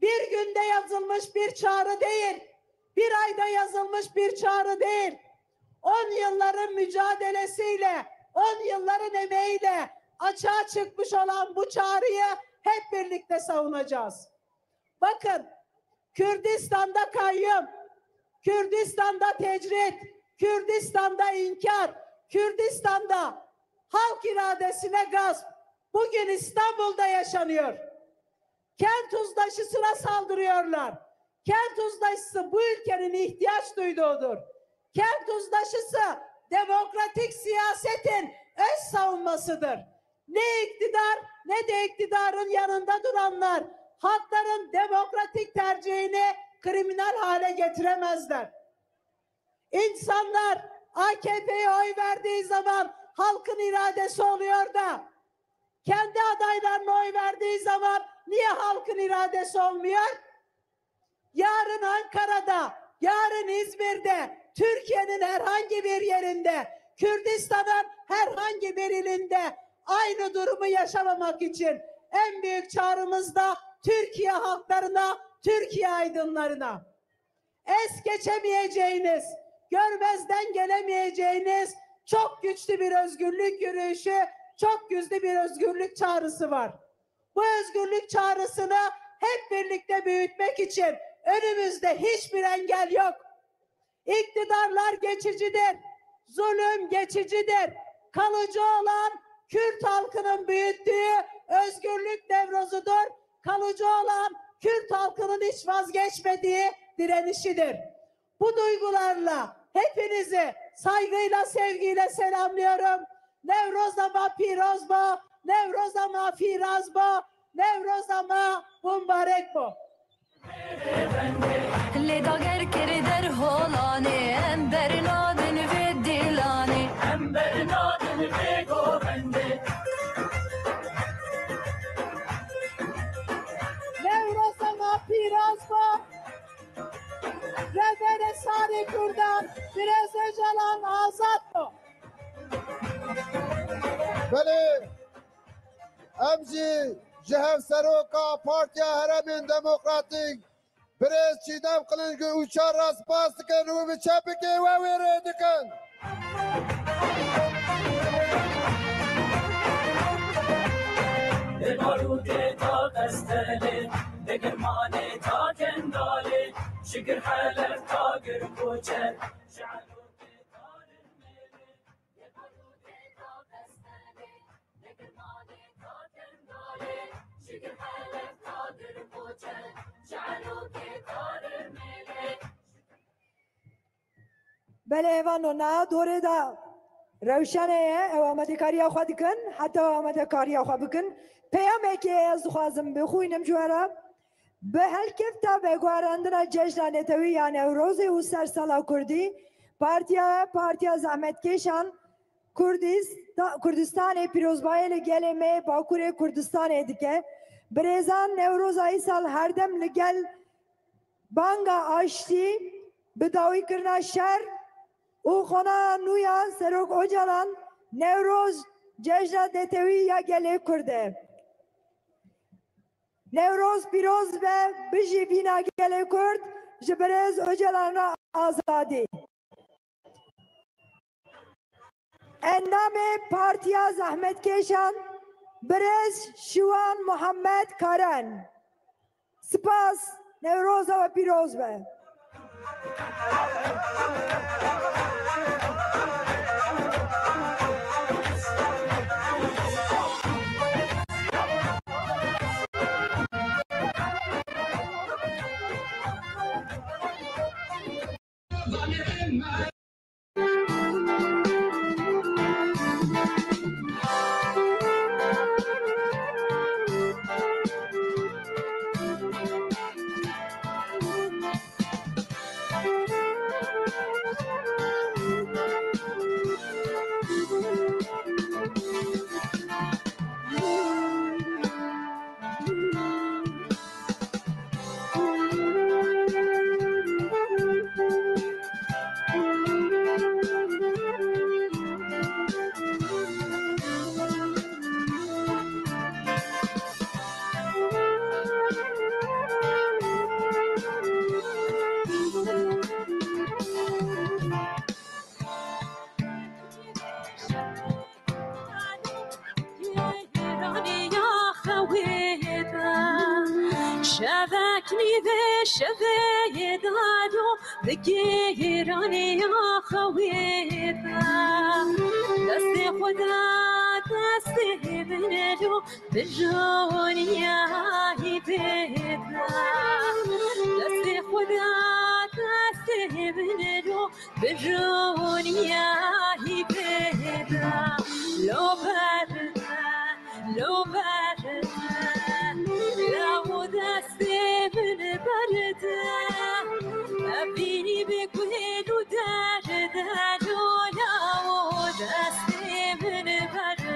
Bir günde yazılmış bir çağrı değil, bir ayda yazılmış bir çağrı değil. On yılların mücadelesiyle, on yılların emeğiyle açığa çıkmış olan bu çağrıyı hep birlikte savunacağız. Bakın, Kürdistan'da kayyum, Kürdistan'da tecrit, Kürdistan'da inkar, Kürdistan'da halk iradesine gasp bugün İstanbul'da yaşanıyor. Kent uzlaşısına saldırıyorlar. Kent uzlaşısı bu ülkenin ihtiyaç duyduğudur. Kent uzlaşısı demokratik siyasetin öz savunmasıdır. Ne iktidar ne de iktidarın yanında duranlar halkların demokratik tercihini kriminal hale getiremezler. İnsanlar A K P'ye oy verdiği zaman halkın iradesi oluyor da kendi adaylarına oy verdiği zaman niye halkın iradesi olmuyor? Yarın Ankara'da, yarın İzmir'de, Türkiye'nin herhangi bir yerinde, Kürdistan'ın herhangi bir ilinde aynı durumu yaşamamak için en büyük çağrımız da Türkiye halklarına, Türkiye aydınlarına. es geçemeyeceğiniz, görmezden gelemeyeceğiniz çok güçlü bir özgürlük yürüyüşü, çok güçlü bir özgürlük çağrısı var. Bu özgürlük çağrısını hep birlikte büyütmek için önümüzde hiçbir engel yok. İktidarlar geçicidir, zulüm geçicidir. Kalıcı olan Kürt halkının büyüttüğü özgürlük Nevroz'udur. Kalıcı olan Kürt halkının hiç vazgeçmediği direnişidir. Bu duygularla hepinizi saygıyla, sevgiyle selamlıyorum. Newroza me pîroz be, Newroza me pîroz be, Newroza me mumbarek be. Lê dager kir der holanê, em bernadin vê dîlanê. Em bernadin vê govendê. Newroza me pîroz be. Rêberê Sarê Kurdan, Birêz Ocalan azad bo. Belê, em jî ji Hevseroka Partiya Herêmên Demokratîk, Birêz Çîdem Qilincgil Uçar re spas dikin û bi çepikê we wê rê dikin. Li barûtê ta qestelê, li girmanê ta kendalê, ji gir Heleb ta gir Koçer, ji Elokê ta Rirmêlê, li barûtê ta qestelê, li girmanê ta kendalê, ji gir Heleb ta gir Koçer, ji Elokê ta Rirmêlê. Belê, hêvano, niha dorê de rewşene ye, ew amadekariya xwe dikin, heta ew amadekariya xwe bikin. Peyamekê ez dixwazim bixwînim ji we re. Bi helkefta veguherandina Cejna Netewî ya Newrozê û Sersala Kurdî, Partiya, Partiya Zehmetkêşan Kurdîsta-, Kurdistanê pîrozbayê li gelê me Bakurê Kurdistanê dike. Birêzan, Newroza îsal herdem li gel banga aştî, bi dawîkirina şer û qonaxa nû ya Serok Ocalan, Newroz cejna netewî ya gelê Kurd e. Newroz pîroz be, bijî vîna gelê Kurd, ji Birêz Ocalan re azadî. Endamê Partiya Zehmetkêşan, Birêz Şiwan Muhammed Karen. Spas, Newroza we pîroz be. Şevek nîvê şevê daro, bi gêranê ya xewê de. Destê xwe da destê min ro, bi joniya hîvê de. Destê xwe da destê min ro, Bi rûniyahî bêda, lo berde, lo berde, lawo destê min berde. Evînî bi guhêl û derde, lo lawo destê min berde.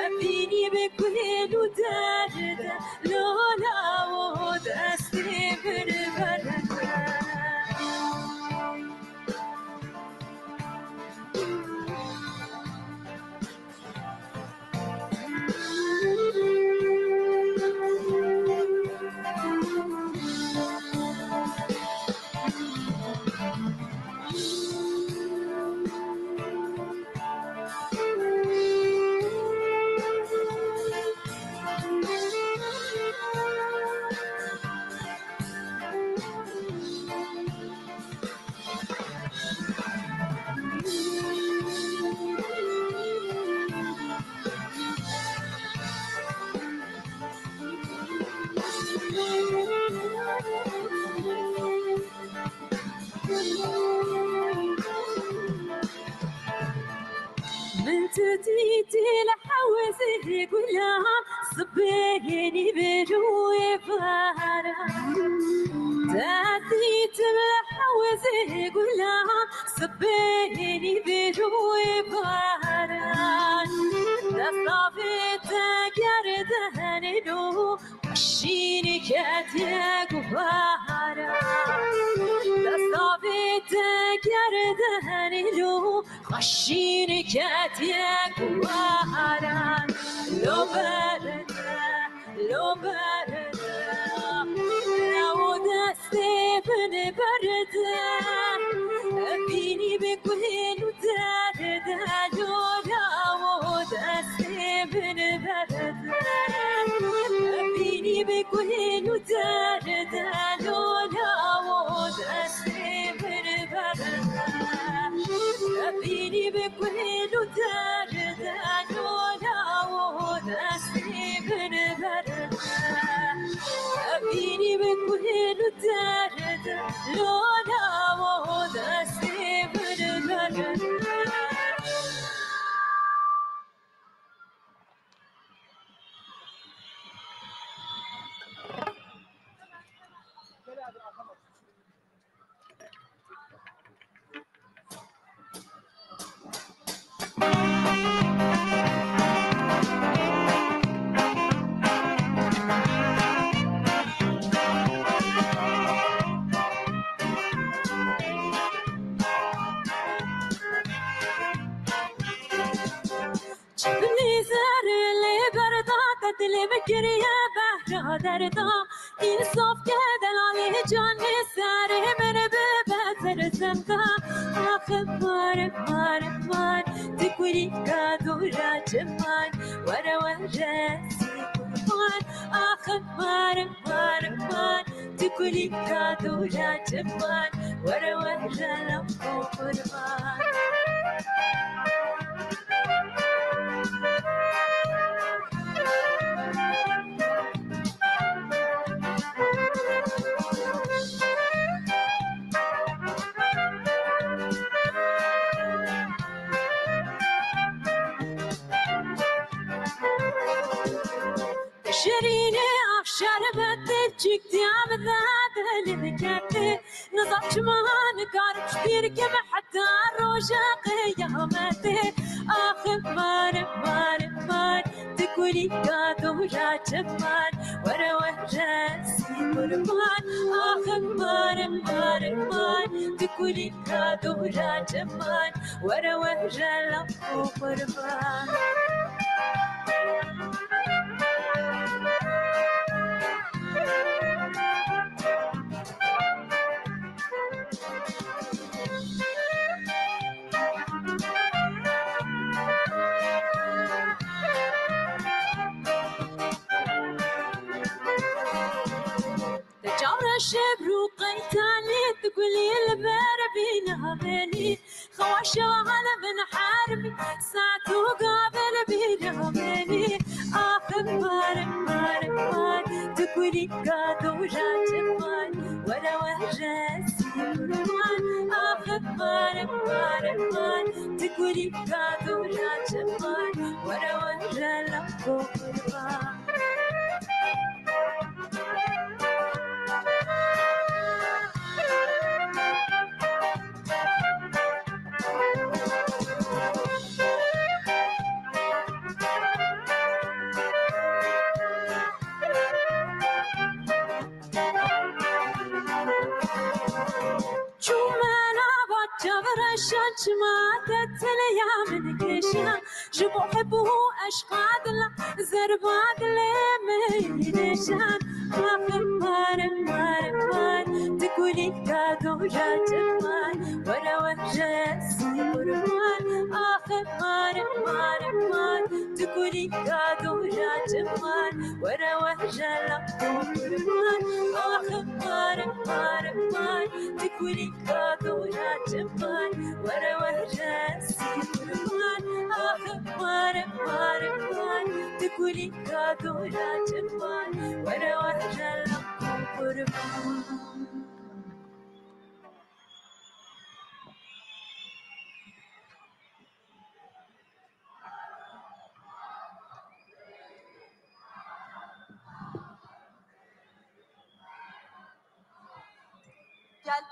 Evînî bi guhêl û derde, Lola o destê min berde. Min tu dîtî li hewzê gulan, sibê nîvêr û êvaran. Te dîtim li hewzê gulan, sibê nîvêr û êvaran. Destavê te gerdenê lo, xweşîn ketiye guharan. Destavê te gerdenê lo, xweşîn ketiye guharan. Lo berde, lo berde, ew destê min berde. Bînî bi guhên û derde, lo, lo, destê min berde. Bînî bi guhên û derde, lo, lo, destê min berde. Bînî bi guhên û derde, lo, lo, destê min berde. Bînî bi guhên û derde, lo, lo, destê min berde. Çimnî zerê lê berda te, dilê min kiriye behra derda. Însof ke delalê canê, serê min bibe terzenda. Ax mar, mar, mar, tu kulîka dora çiman, were were sî kurban. Ax mar, mar, mar, tu kulîka dora çiman, were were lafo kurban. Şirînê ax şerbetê, çîk diya min de dilê min kete. Nizam çima nikarim ji bîr kim heta roja qiyametê. Ax mar, mar, mar, tu kulîka dora çiman, were were sî kurban. Ax mar, mar, mar, tu kulîka dora çiman, were were lafo kurban. Te çavre şev rû qeytanî, tu gulî li ber bîna benî. Xewa şewa hale min hermî, saet û gavê li bîra min î. Ax mar, mar, mar, tu kulîka dora çiman, were were sî kurban. Ax mar, mar, mar, tu kulîka dora çiman, were were lafo kurban. Çûme nava çavreşan, çima te tiliya min kişan. Ji bo heb û eşqa dila, zerba dilê min nîşan. Ax mar, mar, mar, tu kulîka dora çiman, were were sî kurban. Ax mar, mar, mar, tu kulîka dora çiman, were were lafo kurban. Ax mar, mar, mar, tu kulî ka dora çiman, were were sî kurban. Ax mar, mar, mar, tu kulîka dora çiman, were were lafo kurban. Gel.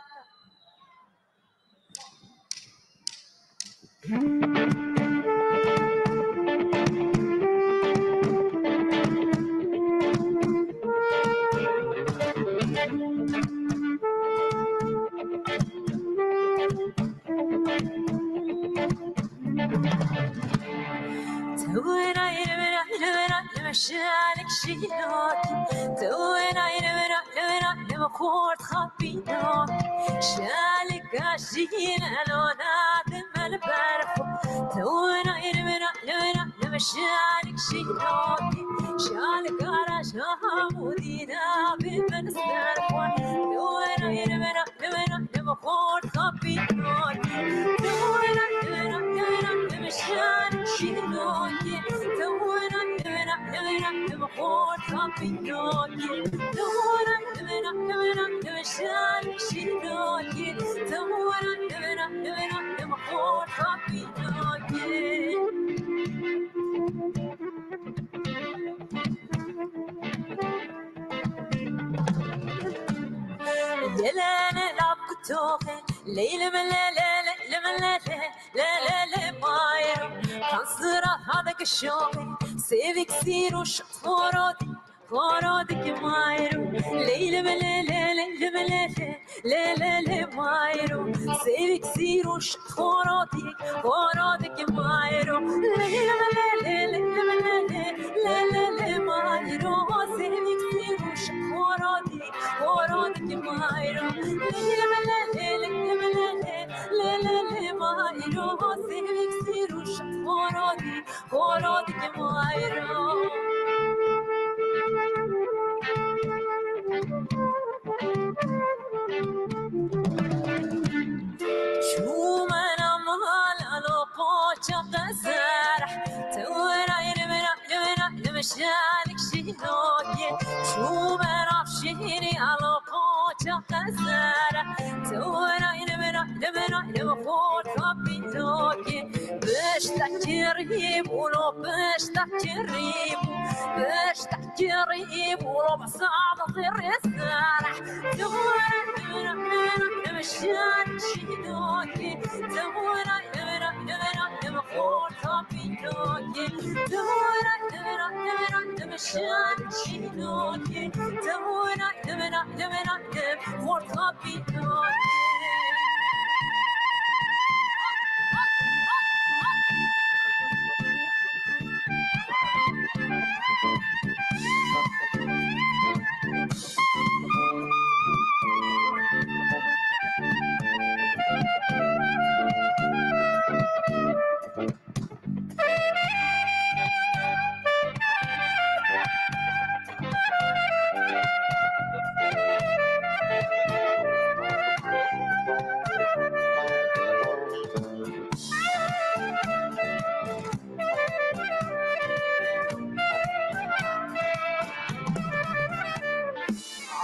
Tewêna yirmi, yirmi, yirmi şalik şînokî. Tewêna yirmi, yirmi, yirmi xort xapînokî. Şalik şîne lona dimel berxo. Tewêna yirmi, yirmi, yirmi şalik şînokî. Şalik ara şamudîna bimel serxo. Tewêna yirmi, Dewera, dewe xort xapînokî. Dewera, dewera, dewera, dewe şar şînokî. Dewera, dewera, dewera, dewe xort xapînokî. Dewera, dewera, dewera, dewe şar şînokî. Dewera, dewera, dewera, dewe xort xapînokî. Yelene lap kutoke, leylim lele, leylim lele, lele le mayro. Kansira hade kişoke, sevik siro şut horodi, horodi ki mayro. Leylim lele, leylim lele, lele le mayro. Sevik siro şut horodi, horodi ki mayro. Leylim lele, leylim lele, lele le mayro. Sevik siro şut horodi, horodi ki mayro. Leylim lele, leylim lele, lele le mayro. Sevik siro şut horodi, horodi ki mayro. Çûmena mal alo qoça qezer. Tewera yirmi, yirmi, yirmi şalik şînokî. Çûmena şînî alo qoça qezer. Tewera yirmi, yirmi, yirmi xort xapînokî. Piştekî rî bûlo, piştekî rî bû. Piştekî rî bûlo, bi sade zêrê ser. Dewera, dewera, dewera, dewe şar şînokî. Dewera, dewera, dewera, dewe xort xapînokî. Dewera, dewera, dewera, dewe şar şînokî. Dewera, dewera, dewera, dewe xort xapînokî.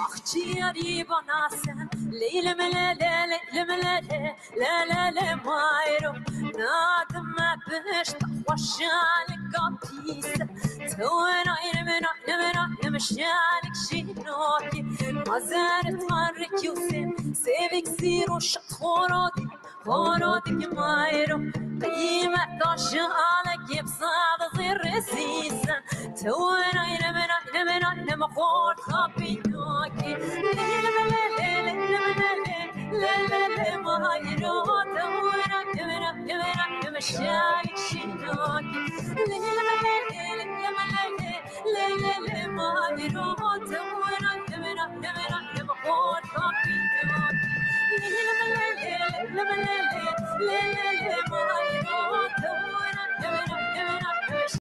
Axçiyarî bana sen, leylim lele, leylim lele, lele le mayro. Nadime pişt xweşalika pîse. Tewena yirmi, yirmi, yirmi şalik şînokî. Mazeret Tanrı Hüseyin, sevik siro şat horodî. Horodik mayro, qîmeta şalekê bi sade zêrê sîsen. Tewena yirmi, yirmi, yirmi xort xapînokî. Leylim lele, leylim lele, lele le mayro. Tewena, tewena, tewena, tewena şalik şînokî. Leylim lele, leylim lele, lele le mayro. Tewena, tewena, tewena, tewena xort xapînokî. Leylim lele, leylim lele, lele le